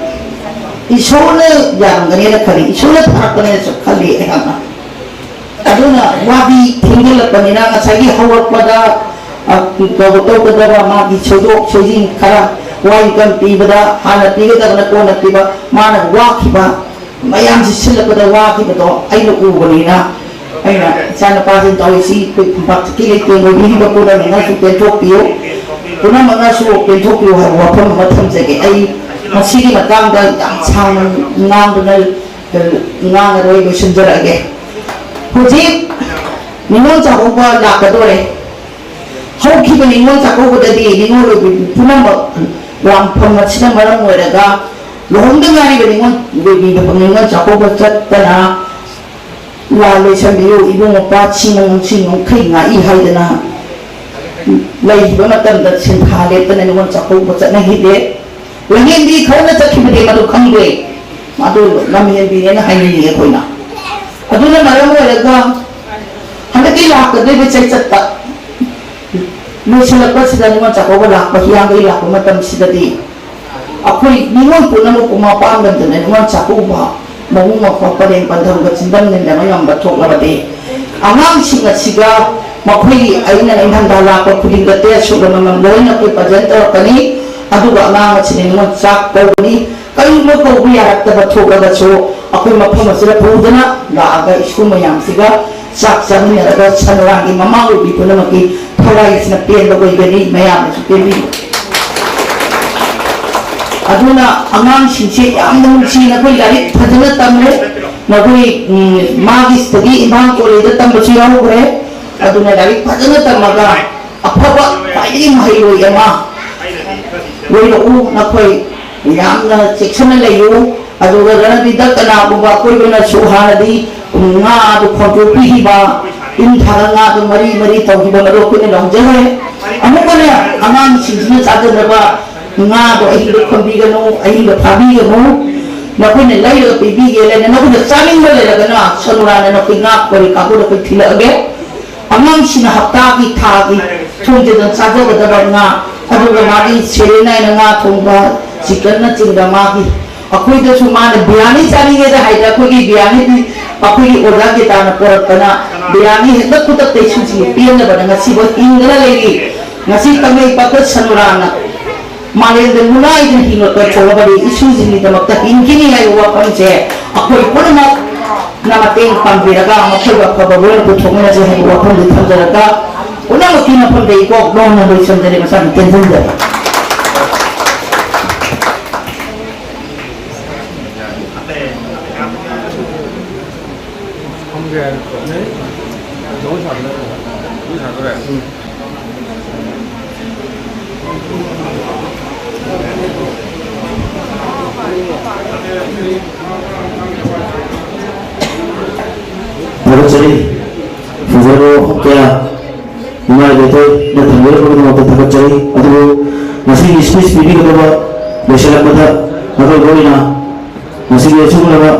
ꯏꯁꯣꯔꯅ ꯌꯥꯔꯝꯒꯅꯦꯅ ꯈꯜꯂꯤ, ꯏꯁꯣꯔꯅ ꯊꯥꯔꯛꯄꯅꯦꯅꯁꯨ ꯈꯜꯂꯤ ꯑꯩꯍꯥꯛꯅ꯫ ꯋꯥꯗꯤ ꯊꯦꯡꯖꯤꯜꯂꯛꯄꯅꯤꯅ ꯉꯁꯥꯏꯒꯤ ꯍꯧꯔꯛꯄꯗ, ꯑ, ꯇꯧ-, ꯇꯧꯒꯗꯕ ꯃꯥꯒꯤ ꯁꯣꯏꯗꯣꯛ ꯁꯣꯏꯖꯤꯟ ꯈꯔ ꯋꯥꯏꯀꯝ ꯄꯤꯕꯗ ꯍꯥꯟꯅ ꯄꯤꯒꯗꯕꯅ ꯀꯣꯟꯅ ꯄꯤꯕ, ꯃꯥꯅ ꯋꯥꯈꯤꯕ ꯃꯌꯥꯝꯁꯤ ꯁꯤꯜꯂꯛꯄꯗ ꯋꯥꯈꯤꯕꯗꯣ ꯑꯩꯅ ꯎꯕꯅꯤꯅ, ꯑꯩꯅ ꯏꯆꯥꯅꯨꯄꯥꯁꯤꯡ ꯇꯧꯔꯤꯁꯤ ꯑꯩꯈꯣꯏ ꯐꯝꯄꯥꯛꯇꯒꯤ ꯂꯩꯇꯦꯡ ꯑꯣꯏꯕꯤꯔꯤꯕ ꯄꯨꯝꯅꯃꯛꯅꯁꯨ ꯄꯦꯟꯊꯣꯛꯄꯤꯌꯨ꯫ ꯄꯨꯝꯅꯃꯛꯅꯁꯨ ꯄꯦꯟꯊꯣꯛꯄꯤꯌꯨ ꯍꯥꯏꯕ ꯋꯥꯐꯝ ꯑꯃ ꯊꯝꯖꯒꯦ꯫ ꯑꯩ ꯃꯁꯤꯒꯤ ꯃꯇꯥꯡꯗ ꯌꯥꯝ ꯁꯥꯡꯅ ꯉꯥꯡꯗꯨꯅ, ꯉꯥꯡꯉꯔꯣꯏ, ꯂꯣꯏꯁꯤꯟꯖꯔꯛꯑꯒꯦ꯫ ꯍꯧꯖꯤꯛ ꯅꯤꯉꯣꯜ ꯆꯥꯛꯀꯧꯕ ꯂꯥꯛꯀꯗꯣꯔꯦ꯫ ꯍꯧꯈꯤꯕ ꯅꯤꯉꯣꯜ ꯆꯥꯛꯀꯧꯕꯗꯗꯤ ꯅꯤꯉꯣꯜ ꯑꯣꯏꯕꯤ ꯄꯨꯝꯅꯃꯛ ꯂꯥꯡꯐꯝ ꯑꯁꯤꯅ ꯃꯔꯝ ꯑꯣꯏꯔꯒ ꯂꯨꯍꯣꯡꯗ ꯉꯥꯏꯔꯤꯕ ꯅꯤꯉꯣꯜ ꯑꯣꯏꯕꯤꯗ ꯅꯤꯉꯣꯜ ꯆꯥꯛꯀꯧꯕ ꯆꯠꯇꯅ ꯂꯥ ꯂꯣꯏꯁꯟꯕꯤꯌꯨ, ꯏꯕꯨꯡ ꯃꯧꯄ꯭ꯋꯥ ꯁꯤꯡꯉꯨ ꯁꯤꯡꯉꯨ ꯈꯩ ꯉꯥꯛꯏ ꯍꯥꯏꯗꯅ ꯂꯩꯈꯤꯕ ꯃꯇꯝꯗ ꯁꯤꯟꯊꯥ ꯂꯦꯞꯇꯅ ꯅꯤꯉꯣꯜ ꯆꯥꯛꯀꯧꯕ ꯆꯠꯅꯈꯤꯗꯦ꯫ ꯂꯝꯍꯦꯟꯕꯤ ꯈꯔꯅ ꯆꯠꯈꯤꯕꯗꯤ ꯃꯗꯨ ꯈꯪꯗꯦ, ꯃꯗꯨ ꯂꯝꯍꯦꯟꯕꯤꯅꯦꯅ ꯍꯥꯏꯅꯤꯡꯉꯤ ꯑꯩꯈꯣꯏꯅ꯫ ꯑꯗꯨꯅ ꯃꯔꯝ ꯑꯣꯏꯔꯒ ꯍꯟꯗꯛꯀꯤ ꯂꯥꯛꯀꯗꯧꯔꯤꯕ ꯆꯩꯆꯠꯇ ꯂꯣꯏꯁꯤꯜꯂꯛꯄꯁꯤꯗ ꯅꯤꯉꯣꯜ ꯆꯥꯛꯀꯧꯕ ꯂꯥꯛꯄ, ꯍꯤꯌꯥꯡꯒꯩ ꯂꯥꯛꯄ ꯃꯇꯝꯁꯤꯗꯗꯤ ꯑꯩꯈꯣꯏ ꯅꯤꯉꯣꯜ ꯄꯨꯝꯅꯃꯛꯄꯨ ꯃꯄꯥꯝ ꯂꯝꯗꯅ ꯅꯤꯉꯣꯜ ꯆꯥꯛꯀꯧꯕ ꯃꯕꯨꯡ ꯃꯧꯄ꯭ꯋꯥ ꯄꯔꯦꯡ ꯄꯟꯊꯧꯗ ꯆꯤꯟꯗꯝ ꯅꯤꯟꯗꯕ ꯉꯝꯕ ꯊꯣꯛꯂꯕꯗꯤ ꯑꯉꯥꯡꯁꯤꯡ ꯑꯁꯤꯒ ꯃꯈꯣꯏꯒꯤ ꯑꯩꯅ ꯏꯪꯊꯝꯊꯥ ꯂꯥꯛꯄ ꯈꯨꯗꯤꯡꯗ ꯇꯦꯁ ꯁꯨꯠ ꯑꯃꯃꯝ ꯂꯣꯏꯅ ꯑꯩꯈꯣꯏ ꯄ꯭ꯔꯖꯦꯟ ꯇꯧꯔꯛꯀꯅꯤ꯫ ꯑꯗꯨꯒ ꯑꯉꯥꯡ ꯑꯁꯤꯅ ꯅꯤꯉꯣꯜ ꯆꯥꯛ ꯀꯧꯒꯅꯤ꯫ ꯀꯔꯤꯒꯨꯝꯕ ꯀꯧꯕ ꯌꯥꯔꯛꯇꯕ ꯊꯣꯛꯂꯒꯁꯨ ꯑꯩꯈꯣꯏ ꯃꯐꯝ ꯑꯁꯤꯗ ꯄꯨꯗꯨꯅ ꯂꯥꯛꯑꯒ ꯁ꯭ꯀꯨꯜ ꯃꯌꯥꯝꯁꯤꯒ ꯆꯥꯛ ꯆꯥꯃꯤꯟꯅꯔꯒ ꯁꯅꯨꯔꯥꯒꯤ ꯃꯃꯥ ꯑꯣꯏꯕꯤ ꯄꯨꯝꯅꯃꯛꯀꯤ ꯊꯋꯥꯏꯁꯤꯅ ꯄꯦꯟꯕ ꯑꯣꯏꯒꯅꯤ꯫ ꯃꯌꯥꯝꯅꯁꯨ ꯄꯦꯟꯕꯤꯌꯨ꯫ ꯑꯗꯨꯅ ꯑꯉꯥꯡꯁꯤꯡꯁꯦ ꯌꯥꯝꯅ ꯅꯨꯡꯁꯤ, ꯅꯈꯣꯏ ꯂꯥꯏꯔꯤꯛ ꯐꯖꯅ ꯇꯝꯃꯨ꯫ ꯅꯈꯣꯏ, ꯎꯝ, ꯃꯥꯒꯤ ꯁꯤꯗꯒꯤ ꯏꯝꯐꯥꯜ ꯀꯣꯂꯦꯖꯇ ꯇꯝꯕꯁꯨ ꯌꯥꯎꯈ꯭ꯔꯦ꯫ ꯑꯗꯨꯅ ꯂꯥꯏꯔꯤꯛ ꯐꯖꯅ ꯇꯝꯃꯒ ꯑꯐꯕ ꯈ꯭ꯋꯥꯏꯗꯒꯤ ꯃꯍꯩꯔꯣꯏ ꯑꯃ ꯑꯣꯏꯔꯛꯎ꯫ ꯅꯈꯣꯏ ꯌꯥꯝꯅ ꯆꯦꯛꯁꯤꯟꯅ ꯂꯩꯌꯨ꯫ ꯑꯗꯨꯒ ꯔꯟꯕꯤꯗ ꯀꯅꯥꯒꯨꯝꯕ ꯑꯀꯣꯏꯕꯅꯁꯨ ꯍꯥꯟꯅꯗꯤ ꯉꯥꯗꯨ ꯈꯣꯟꯇꯣꯛꯄꯤꯈꯤꯕ, ꯏꯟ ꯊꯥꯔ ꯉꯥꯗꯨ ꯃꯔꯤ ꯃꯔꯤ ꯇꯧꯈꯤꯕ, ꯃꯗꯨ ꯑꯩꯈꯣꯏꯅ ꯂꯧꯖꯔꯣꯏ꯫ ꯑꯃꯨꯛꯀꯅꯦ, ꯑꯉꯥꯡꯁꯤꯡꯁꯤꯅ ꯆꯥꯖꯅꯕ ꯉꯥꯗꯣ ꯑꯍꯤꯡꯗ ꯈꯣꯟꯕꯤꯒꯅꯨ, ꯑꯍꯤꯡꯗ ꯐꯥꯕꯤꯒꯅꯨ꯫ ꯅꯈꯣꯏꯅ ꯂꯩꯔꯒ ꯄꯤꯕꯤꯒꯦ, ꯂꯩꯅ ꯅꯈꯣꯏꯅ ꯆꯥꯅꯤꯡꯕ ꯂꯩꯔꯒꯅ ꯁꯣꯅꯨꯔꯥꯅ ꯅꯈꯣꯏ ꯉꯥ ꯀꯣꯔꯤ ꯀꯥꯡꯕꯨꯗ ꯑꯩꯈꯣꯏ ꯊꯤꯜꯂꯛꯑꯒꯦ꯫ ꯑꯉꯥꯡꯁꯤꯡꯅ ꯍꯞꯇꯥꯒꯤ, ꯊꯥꯒꯤ ꯊꯣꯡꯖꯗꯅ ꯆꯥꯖꯒꯗꯕ ꯉꯥ, ꯑꯗꯨꯒ ꯃꯥꯒꯤ ꯁꯦꯔꯦ ꯅꯥꯏꯅ ꯉꯥ ꯊꯣꯡꯕ, ꯆꯤꯛꯀꯟꯅꯆꯤꯡꯕ ꯃꯥꯒꯤ, ꯑꯩꯈꯣꯏꯗꯁꯨ ꯃꯥꯅ ꯕꯤꯔꯌꯥꯅꯤ ꯆꯥꯅꯤꯡꯉꯦꯗ ꯍꯥꯏꯗ ꯑꯩꯈꯣꯏꯒꯤ ꯕꯤꯔꯌꯥꯅꯤꯗꯤ ꯑꯩꯈꯣꯏꯒꯤ ꯑꯣꯖꯥ ꯒꯤꯇꯥꯅ ꯄꯣꯔꯛꯇꯅ ꯕꯤꯔꯌꯥꯅꯤ ꯍꯦꯛꯇ ꯈꯨꯗꯛꯇ ꯏꯁꯨꯁꯤꯡꯁꯦ ꯄꯦꯟꯗꯕꯅ ꯉꯁꯤꯐꯥꯎ ꯍꯤꯡꯗꯅ ꯂꯩꯔꯤ꯫ ꯉꯁꯤ ꯀꯪꯂꯩꯄꯥꯛꯇ ꯁꯅꯨꯔꯥꯅ ꯃꯥꯂꯦꯝꯗ ꯅꯨꯡꯉꯥꯏꯗꯨꯅ ꯍꯤꯡꯂꯛꯄ ꯊꯣꯛꯂꯕꯗꯤ ꯏꯁꯨꯁꯤꯡꯒꯤꯗꯃꯛꯇ ꯍꯤꯡꯈꯤꯅꯤ ꯍꯥꯏꯕ ꯋꯥꯐꯝꯁꯦ ꯑꯩꯈꯣꯏ ꯄꯨꯝꯅꯃꯛꯅ ꯃꯇꯦꯡ ꯄꯥꯡꯕꯤꯔꯒ ꯃꯈꯣꯏꯕꯨ ꯑꯐꯕ ꯂꯣꯏꯅ ꯄꯨꯊꯣꯛꯃꯤꯟꯅꯁꯦ ꯍꯥꯏꯕ ꯋꯥꯐꯝꯗꯨ ꯊꯝꯖꯔꯒ ꯄꯨꯝꯅꯃꯛꯀꯤ ꯃꯐꯝꯗ ꯏꯀꯣꯛ ꯂꯣꯟꯅ ꯂꯣꯏꯁꯤꯟꯖꯔꯦ꯫ ꯃꯁꯥꯅ ꯇꯦꯟꯖꯟꯖꯔꯦ꯫ ꯊꯥꯒꯠꯆꯔꯤ꯫ ꯐꯖꯔꯕ ꯋꯥꯐꯝ ꯀꯌꯥ, ꯅꯨꯡꯉꯥꯏꯕ ꯌꯥꯏꯐꯅ ꯊꯝꯕꯤꯔꯛꯄꯒꯤꯗꯃꯛꯇ ꯊꯥꯒꯠꯆꯔꯤ꯫ ꯑꯗꯨꯕꯨ ꯉꯁꯤꯒꯤ ꯁ꯭ꯄꯤꯆ ꯄꯤꯕꯤꯒꯗꯕ ꯂꯣꯏꯁꯤꯜꯂꯛꯄꯗ ꯑꯔꯣꯏꯕ ꯑꯣꯏꯅ ꯉꯁꯤꯒꯤ ꯑꯁꯤꯒꯨꯝꯂꯕ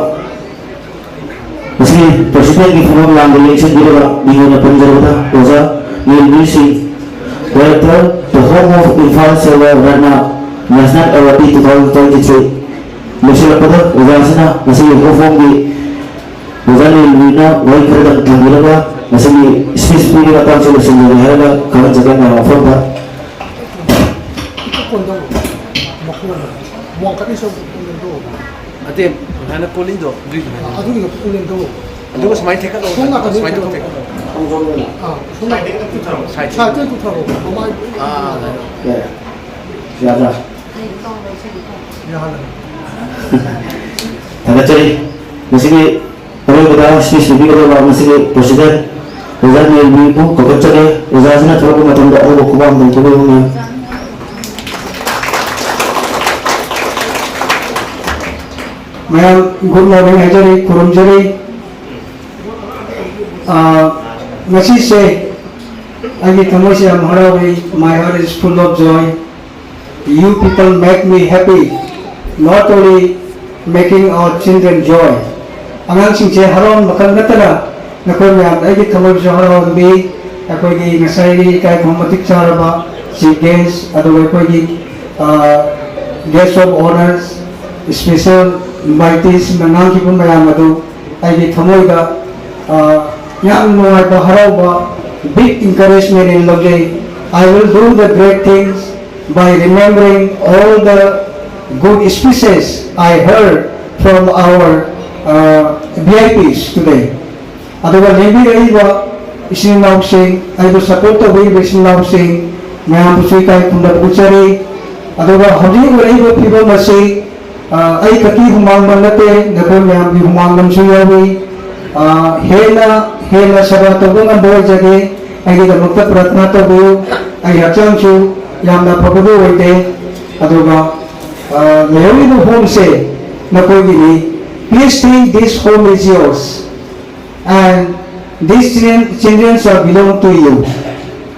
ꯃꯁꯤꯒꯤ ꯄ꯭ꯔꯦꯁꯤꯗꯦꯟꯒꯤ ꯐꯝꯐꯝ ꯂꯥꯡꯗ ꯂꯦꯡꯁꯤꯟꯕꯤꯔꯕ ꯃꯤꯡ ꯑꯣꯏꯅ ꯄꯟꯖꯔꯕꯗ ꯑꯣꯖꯥ ꯅꯤꯜꯕꯤꯔ ꯁꯤꯡ, Director, The Home of Imphal Silver Ratna National Awardee two thousand twenty-three꯫ ꯂꯣꯏꯁꯤꯜꯂꯛꯄꯗ ꯑꯣꯖꯥꯁꯤꯅ ꯉꯁꯤꯒꯤ ꯍꯧꯐꯝꯒꯤ ꯑꯣꯖꯥ ꯅꯤꯜꯕꯤꯔꯅ ꯋꯥꯍꯩ ꯈꯔꯗꯪ ꯊꯝꯕꯤꯔꯒ ꯉꯁꯤꯒꯤ ꯁ꯭ꯄꯤꯆ ꯄꯤꯕꯒꯤ ꯃꯇꯥꯡꯁꯤ ꯂꯣꯏꯁꯤꯟꯖꯔꯦ ꯍꯥꯏꯔꯒ ꯈꯪꯍꯟꯖꯒꯦ ꯃꯌꯥꯝ ꯃꯐꯝꯗ꯫ ꯋꯥꯡꯈꯠꯂꯤꯁꯨ ꯅꯠꯇꯦ, ꯁꯨꯃꯥꯏꯅ ꯀꯣꯜꯂꯤꯗꯣ ꯑꯗꯨꯏꯗꯨꯅ꯫ ꯑꯗꯨꯒꯤꯗꯣ ꯄꯨꯛꯅꯤꯡ ꯂꯦꯡꯗꯧ꯫ ꯑꯗꯨꯒ ꯁꯨꯃꯥꯏꯅ ꯊꯦꯛꯀꯠꯂꯣ꯫ ꯁꯣꯝ ꯅꯥꯀꯟꯗ ꯁꯨꯃꯥꯏꯅ ꯊꯦꯛꯀꯠꯂꯣ꯫ ꯊꯦꯛꯀꯠꯂꯣ꯫ ꯑꯥ, ꯁꯣꯝ ꯅꯥꯀꯟꯗ ꯄꯨꯊꯔꯛꯑꯣ꯫ ꯁꯥꯏꯠ ꯁꯥꯏꯠꯇ ꯄꯨꯊꯔꯛꯑꯣ꯫ ꯃꯃꯥꯏ꯫ ꯑꯥ, ꯌꯥꯏ꯫ ꯌꯥꯗ꯭ꯔꯥ? ꯌꯥꯍꯜꯂꯒꯦ꯫ ꯊꯥꯒꯠꯆꯔꯤ꯫ ꯃꯁꯤꯒꯤ ꯑꯔꯣꯏꯕꯗ ꯁ꯭ꯄꯤꯆ ꯄꯤꯕꯤꯒꯗꯕ ꯃꯁꯤꯒꯤ ꯄ꯭ꯔꯦꯁꯤꯗꯦꯟ ꯑꯣꯖꯥ ꯅꯤꯜꯕꯤꯕꯨ ꯀꯧꯈꯠꯆꯒꯦ꯫ ꯑꯣꯖꯥꯁꯤꯅ ꯊꯣꯛꯂꯛꯄ ꯃꯇꯝꯗ ꯑꯍꯧꯕ ꯈꯨꯕꯥꯛ ꯑꯃꯇꯪ ꯊꯣꯛꯄꯤꯌꯨ꯫ ꯃꯌꯥꯝ ꯒꯨꯗ ꯃꯣꯔꯅꯤꯡ ꯍꯥꯏꯖꯔꯤ, ꯈꯨꯔꯨꯝꯖꯔꯤ꯫ ꯑꯥ, ꯉꯁꯤꯁꯦ ꯑꯩꯒꯤ ꯊꯃꯣꯏꯁꯦ ꯌꯥꯝ ꯍꯔꯥꯎꯏ꯫ My heart is full of joy. You people make me happy, not only making our children joy. ꯑꯉꯥꯡꯁꯤꯡꯁꯦ ꯍꯔꯥꯎꯍꯟꯕ ꯈꯛ ꯅꯠꯇꯅ ꯅꯈꯣꯏ ꯃꯌꯥꯝꯅ ꯑꯩꯒꯤ ꯊꯃꯣꯏꯕꯨꯁꯨ ꯍꯔꯥꯎꯍꯟꯕꯤ꯫ ꯑꯩꯈꯣꯏꯒꯤ ꯉꯁꯥꯏꯒꯤ ꯏꯀꯥꯏ ꯈꯨꯝꯅꯕ ꯃꯇꯤꯛ ꯆꯥꯔꯕ chief guest, ꯑꯗꯨꯒ ꯑꯩꯈꯣꯏꯒꯤ, ꯑ, guest of honours, special invitees ꯅ ꯉꯥꯡꯈꯤꯕ ꯃꯌꯥꯝ ꯑꯗꯨ ꯑꯩꯒꯤ ꯊꯃꯣꯏꯗ, ꯑ, ꯌꯥꯝ ꯅꯨꯡꯉꯥꯏꯕ, ꯍꯔꯥꯎꯕ, big encouragement ꯑꯩꯅ ꯂꯧꯖꯩ. I will do the great things by remembering all the good speeches I heard from our, uh, V I Ps today. ꯑꯗꯨꯒ ꯂꯦꯡꯕꯤꯔꯛꯏꯕ ꯏꯆꯤꯟ ꯏꯅꯥꯎꯁꯤꯡ, ꯑꯩꯕꯨ support ꯇꯧꯕꯤꯔꯤꯕ ꯏꯆꯤꯟ ꯏꯅꯥꯎꯁꯤꯡ ꯃꯌꯥꯝꯕꯨꯁꯨ ꯏꯀꯥꯏ ꯈꯨꯝꯅꯕ ꯎꯠꯆꯔꯤ꯫ ꯑꯗꯨꯒ ꯍꯧꯖꯤꯛ ꯑꯣꯏꯔꯛꯏꯕ ꯐꯤꯕꯝ ꯑꯁꯤ, ꯑ, ꯑꯩ ꯈꯛꯀꯤ ꯍꯨꯃꯥꯡꯃꯛ ꯅꯠꯇꯦ, ꯅꯈꯣꯏ ꯃꯌꯥꯝꯒꯤ ꯍꯨꯃꯥꯡ ꯑꯃꯁꯨ ꯌꯥꯎꯏ꯫ ꯑ, ꯍꯦꯟꯅ, ꯍꯦꯟꯅ ꯁꯦꯕꯥ ꯇꯧꯕ ꯉꯝꯕ ꯑꯣꯏꯖꯒꯦ꯫ ꯑꯩꯒꯤꯗꯃꯛꯇ ꯄ꯭ꯔꯊꯅꯥ ꯇꯧꯕꯤꯌꯨ꯫ ꯑꯩ ꯍꯛꯆꯥꯡꯁꯨ ꯌꯥꯝꯅ ꯐꯕꯗꯤ ꯑꯣꯏꯗꯦ꯫ ꯑꯗꯨꯒ, ꯑ, ꯂꯩꯍꯧꯔꯤꯕ homeꯁꯦ ꯅꯈꯣꯏꯒꯤꯅꯤ꯫ Please think this home is yours. And these children, children are belong to you.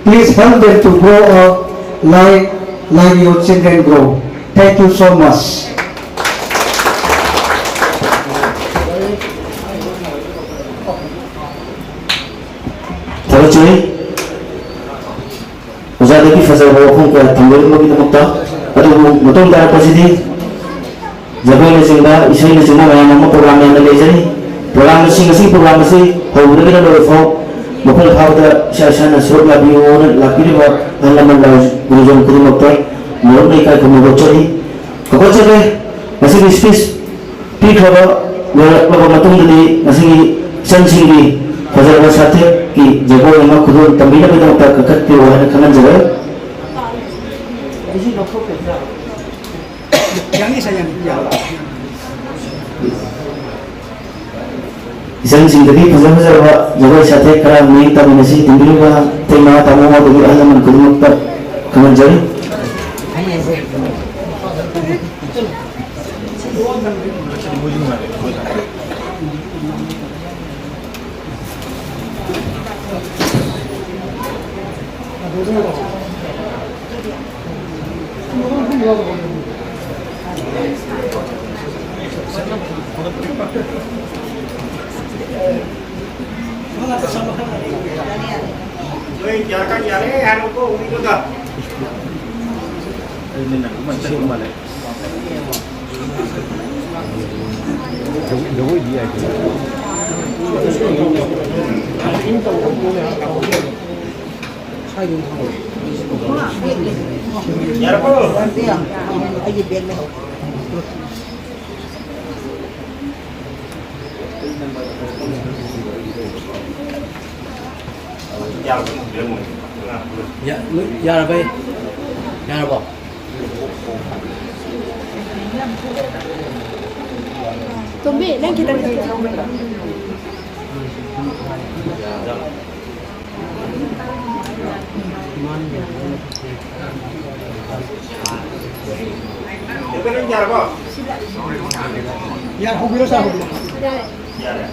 Please help them to grow up like, like your children grow. Thank you so much. ꯊꯥꯒꯠꯆꯔꯤ꯫ ꯑꯣꯖꯥꯗꯒꯤ ꯐꯖꯔꯕ ꯋꯥꯐꯝ ꯀꯌꯥ ꯊꯝꯕꯤꯔꯝꯕꯒꯤꯗꯃꯛꯇ꯫ ꯑꯗꯨꯕꯨ ꯃꯇꯨꯡ ꯇꯥꯔꯛꯄꯁꯤꯗꯤ ꯖꯒꯣꯏꯅꯆꯤꯡꯕ, ꯏꯁꯩꯅꯆꯤꯡꯕ ꯃꯌꯥꯝ ꯑꯃ program ꯌꯥꯝꯅ ꯂꯩꯖꯔꯤ꯫ Program ꯑꯁꯤ, ꯉꯁꯤꯒꯤ program ꯑꯁꯤ ꯍꯧꯕꯗꯒꯤꯅ ꯂꯣꯏꯐꯥꯎ ꯃꯄꯨꯡ ꯐꯥꯕꯗ ꯏꯁꯥ ꯏꯁꯥꯅ ꯁꯔꯨꯛ ꯌꯥꯕꯤꯌꯨꯅ ꯂꯥꯛꯄꯤꯔꯤꯕ ꯑꯍꯜ ꯂꯃꯟ, ꯂꯥꯏ ꯒꯨꯔꯨꯖꯟ ꯈꯨꯗꯤꯡꯃꯛꯇ ꯃꯔꯨꯞꯅ ꯏꯀꯥꯏ ꯈꯨꯝꯅꯕ ꯎꯠꯆꯔꯤ꯫ ꯍꯧꯒꯠꯆꯒꯦ꯫ ꯉꯁꯤꯒꯤ speech ꯄꯤꯈ꯭ꯔꯕ, ꯂꯣꯏꯔꯛꯂꯕ ꯃꯇꯨꯡꯗꯗꯤ ꯉꯁꯤꯒꯤ ꯏꯆꯟꯁꯤꯡꯒꯤ ꯐꯖꯔꯕ ꯁꯥꯊꯦꯛꯀꯤ ꯖꯒꯣꯏ ꯑꯃ ꯈꯨꯗꯣꯜ ꯇꯝꯕꯤꯅꯕꯒꯤꯗꯃꯛꯇ ꯀꯥꯈꯠꯄꯤꯌꯨ ꯍꯥꯏꯅ ꯈꯪꯍꯟꯖꯔꯤ꯫ ꯏꯆꯟꯁꯤꯡꯗꯒꯤ ꯐꯖ ꯐꯖꯔꯕ ꯖꯒꯣꯏ ꯁꯥꯊꯦꯛ ꯈꯔ ꯃꯤꯠꯌꯦꯡ ꯇꯝꯃꯤꯟꯅꯁꯤ꯫ ꯇꯤꯟꯕꯤꯔꯤꯕ ꯏꯇꯩꯃ, ꯇꯥꯃꯣ ꯑꯃꯗꯤ ꯑꯍꯜ ꯂꯃꯟ ꯈꯨꯗꯤꯡꯃꯛꯇ ꯈꯪꯍꯟꯖꯔꯤ꯫ ꯖꯒꯣꯏꯗꯤ ꯌꯥꯏ ꯀꯩꯅꯣ꯫ ꯌꯥꯔꯕ? ꯌꯥꯔꯕꯣ? ꯇꯣꯝꯕꯤ, ꯅꯪ ꯈꯤꯇꯪ ꯆꯠꯊꯣꯛꯑꯣ꯫ ꯌꯥꯔꯦ, ꯍꯧꯕꯤꯔꯣ, ꯁꯥꯔ, ꯍꯧꯕꯤꯔꯣ꯫ ꯌꯥꯔꯦ꯫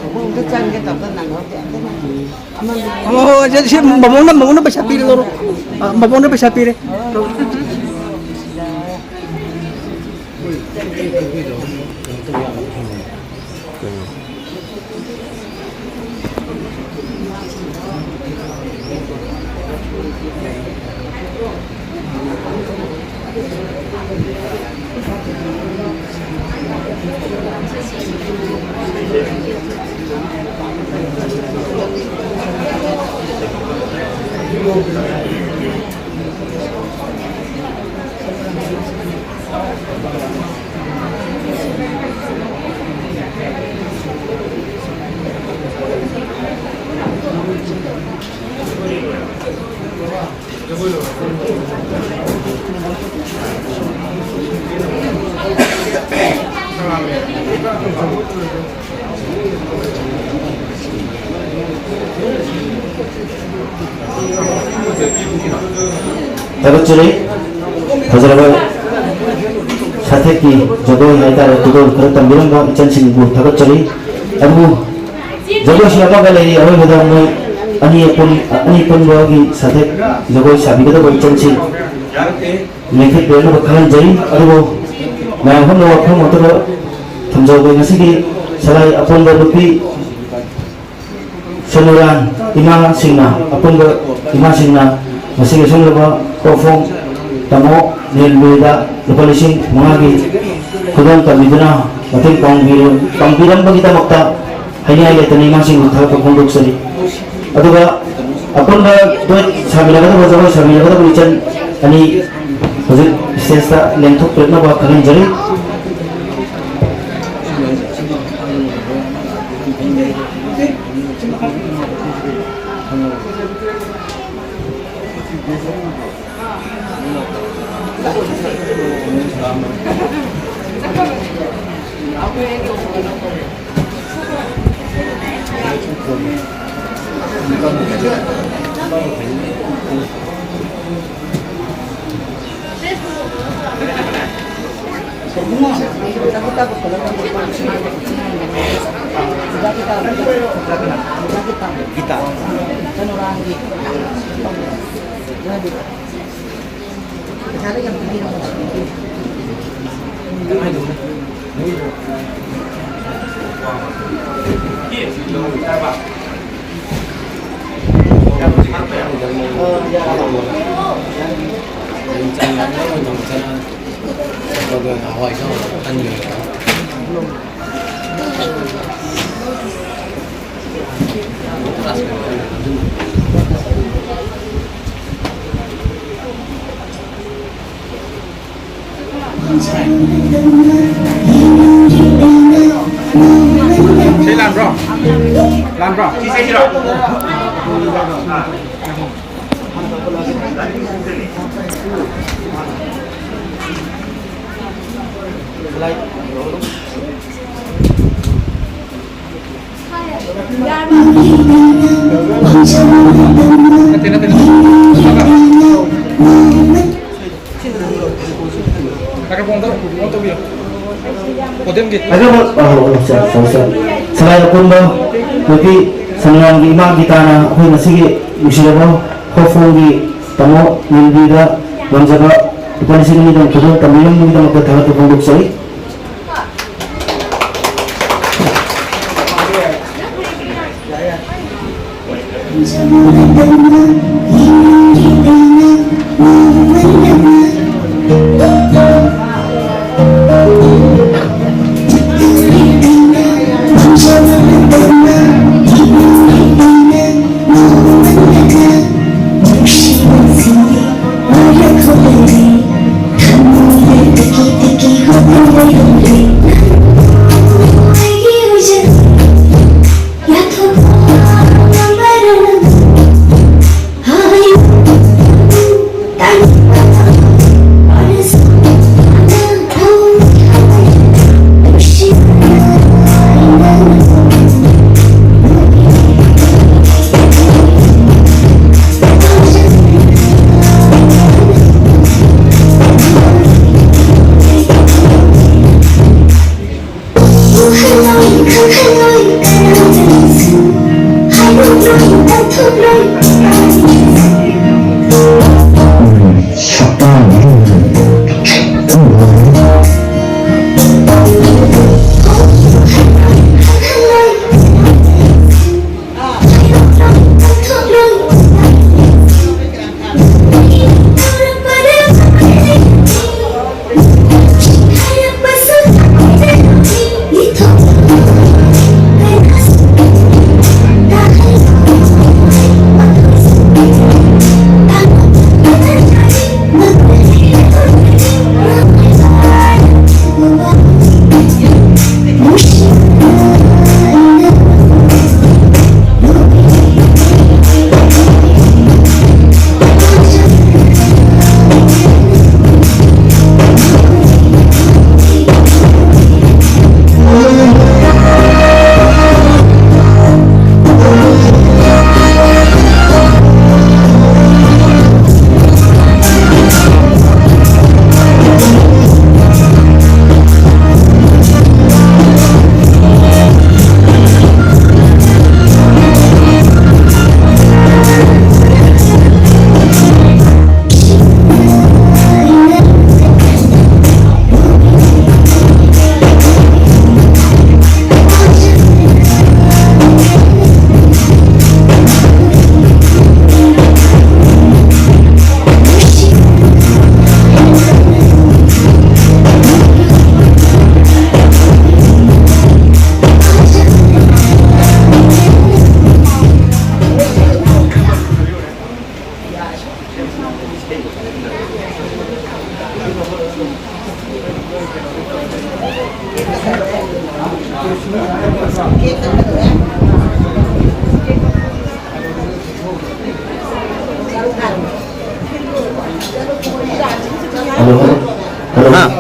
ꯑꯃꯨꯛꯇ ꯆꯪꯒꯦ ꯇꯧꯕꯗ ꯅꯪꯍꯧꯗꯦ꯫ ꯑꯃꯗꯤ ꯑꯣ, ꯁꯤ, ꯁꯤ ꯃꯃꯣꯅ, ꯃꯃꯣꯅ ꯄꯩꯁꯥ ꯄꯤꯔꯦ, ꯂꯧꯔꯣ꯫ ꯑ, ꯃꯃꯣꯅ ꯄꯩꯁꯥ ꯄꯤꯔꯦ꯫ ꯊꯥꯒꯠꯆꯔꯤ꯫ ꯐꯖꯔꯕ ꯁꯥꯊꯦꯛꯀꯤ ꯖꯒꯣꯏ ꯍꯥꯏꯇꯥꯔꯦ, ꯈꯨꯗꯣꯜ ꯈꯔ ꯇꯝꯕꯤꯔꯝꯕ ꯏꯆꯟꯁꯤꯡꯕꯨ ꯊꯥꯒꯠꯆꯔꯤ꯫ ꯑꯗꯨꯕꯨ ꯖꯒꯣꯏꯁꯤ ꯑꯃꯒ ꯂꯩꯔꯤ, ꯑꯔꯣꯏꯕꯗ ꯃꯣꯏ ꯑꯅꯤ ꯑꯄꯨꯟ-, ꯑꯅꯤ ꯄꯨꯟꯕꯒꯤ ꯁꯥꯊꯦꯛ ꯖꯒꯣꯏ ꯁꯥꯕꯤꯒꯗꯕ ꯏꯆꯟꯁꯤꯡ ꯂꯦꯡꯈꯠꯄꯤꯔꯛꯅꯕ ꯈꯪꯍꯟꯖꯔꯤ꯫ ꯑꯗꯨꯕꯨ ꯃꯌꯥꯝ ꯄꯨꯝꯅꯃꯛ ꯋꯥꯐꯝ ꯑꯃꯠꯇꯗ ꯊꯝꯖꯧꯒꯦ꯫ ꯉꯁꯤꯒꯤ ꯁꯂꯥꯏ ꯑꯄꯨꯟꯕ ꯅꯨꯄꯤ ꯁꯣꯅꯨꯔꯥꯟ ꯏꯃꯥꯁꯤꯡꯅ, ꯑꯄꯨꯟꯕ ꯏꯃꯥꯁꯤꯡꯅ ꯉꯁꯤꯒꯤ ꯑꯁꯨꯝꯂꯕ ꯄ꯭ꯔꯣꯐꯣꯝ ꯇꯥꯃꯣ ꯅꯤꯔꯃꯣꯏꯗ ꯂꯨꯄꯥ ꯂꯤꯁꯤꯡ ꯃꯉꯥꯒꯤ ꯈꯨꯗꯣꯜ ꯇꯝꯕꯤꯗꯨꯅ ꯃꯇꯦꯡ ꯄꯥꯡꯕꯤꯔ-, ꯄꯥꯡꯕꯤꯔꯝꯕꯒꯤꯗꯃꯛꯇ ꯍꯥꯏꯅꯤꯡꯉꯥꯏ ꯂꯩꯇꯅ ꯏꯃꯥꯁꯤꯡꯕꯨ ꯊꯥꯒꯠꯄ ꯐꯣꯡꯗꯣꯛꯆꯔꯤ꯫ ꯑꯗꯨꯒ ꯑꯄꯨꯟꯕ ꯗꯨꯋꯦꯠ ꯁꯥꯃꯤꯟꯅꯒꯗꯕ, ꯖꯒꯣꯏ ꯁꯥꯃꯤꯟꯅꯒꯗꯕ ꯏꯆꯟ ꯑꯅꯤ ꯍꯧꯖꯤꯛ ꯁ꯭ꯇꯦꯖꯇ ꯂꯦꯡꯊꯣꯛꯄꯤꯔꯛꯅꯕ ꯈꯪꯍꯟꯖꯔꯤ꯫ ꯒꯤꯇꯥ꯫ ꯁꯤ ꯂꯥꯟꯕ꯭ꯔꯣ? ꯂꯥꯟꯕ꯭ꯔꯣ? ꯁꯤ ꯁꯤꯔꯣ? ꯅꯠꯇꯦ, ꯅꯠꯇꯦ, ꯅꯠꯇꯦ꯫ ꯃꯥꯏꯀ꯭ꯔꯣꯐꯣꯟꯗꯣ ꯑꯣꯟ ꯇꯧꯕꯤꯌꯣ꯫ ꯄꯣꯗꯤꯌꯝꯒꯤ꯫ ꯑꯗꯨꯕꯨ, ꯑ, ꯑ, ꯁꯣꯔꯤ, ꯁꯣꯔꯤ, ꯁꯣꯔꯤ꯫ ꯁꯂꯥꯏ ꯑꯄꯨꯟꯕ ꯅꯨꯄꯤ ꯁꯪꯒ꯭ꯔꯥꯝꯒꯤ ꯏꯃꯥ ꯒꯤꯇꯥꯅ ꯑꯩꯈꯣꯏ ꯉꯁꯤꯒꯤ ꯅꯨꯡꯁꯤꯔꯕ ꯍꯣꯐꯣꯡꯒꯤ ꯇꯥꯃꯣ ꯅꯤꯜꯕꯤꯗ ꯉꯝꯖꯕ ꯂꯨꯄꯥ ꯂꯤꯁꯤꯡ ꯑꯅꯤꯗꯪ ꯈꯨꯗꯣꯜ ꯇꯝꯕꯤꯔꯝꯕꯒꯤꯗꯃꯛꯇ ꯊꯥꯒꯠꯄ ꯐꯣꯡꯗꯣꯛꯆꯔꯤ꯫ Hello, hello. ꯍꯥ?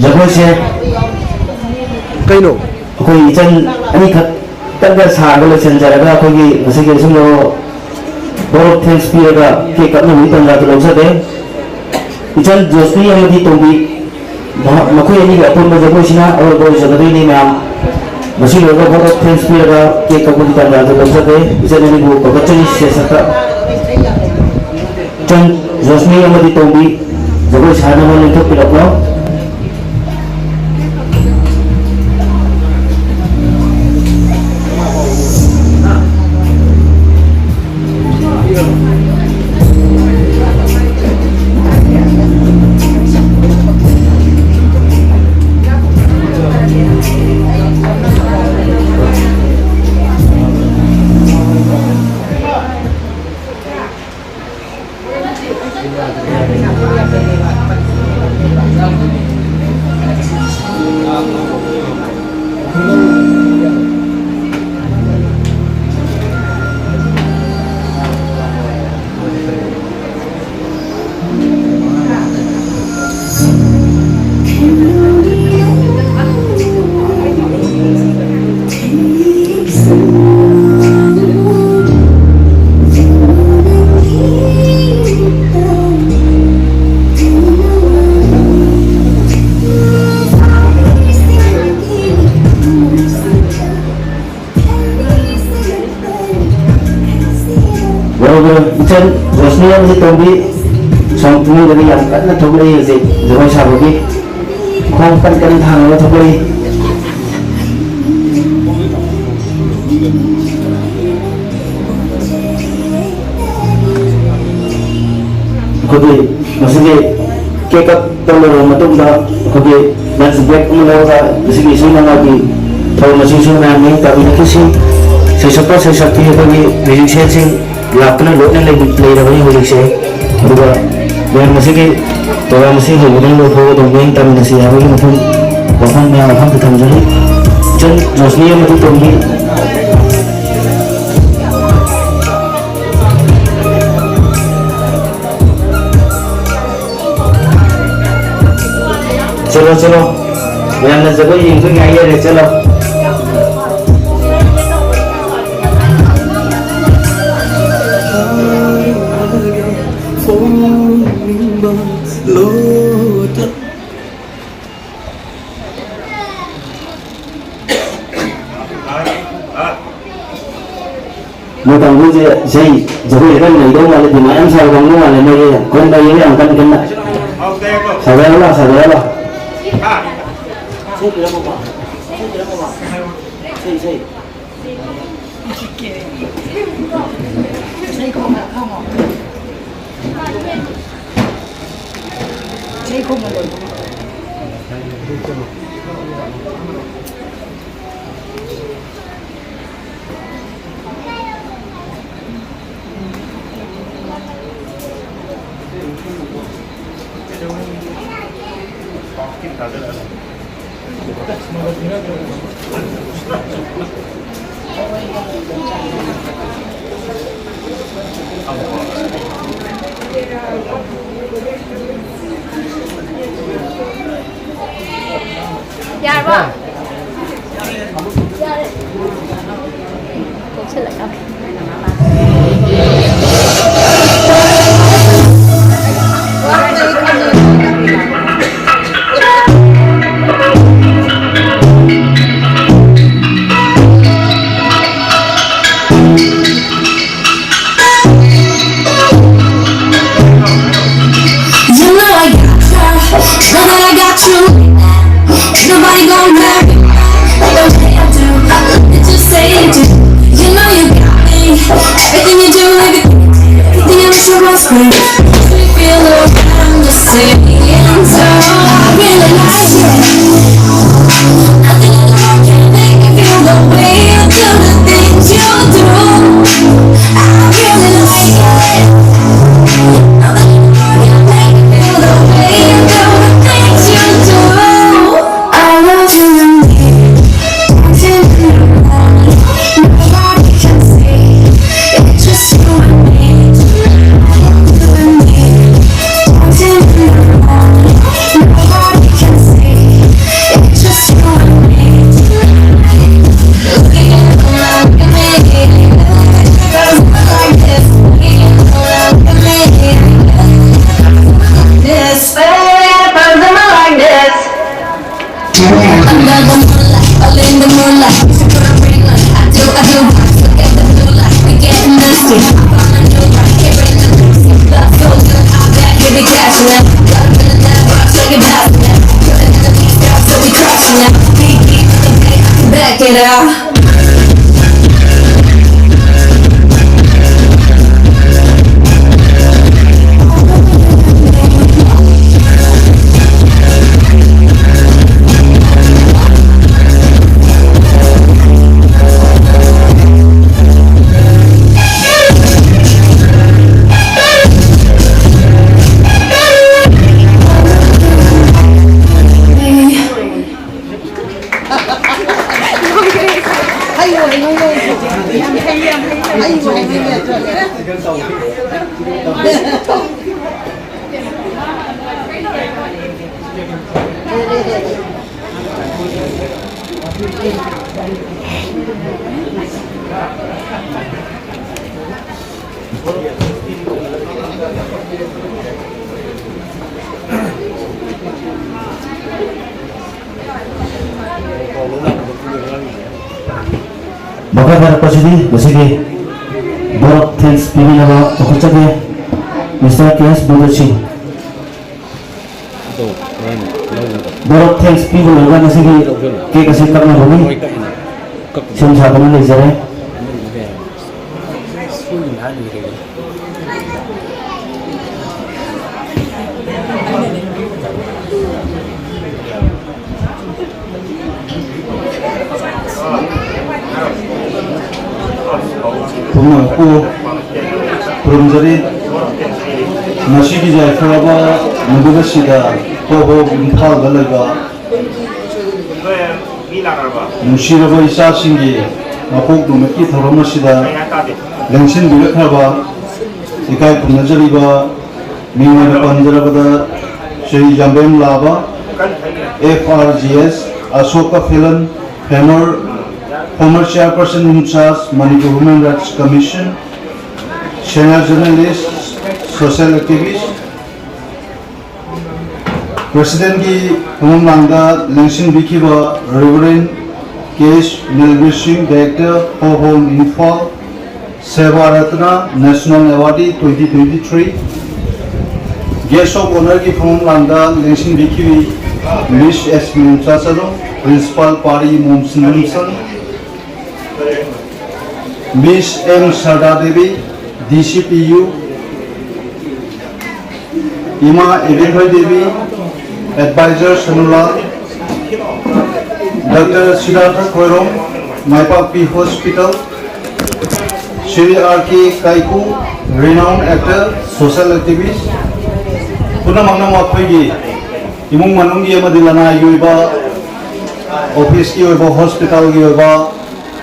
ꯖꯒꯣꯏꯁꯦ ꯀꯩꯅꯣ? ꯑꯩꯈꯣꯏ ꯏꯆꯟ ꯑꯅꯤꯈꯛ ꯇꯪꯒ ꯁꯥꯔꯒ ꯂꯣꯏꯁꯤꯟꯖꯔꯒ ꯑꯩꯈꯣꯏꯒꯤ ꯉꯁꯤꯒꯤ ꯑꯁꯨꯝꯅ vote of thanks ꯄꯤꯔꯒ cake ꯀꯛꯅꯕꯒꯤ ꯇꯥꯟꯖꯥꯗꯨ ꯂꯧꯖꯒꯦ꯫ ꯏꯆꯟ ꯖꯣꯁꯅꯤ ꯑꯃꯗꯤ ꯇꯣꯝꯕꯤ, ꯃꯍꯥꯛ, ꯃꯈꯣꯏ ꯑꯅꯤꯒꯤ ꯑꯄꯨꯟꯕ ꯖꯒꯣꯏꯁꯤꯅ ꯑꯔꯣꯏꯕ ꯑꯣꯏꯖꯒꯗꯣꯏꯅꯤ ꯃꯌꯥꯝ꯫ ꯃꯁꯤ ꯂꯣꯏꯔꯒ vote of thanks ꯄꯤꯔꯒ cake ꯀꯛꯄꯒꯤ ꯇꯥꯟꯖꯥ ꯑꯗꯨ ꯂꯧꯖꯒꯦ꯫ ꯏꯆꯟ ꯑꯅꯤꯕꯨ ꯀꯧꯔꯛꯆꯔꯤ stage ꯃꯊꯛꯇ꯫ ꯏꯆꯟ ꯖꯣꯁꯅꯤ ꯑꯃꯗꯤ ꯇꯣꯝꯕꯤ ꯖꯒꯣꯏ ꯁꯥꯅꯕ ꯂꯦꯡꯊꯣꯛꯄꯤꯔꯛꯂꯣ꯫ ꯌꯥꯎꯕ ꯏꯆꯟ ꯔꯣꯁꯅꯤ ꯑꯃꯗꯤ ꯇꯣꯝꯕꯤ ꯁꯣꯝ ꯏꯃꯨꯡꯗꯒꯤ ꯌꯥꯝ ꯀꯟꯅ ꯊꯣꯛꯂꯛꯏ ꯍꯧꯖꯤꯛ ꯖꯒꯣꯏ ꯁꯥꯕꯒꯤ꯫ ꯈꯣꯡ ꯀꯟ ꯀꯟ ꯊꯥꯡꯉꯒ ꯊꯣꯛꯂꯛꯏ꯫ ꯑꯩꯈꯣꯏꯒꯤ ꯉꯁꯤꯒꯤ cake ꯀꯛꯄ ꯂꯣꯏꯔꯕ ꯃꯇꯨꯡꯗ ꯑꯩꯈꯣꯏꯒꯤ lunch break ꯑꯃ ꯂꯧꯔꯒ ꯉꯁꯤꯒꯤ ꯏꯁꯩ ꯅꯣꯡꯃꯥꯏꯒꯤ ꯊꯧꯔꯝ ꯑꯁꯤꯁꯨ ꯃꯌꯥꯝ ꯃꯤꯠꯌꯦꯡ ꯇꯥꯕꯤꯔꯛꯈꯤꯁꯤ꯫ ꯁꯩꯁꯛꯄ ꯁꯩꯁꯛꯄꯤ ꯑꯩꯈꯣꯏꯒꯤ musicianꯁꯤꯡ ꯂꯥꯛꯇꯨꯅ ꯂꯣꯏꯅ ꯂꯩꯕꯤ-, ꯂꯩꯔꯕꯅꯤ ꯍꯧꯖꯤꯛꯁꯦ꯫ ꯑꯗꯨꯒ ꯃꯌꯥꯝ ꯉꯁꯤꯒꯤ program ꯑꯁꯤ ꯍꯧꯕꯗꯒꯤ ꯂꯣꯏꯐꯥꯎꯕ ꯑꯗꯨꯝ ꯃꯤꯠꯌꯦꯡ ꯇꯥꯃꯤꯟꯅꯁꯤ ꯍꯥꯏꯕꯒꯤ ꯃꯐꯝ, ꯋꯥꯐꯝ ꯃꯌꯥꯝ ꯃꯐꯝꯗ ꯊꯝꯖꯔꯤ꯫ ꯏꯆꯟ ꯖꯣꯁꯅꯤ ꯑꯃꯗꯤ ꯇꯣꯝꯕꯤ꯫ ꯆꯠꯂꯣ, ꯆꯠꯂꯣ꯫ ꯃꯌꯥꯝꯅ ꯖꯒꯣꯏ ꯌꯦꯡꯕ ꯉꯥꯏ ꯂꯩꯔꯦ, ꯆꯠꯂꯣ꯫ ꯃꯣꯏ ꯀꯥꯡꯕꯨꯁꯦ ꯏꯁꯩ ꯖꯒꯣꯏ ꯈꯔ ꯅꯩꯗꯧ ꯃꯥꯜꯂꯦ, ꯗꯤꯃꯥꯟ ꯌꯥꯝ ꯁꯥꯕ ꯀꯥꯡꯕꯨ ꯃꯥꯜꯂꯦ ꯃꯣꯏꯁꯦ꯫ ꯀꯣꯟ ꯇꯧꯔꯤꯕ ꯌꯥꯝ ꯀꯟꯅ ꯀꯟꯅ꯫ ꯁꯥꯖꯔꯕ, ꯁꯥꯖꯔꯕ꯫ ꯌꯥꯔꯕꯣ? ꯌꯥꯔꯦ꯫ ꯀꯣꯛꯁꯤꯜꯂꯛꯑꯦ꯫ You know I got you. Know that I got you. Ain't nobody gonna hurt me. Don't say I do. Just say you do. You know you got me. Everything you Get out. ꯃꯈꯥ ꯇꯥꯔꯛꯄꯁꯤꯗꯤ ꯉꯁꯤꯒꯤ vote of thanks ꯄꯤꯕꯤꯅꯕ ꯀꯧꯈꯠꯆꯒꯦ, ꯃꯤꯁꯇꯔ ꯀꯦ ꯑꯦꯁ ꯕꯨꯙꯁꯤꯡ꯫ Vote of thanks ꯄꯤꯕ ꯂꯣꯏꯔꯒ ꯉꯁꯤꯒꯤ cake ꯑꯁꯤ ꯀꯛꯅꯕꯒꯤ ꯁꯦꯝ ꯁꯥꯗꯨꯅ ꯂꯩꯖꯔꯦ꯫ ꯄꯨꯝꯅꯃꯛꯄꯨ ꯈꯨꯔꯨꯝꯖꯔꯤ꯫ ꯉꯁꯤꯒꯤ ꯌꯥꯏꯐꯔꯕ ꯅꯨꯃꯤꯠ ꯑꯁꯤꯗ ꯄꯣꯕꯣ ꯏꯝꯐꯥꯜꯗ ꯂꯩꯕ ꯅꯨꯡꯁꯤꯔꯕ ꯏꯆꯥꯁꯤꯡꯒꯤ ꯃꯄꯣꯛ ꯅꯨꯃꯤꯠꯀꯤ ꯊꯧꯔꯝ ꯑꯁꯤꯗ ꯂꯦꯡꯁꯤꯟꯕꯤꯔꯛꯈ꯭ꯔꯕ ꯏꯀꯥꯏ ꯈꯨꯝꯅꯖꯔꯤꯕ ꯃꯤꯡ ꯑꯣꯏꯅ ꯄꯟꯖꯔꯕꯗ ꯁ꯭ꯔꯤ ꯌꯥꯝꯕꯦꯝ ꯂꯥꯕ, F R G S, ꯑꯁꯣꯀ ꯐꯤꯂꯟ, former, former chairperson in charge, Manipur Human Rights Commission, senior journalist, social activist, Presidentꯀꯤ ꯐꯝꯐꯝꯂꯥꯡꯗ ꯂꯦꯡꯁꯤꯟꯕꯤꯈꯤꯕ Reverend K S Nilbir Singh, Director, Hohom, Imphal, Seva Ratna, National Awardee twenty twenty-three, Guest of Honourꯒꯤ ꯐꯝꯐꯝꯂꯥꯡꯗ ꯂꯦꯡꯁꯤꯟꯕꯤꯈꯤꯕꯤ Miss S Mumtaz Alom, Principal Pari Momsin Lamsan, Miss M Sarda Devi, D C P U, Ima Ebenthoi Devi, Advisor Sanulal, Doctor Siddhartha Khoirom, Maipakpi Hospital, Shri R K Kaiku, renowned actor, social activist, ꯄꯨꯝꯅꯃꯛꯅ ꯃꯈꯣꯏꯒꯤ ꯏꯃꯨꯡ ꯃꯅꯨꯡꯒꯤ ꯑꯃꯗꯤ ꯂꯅꯥꯏꯒꯤ ꯑꯣꯏꯕ, ꯑꯣꯐꯤꯁꯀꯤ ꯑꯣꯏꯕ, ꯍꯣꯁꯄꯤꯇꯥꯜꯒꯤ ꯑꯣꯏꯕ,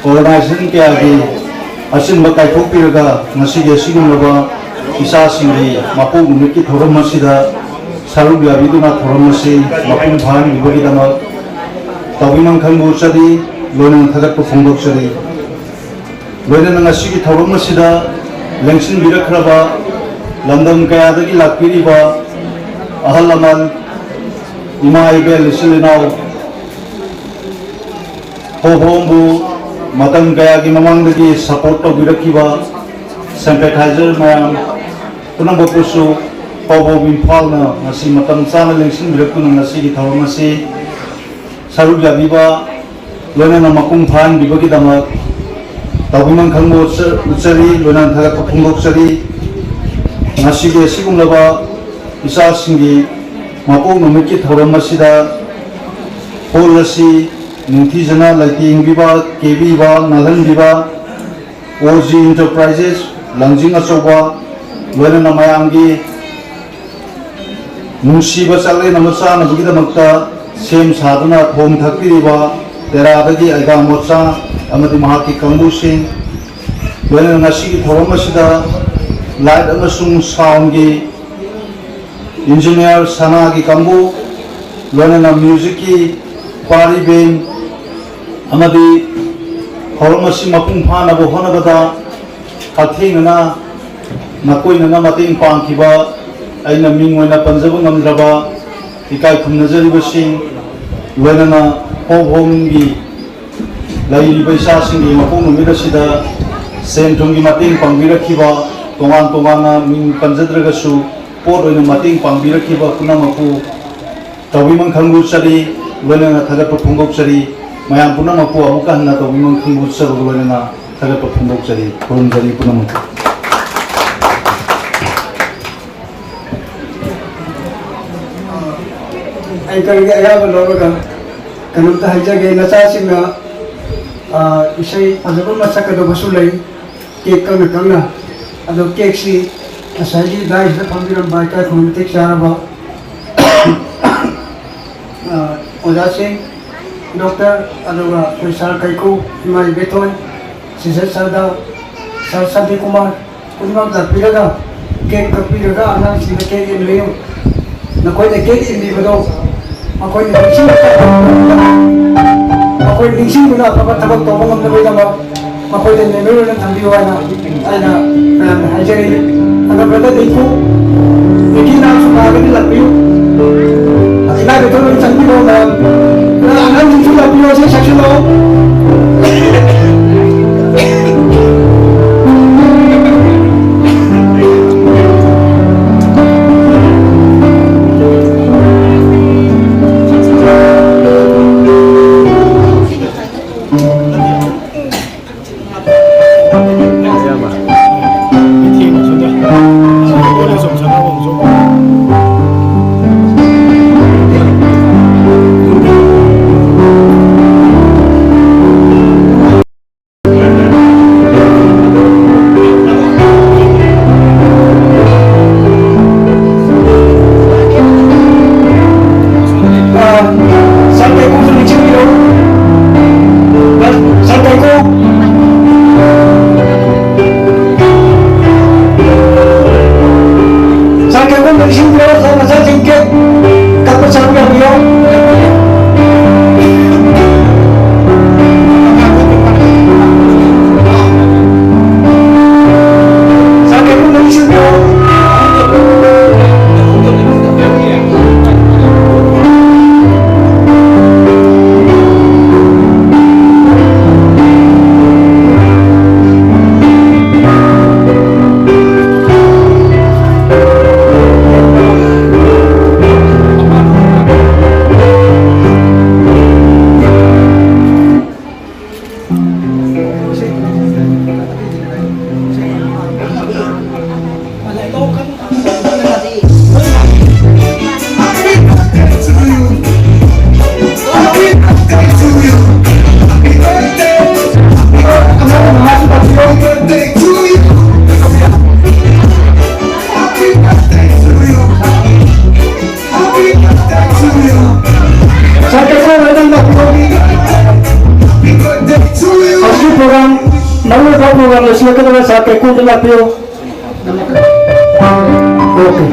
ꯑꯣꯔꯒꯅꯥꯏꯖꯦꯁꯟ ꯀꯌꯥꯒꯤ ꯑꯁꯤꯟꯕ ꯀꯥꯏꯊꯣꯛꯄꯤꯔꯒ ꯉꯁꯤꯒꯤ ꯑꯁꯤꯒꯨꯝꯂꯕ ꯏꯆꯥꯁꯤꯡꯒꯤ ꯃꯄꯣꯛ ꯅꯨꯃꯤꯠꯀꯤ ꯊꯧꯔꯝ ꯑꯁꯤꯗ ꯁꯔꯨꯛ ꯌꯥꯕꯤꯗꯨꯅ ꯊꯧꯔꯝ ꯑꯁꯤ ꯃꯄꯨꯡ ꯐꯥꯍꯟꯕꯤꯕꯒꯤꯗꯃꯛ ꯇꯧꯕꯤꯃꯟ ꯈꯪꯕ ꯎꯠꯆꯔꯤ, ꯂꯣꯏꯅꯅ ꯊꯥꯒꯠꯄ ꯐꯣꯡꯗꯣꯛꯆꯔꯤ꯫ ꯂꯣꯏꯅꯅ ꯉꯁꯤꯒꯤ ꯊꯧꯔꯝ ꯑꯁꯤꯗ ꯂꯦꯡꯁꯤꯟꯕꯤꯔꯛꯈ꯭ꯔꯕ ꯂꯝꯗꯝ ꯀꯌꯥꯗꯒꯤ ꯂꯥꯛꯄꯤꯔꯤꯕ ꯑꯍꯜ ꯂꯃꯟ, ꯏꯃꯥ ꯏꯕꯦꯜ, ꯏꯆꯤꯜ ꯏꯅꯥꯎ, ꯄꯣꯕꯣꯝꯕꯨ ꯃꯇꯝ ꯀꯌꯥꯒꯤ ꯃꯃꯥꯡꯗꯒꯤ ꯁꯄꯣꯔꯠ ꯇꯧꯕꯤꯔꯛꯈꯤꯕ ꯁꯦꯝꯄꯦꯊꯥꯏꯖꯔ ꯃꯌꯥꯝ ꯄꯨꯝꯅꯃꯛꯄꯨꯁꯨ ꯄꯣꯕꯣꯝ ꯏꯝꯐꯥꯜꯅ ꯉꯁꯤ ꯃꯇꯝ ꯆꯥꯅ ꯂꯦꯡꯁꯤꯟꯕꯤꯔꯛꯇꯨꯅ ꯉꯁꯤꯒꯤ ꯊꯧꯔꯝ ꯑꯁꯤ ꯁꯔꯨꯛ ꯌꯥꯕꯤꯕ, ꯂꯣꯏꯅꯅ ꯃꯄꯨꯡ ꯐꯥꯍꯟꯕꯤꯕꯒꯤꯗꯃꯛ ꯇꯧꯕꯤꯃꯟ ꯈꯪꯕ ꯎꯠꯆ-, ꯎꯠꯆꯔꯤ, ꯂꯣꯏꯅꯅ ꯊꯥꯒꯠꯄ ꯐꯣꯡꯗꯣꯛꯆꯔꯤ꯫ ꯉꯁꯤꯒꯤ ꯑꯁꯤꯒꯨꯝꯂꯕ ꯏꯆꯥꯁꯤꯡꯒꯤ ꯃꯄꯣꯛ ꯅꯨꯃꯤꯠꯀꯤ ꯊꯧꯔꯝ ꯑꯁꯤꯗ ꯍꯣꯜ ꯑꯁꯤ ꯅꯤꯡꯊꯤꯖꯅ ꯂꯩꯇꯦꯡꯕꯤꯕ, ꯀꯦꯕꯤꯕ, ꯅꯥꯜꯍꯟꯕꯤꯕ, ꯑꯣ ꯖꯤ ꯏꯟꯇꯔꯄ꯭ꯔꯥꯏꯖꯦꯁ, ꯂꯪꯖꯤꯡ ꯑꯆꯧꯕ, ꯂꯣꯏꯅꯅ ꯃꯌꯥꯝꯒꯤ ꯅꯨꯡꯁꯤꯕ ꯆꯥꯛꯂꯦꯟ ꯑꯃ ꯆꯥꯅꯕꯒꯤꯗꯃꯛꯇ ꯁꯦꯝ ꯁꯥꯗꯨꯅ ꯊꯣꯡ ꯊꯥꯛꯄꯤꯔꯤꯕ ꯇꯦꯔꯥꯗꯒꯤ ꯑꯩꯒꯥ ꯃꯣꯆꯥ ꯑꯃꯗꯤ ꯃꯍꯥꯛꯀꯤ ꯀꯥꯡꯕꯨꯁꯤꯡ, ꯂꯣꯏꯅꯅ ꯉꯁꯤꯒꯤ ꯊꯧꯔꯝ ꯑꯁꯤꯗ ꯂꯥꯏꯠ ꯑꯃꯁꯨꯡ ꯁꯥꯎꯟꯒꯤ ꯏꯟꯖꯤꯅꯤꯌꯥꯔ ꯁꯅꯥꯒꯤ ꯀꯥꯡꯕꯨ, ꯂꯣꯏꯅꯅ ꯃ꯭ꯌꯨꯖꯤꯛꯀꯤ ꯄꯥꯔꯤ ꯕꯦꯟ ꯑꯃꯗꯤ ꯊꯧꯔꯝ ꯑꯁꯤ ꯃꯄꯨꯡ ꯐꯥꯅꯕ ꯍꯣꯠꯅꯕꯗ ꯍꯛꯊꯦꯡꯅꯅ ꯅꯀꯣꯏꯅꯅ ꯃꯇꯦꯡ ꯄꯥꯡꯈꯤꯕ ꯑꯩꯅ ꯃꯤꯡ ꯑꯣꯏꯅ ꯄꯟꯖꯕ ꯉꯝꯗ꯭ꯔꯕ ꯏꯀꯥꯏ ꯈꯨꯝꯅꯖꯔꯤꯕꯁꯤꯡ, ꯂꯣꯏꯅꯅ ꯍꯣꯝ ꯍꯣꯝꯒꯤ ꯂꯩꯔꯤꯕ ꯏꯆꯥꯁꯤꯡꯒꯤ ꯃꯄꯣꯛ ꯅꯨꯃꯤꯠ ꯑꯁꯤꯗ ꯁꯦꯟ ꯊꯨꯝꯒꯤ ꯃꯇꯦꯡ ꯄꯥꯡꯕꯤꯔꯛꯈꯤꯕ, ꯇꯣꯉꯥꯟ ꯇꯣꯉꯥꯟꯅ ꯃꯤꯡ ꯄꯟꯖꯗ꯭ꯔꯒꯁꯨ ꯄꯣꯠ ꯑꯣꯏꯅ ꯃꯇꯦꯡ ꯄꯥꯡꯕꯤꯔꯛꯈꯤꯕ ꯄꯨꯝꯅꯃꯛꯄꯨ ꯇꯧꯕꯤꯃꯜ ꯈꯪꯒꯨ ꯆꯔꯤ, ꯂꯣꯏꯅꯅ ꯊꯥꯒꯠꯄ ꯐꯣꯡꯗꯣꯛꯆꯔꯤ꯫ ꯃꯌꯥꯝ ꯄꯨꯝꯅꯃꯛꯄꯨ ꯑꯃꯨꯛꯀ ꯍꯟꯅ ꯇꯧꯕꯤꯃꯜ ꯈꯪꯒꯨ ꯆꯔꯒ ꯂꯣꯏꯅꯅ ꯊꯥꯒꯠꯄ ꯐꯣꯡꯗꯣꯛꯆꯔꯤ꯫ ꯈꯨꯔꯨꯝꯖꯔꯤ ꯄꯨꯝꯅꯃꯛꯄꯨ꯫ ꯑꯩ ꯀꯔꯤꯒꯤ ꯑꯌꯥꯕ ꯂꯧꯔꯒ ꯀꯩꯅꯣꯝꯇ ꯍꯥꯏꯖꯒꯦ꯫ ꯅꯆꯥꯁꯤꯡꯅ, ꯑ, ꯏꯁꯩ ꯐꯖꯕ ꯑꯃ ꯁꯛꯀꯗꯕꯁꯨ ꯂꯩ꯫ ꯀꯦꯛ ꯀꯛꯅ ꯀꯛꯅ꯫ ꯑꯗꯣ ꯀꯦꯛꯁꯤ ꯉꯁꯥꯏꯒꯤ ꯗꯥꯏꯁꯤꯗ ꯐꯝꯕꯤꯔꯝꯕ ꯏꯀꯥꯏ ꯈꯨꯝꯅꯕ ꯃꯇꯤꯛ ꯆꯥꯔꯕ, ꯑ, ꯑꯣꯖꯥꯁꯤꯡ, ꯗꯣꯛꯇꯔ, ꯑꯗꯨꯒ ꯑꯩꯈꯣꯏ ꯁꯥꯔ ꯀꯩꯀꯨ, ꯏꯃꯥ ꯏꯕꯦꯊꯣꯏ, ꯁꯤꯁꯇꯔ ꯁꯔꯗꯥ, ꯁꯥꯔ ꯁꯥꯟꯇꯤ ꯀꯨꯃꯥꯔ, ꯄꯨꯝꯅꯃꯛ ꯂꯥꯛꯄꯤꯔꯒ ꯀꯦꯛ ꯀꯛꯄꯤꯔꯒ ꯑꯉꯥꯡꯁꯤꯡꯗ ꯀꯦꯛ ꯏꯟꯕꯤꯌꯨ꯫ ꯅꯈꯣꯏꯅ ꯀꯦꯛ ꯏꯟꯕꯤꯕꯗꯣ ꯃꯈꯣꯏꯅ ꯅꯤꯡꯁꯤꯡ-, ꯃꯈꯣꯏ ꯅꯤꯡꯁꯤꯡꯗꯨꯅ ꯑꯐꯕ ꯊꯕꯛ ꯇꯧꯕ ꯉꯝꯅꯕꯒꯤꯗꯃꯛ ꯃꯈꯣꯏꯗ ꯃꯦꯃꯣꯔꯤ ꯑꯣꯏꯅ ꯊꯝꯕꯤꯌꯨ ꯍꯥꯏꯅ ꯑꯩꯅ ꯃꯌꯥꯝꯗ ꯍꯥꯏꯖꯔꯤ꯫ ꯑꯗꯣ ꯕ꯭ꯔꯗꯔ ꯗꯤꯡꯀꯨ, ꯃꯤꯀꯤ ꯅꯥꯎꯁꯨ ꯂꯥꯛꯑꯒꯗꯤ ꯂꯥꯛꯄꯤꯌꯨ꯫ ꯏꯅꯥꯎ ꯕꯦꯊꯣꯟ ꯆꯪꯕꯤꯔꯣ ꯃꯌꯥꯝ꯫ ꯑꯉꯥꯡꯁꯤꯡꯁꯨ ꯂꯥꯛꯄꯤꯌꯣ, ꯏꯁꯩ ꯁꯛꯁꯤꯜꯂꯣ꯫ ꯂꯥꯛꯀꯗꯧꯔꯦ, ꯁꯥꯔ ꯀꯦꯀꯨꯗ ꯂꯥꯛꯄꯤꯌꯨ꯫ ꯑꯣꯀꯦ꯫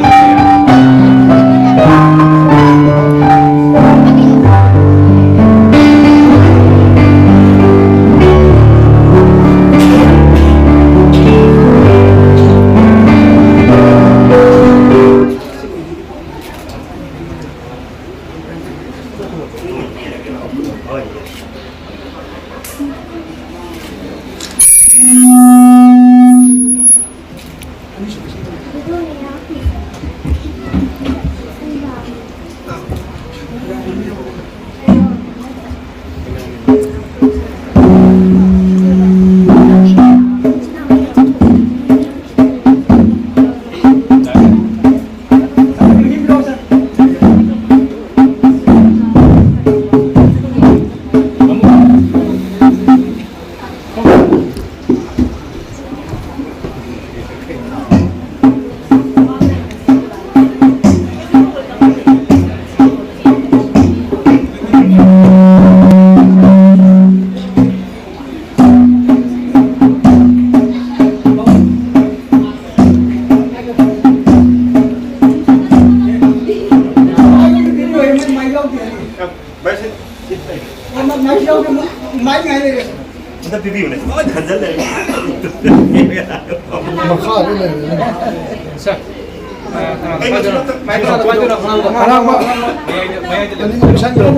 ꯚꯥꯏ, ꯁꯤ, ꯁꯤ ꯂꯩ꯫ ꯑꯝꯇ ꯄꯤꯕꯤꯌꯨꯅꯦ꯫ ꯈꯟꯖꯜ ꯂꯩꯔꯦ꯫ ꯃꯈꯥꯗ ꯂꯩꯔꯦ꯫ ꯁꯥꯔ, ꯑ, ꯀꯅꯥ ꯄꯥꯏꯗꯣꯏꯅꯣ? ꯄꯥꯏꯗꯣꯏꯅꯣ? ꯑꯔꯥꯡꯕ꯫ ꯃꯌꯥꯏꯗ, ꯃꯌꯥꯏꯗ ꯂꯩꯔꯦ꯫ ꯑꯅꯤꯃꯛ ꯄꯤꯁꯟꯕꯤꯔꯣ꯫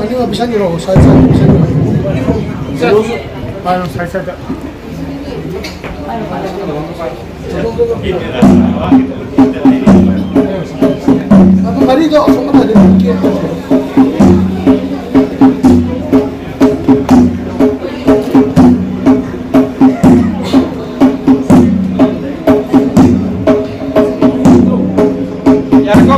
ꯑꯅꯤꯃꯛ ꯄꯤꯁꯟꯕꯤꯔꯣ꯫ ꯁꯥꯏꯠ, ꯁꯥꯏꯠ ꯄꯤꯁꯟꯕꯤꯔꯣ꯫ ꯁꯥꯔ꯫ ꯄꯥꯏꯔꯣ, ꯁꯥꯏꯠ, ꯁꯥꯏꯠꯇ꯫ ꯑꯗꯨ ꯃꯔꯤꯗꯣ ꯑꯁꯣꯝ ꯃꯇꯥꯏꯗ ꯑꯗꯨꯝ ꯀꯦꯟꯕ꯫ ꯌꯥꯔꯦꯀꯣ?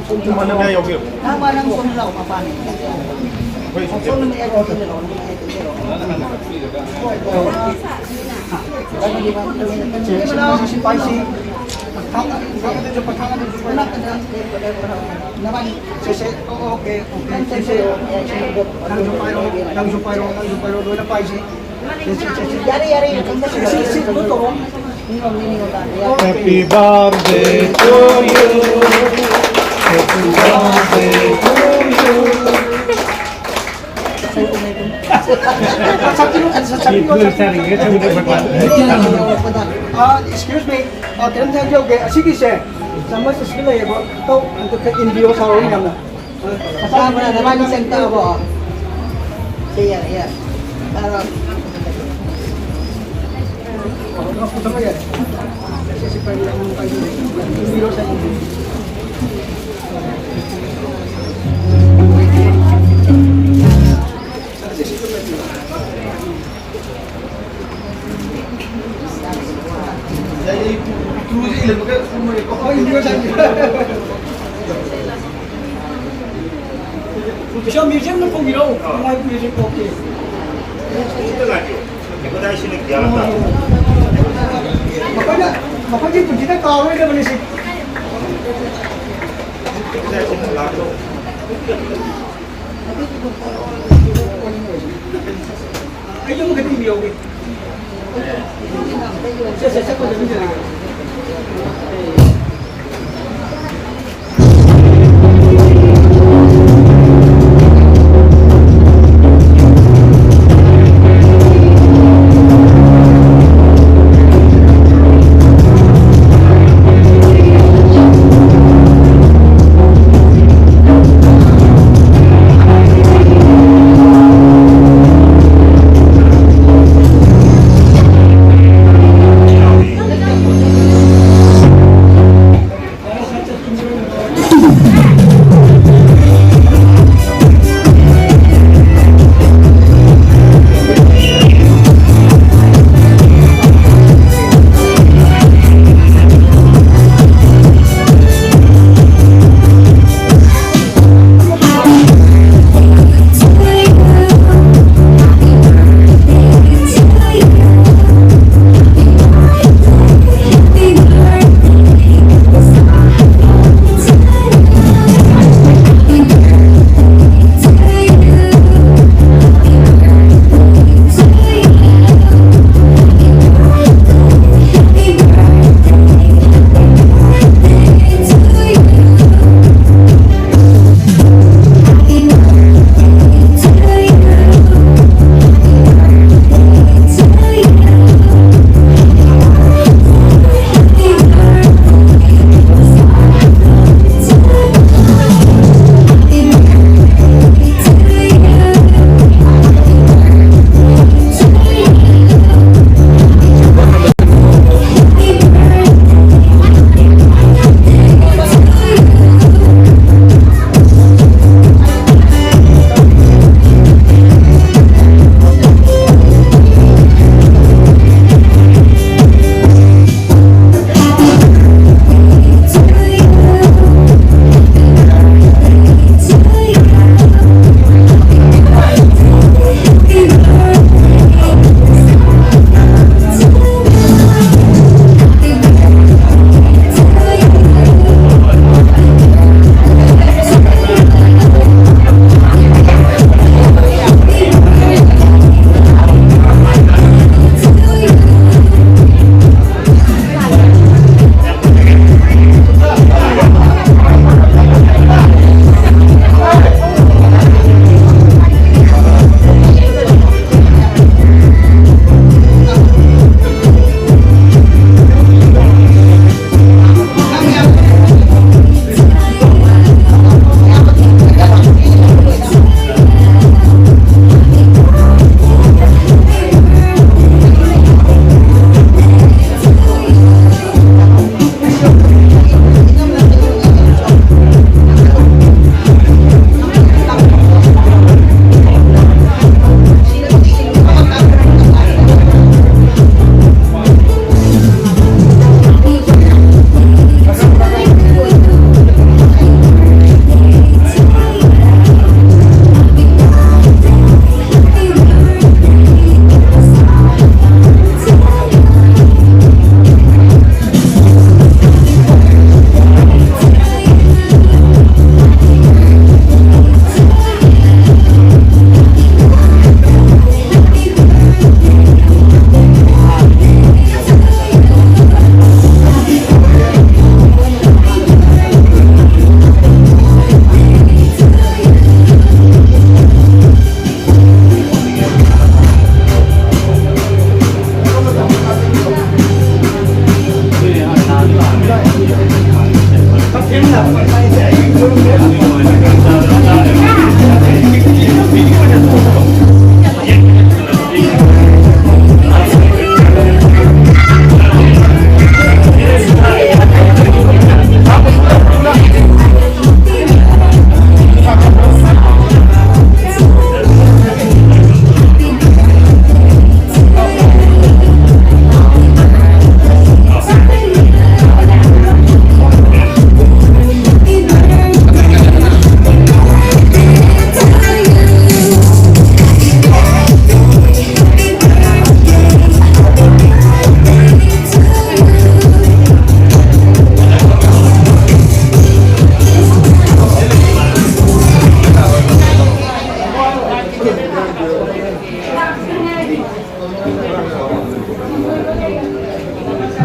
ꯅꯪ ꯃꯥ ꯅꯪ ꯁꯣꯝꯗ ꯂꯥꯛꯑꯣ, ꯃꯄꯥꯟ꯫ ꯁꯣꯝꯗ ꯃꯌꯥꯏ ꯆꯪꯁꯤꯜꯂꯛꯑꯣ, ꯅꯪ ꯃꯌꯥꯏ ꯆꯪꯁꯤꯜꯂꯛꯑꯣ꯫ ꯁꯤ ꯄꯥꯏꯁꯤ꯫ ꯅꯕꯥꯅꯤ꯫ ꯁꯦ, ꯁꯦ, ꯑꯣ, ꯑꯣꯀꯦ, ꯑꯣꯀꯦ, ꯁꯦ, ꯁꯦ꯫ ꯅꯪꯁꯨ ꯄꯥꯏꯔꯣ, ꯅꯪꯁꯨ ꯄꯥꯏꯔꯣ, ꯅꯪꯁꯨ ꯄꯥꯏꯔꯣ, ꯂꯣꯏꯅ ꯄꯥꯏꯁꯤ꯫ ꯁꯦ, ꯁꯦ, ꯁꯦ, ꯁꯦ꯫ ꯌꯥꯔꯦ, ꯌꯥꯔꯦ, ꯁꯤ, ꯁꯤ, ꯁꯤ, ꯀꯩꯅꯣ ꯇꯧꯔꯣ꯫ Happy birthday to you. Happy birthday to you. ꯑ, excuse me, ꯑ, ꯀꯩꯅꯣꯝꯇ ꯍꯥꯏꯖꯍꯧꯒꯦ꯫ ꯑꯁꯤꯒꯤꯁꯦ ꯆꯥꯃꯁ ꯑꯁꯤꯗ ꯂꯩꯌꯦꯕ, ꯇꯧ, ꯑꯝꯇ ꯈꯔ ꯏꯟꯕꯤꯌꯣ, ꯁꯥꯔ ꯍꯣꯏ ꯃꯌꯥꯝꯅ꯫ ꯆꯥꯕ꯭ꯔꯥ? ꯅꯕꯥꯅꯤ ꯆꯪ ꯇꯥꯕꯣ? ꯁꯤ ꯌꯥꯔꯦ, ꯌꯥꯔꯦ꯫ ꯆꯥꯔꯣ꯫ ꯏꯆꯦ, ꯃ꯭ꯌꯨꯖꯤꯌꯝꯗ ꯀꯧꯕꯤꯔꯛꯎ꯫ ꯅꯨꯡꯉꯥꯏꯕ ꯃ꯭ꯌꯨꯖꯤꯛ ꯀꯧꯀꯦ꯫ ꯃꯈꯣꯏꯅ, ꯃꯈꯣꯏꯒꯤ ꯄꯨꯟꯁꯤꯗ ꯀꯥꯎꯔꯣꯏꯗꯕꯅꯤ ꯁꯤ꯫ ꯑꯩ ꯌꯨꯝ ꯈꯛꯇ ꯏꯕꯤꯍꯧꯒꯦ꯫ ꯁꯦ, ꯁꯦ, ꯁꯦ, ꯁꯦ, ꯁꯦ, ꯁꯦ꯫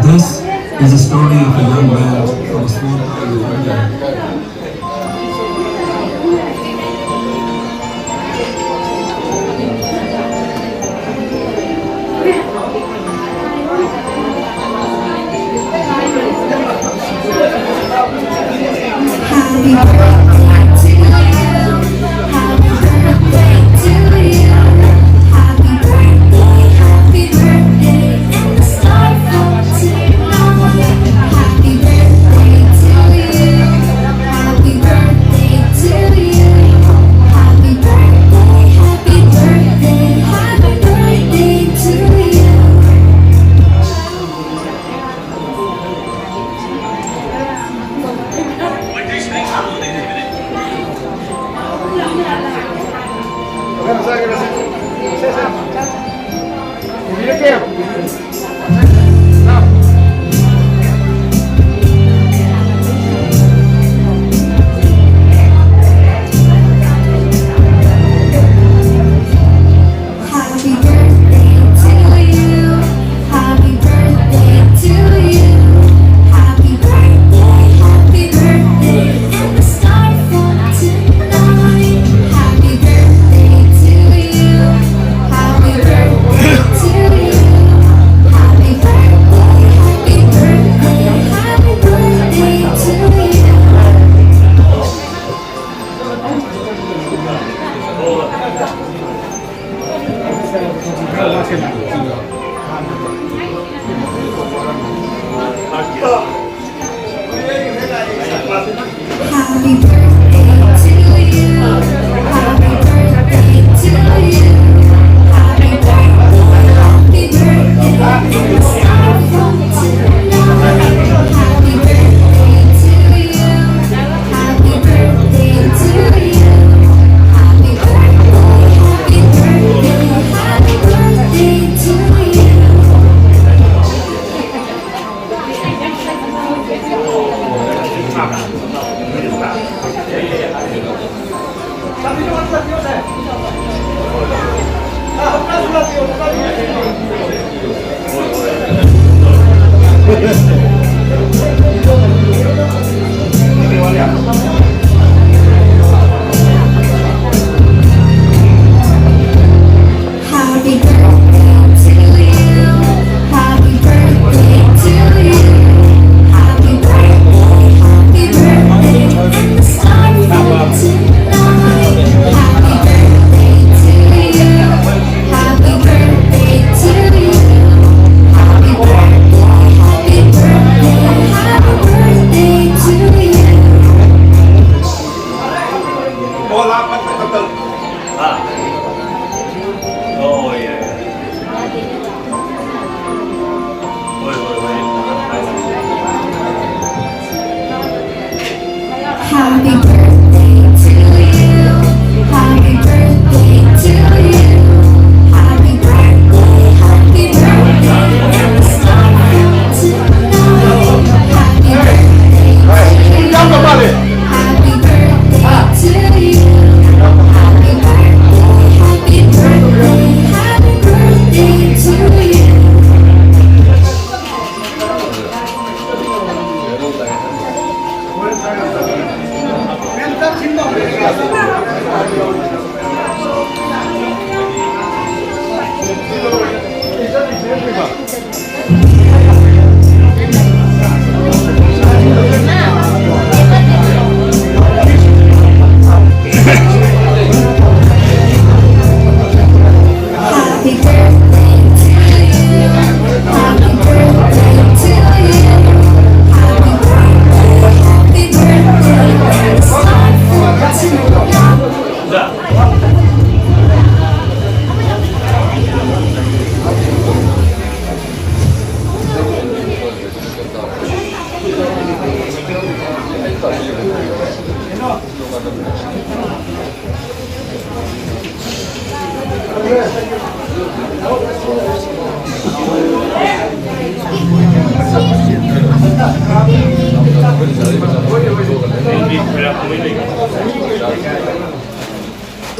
This is a story of a young man from a small town in India.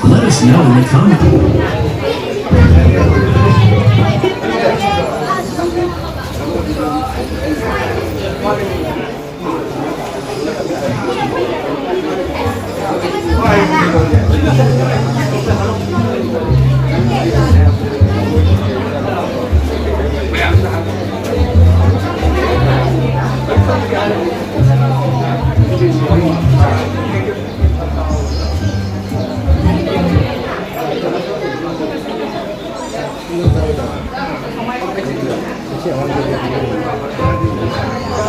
Let us know in the comments.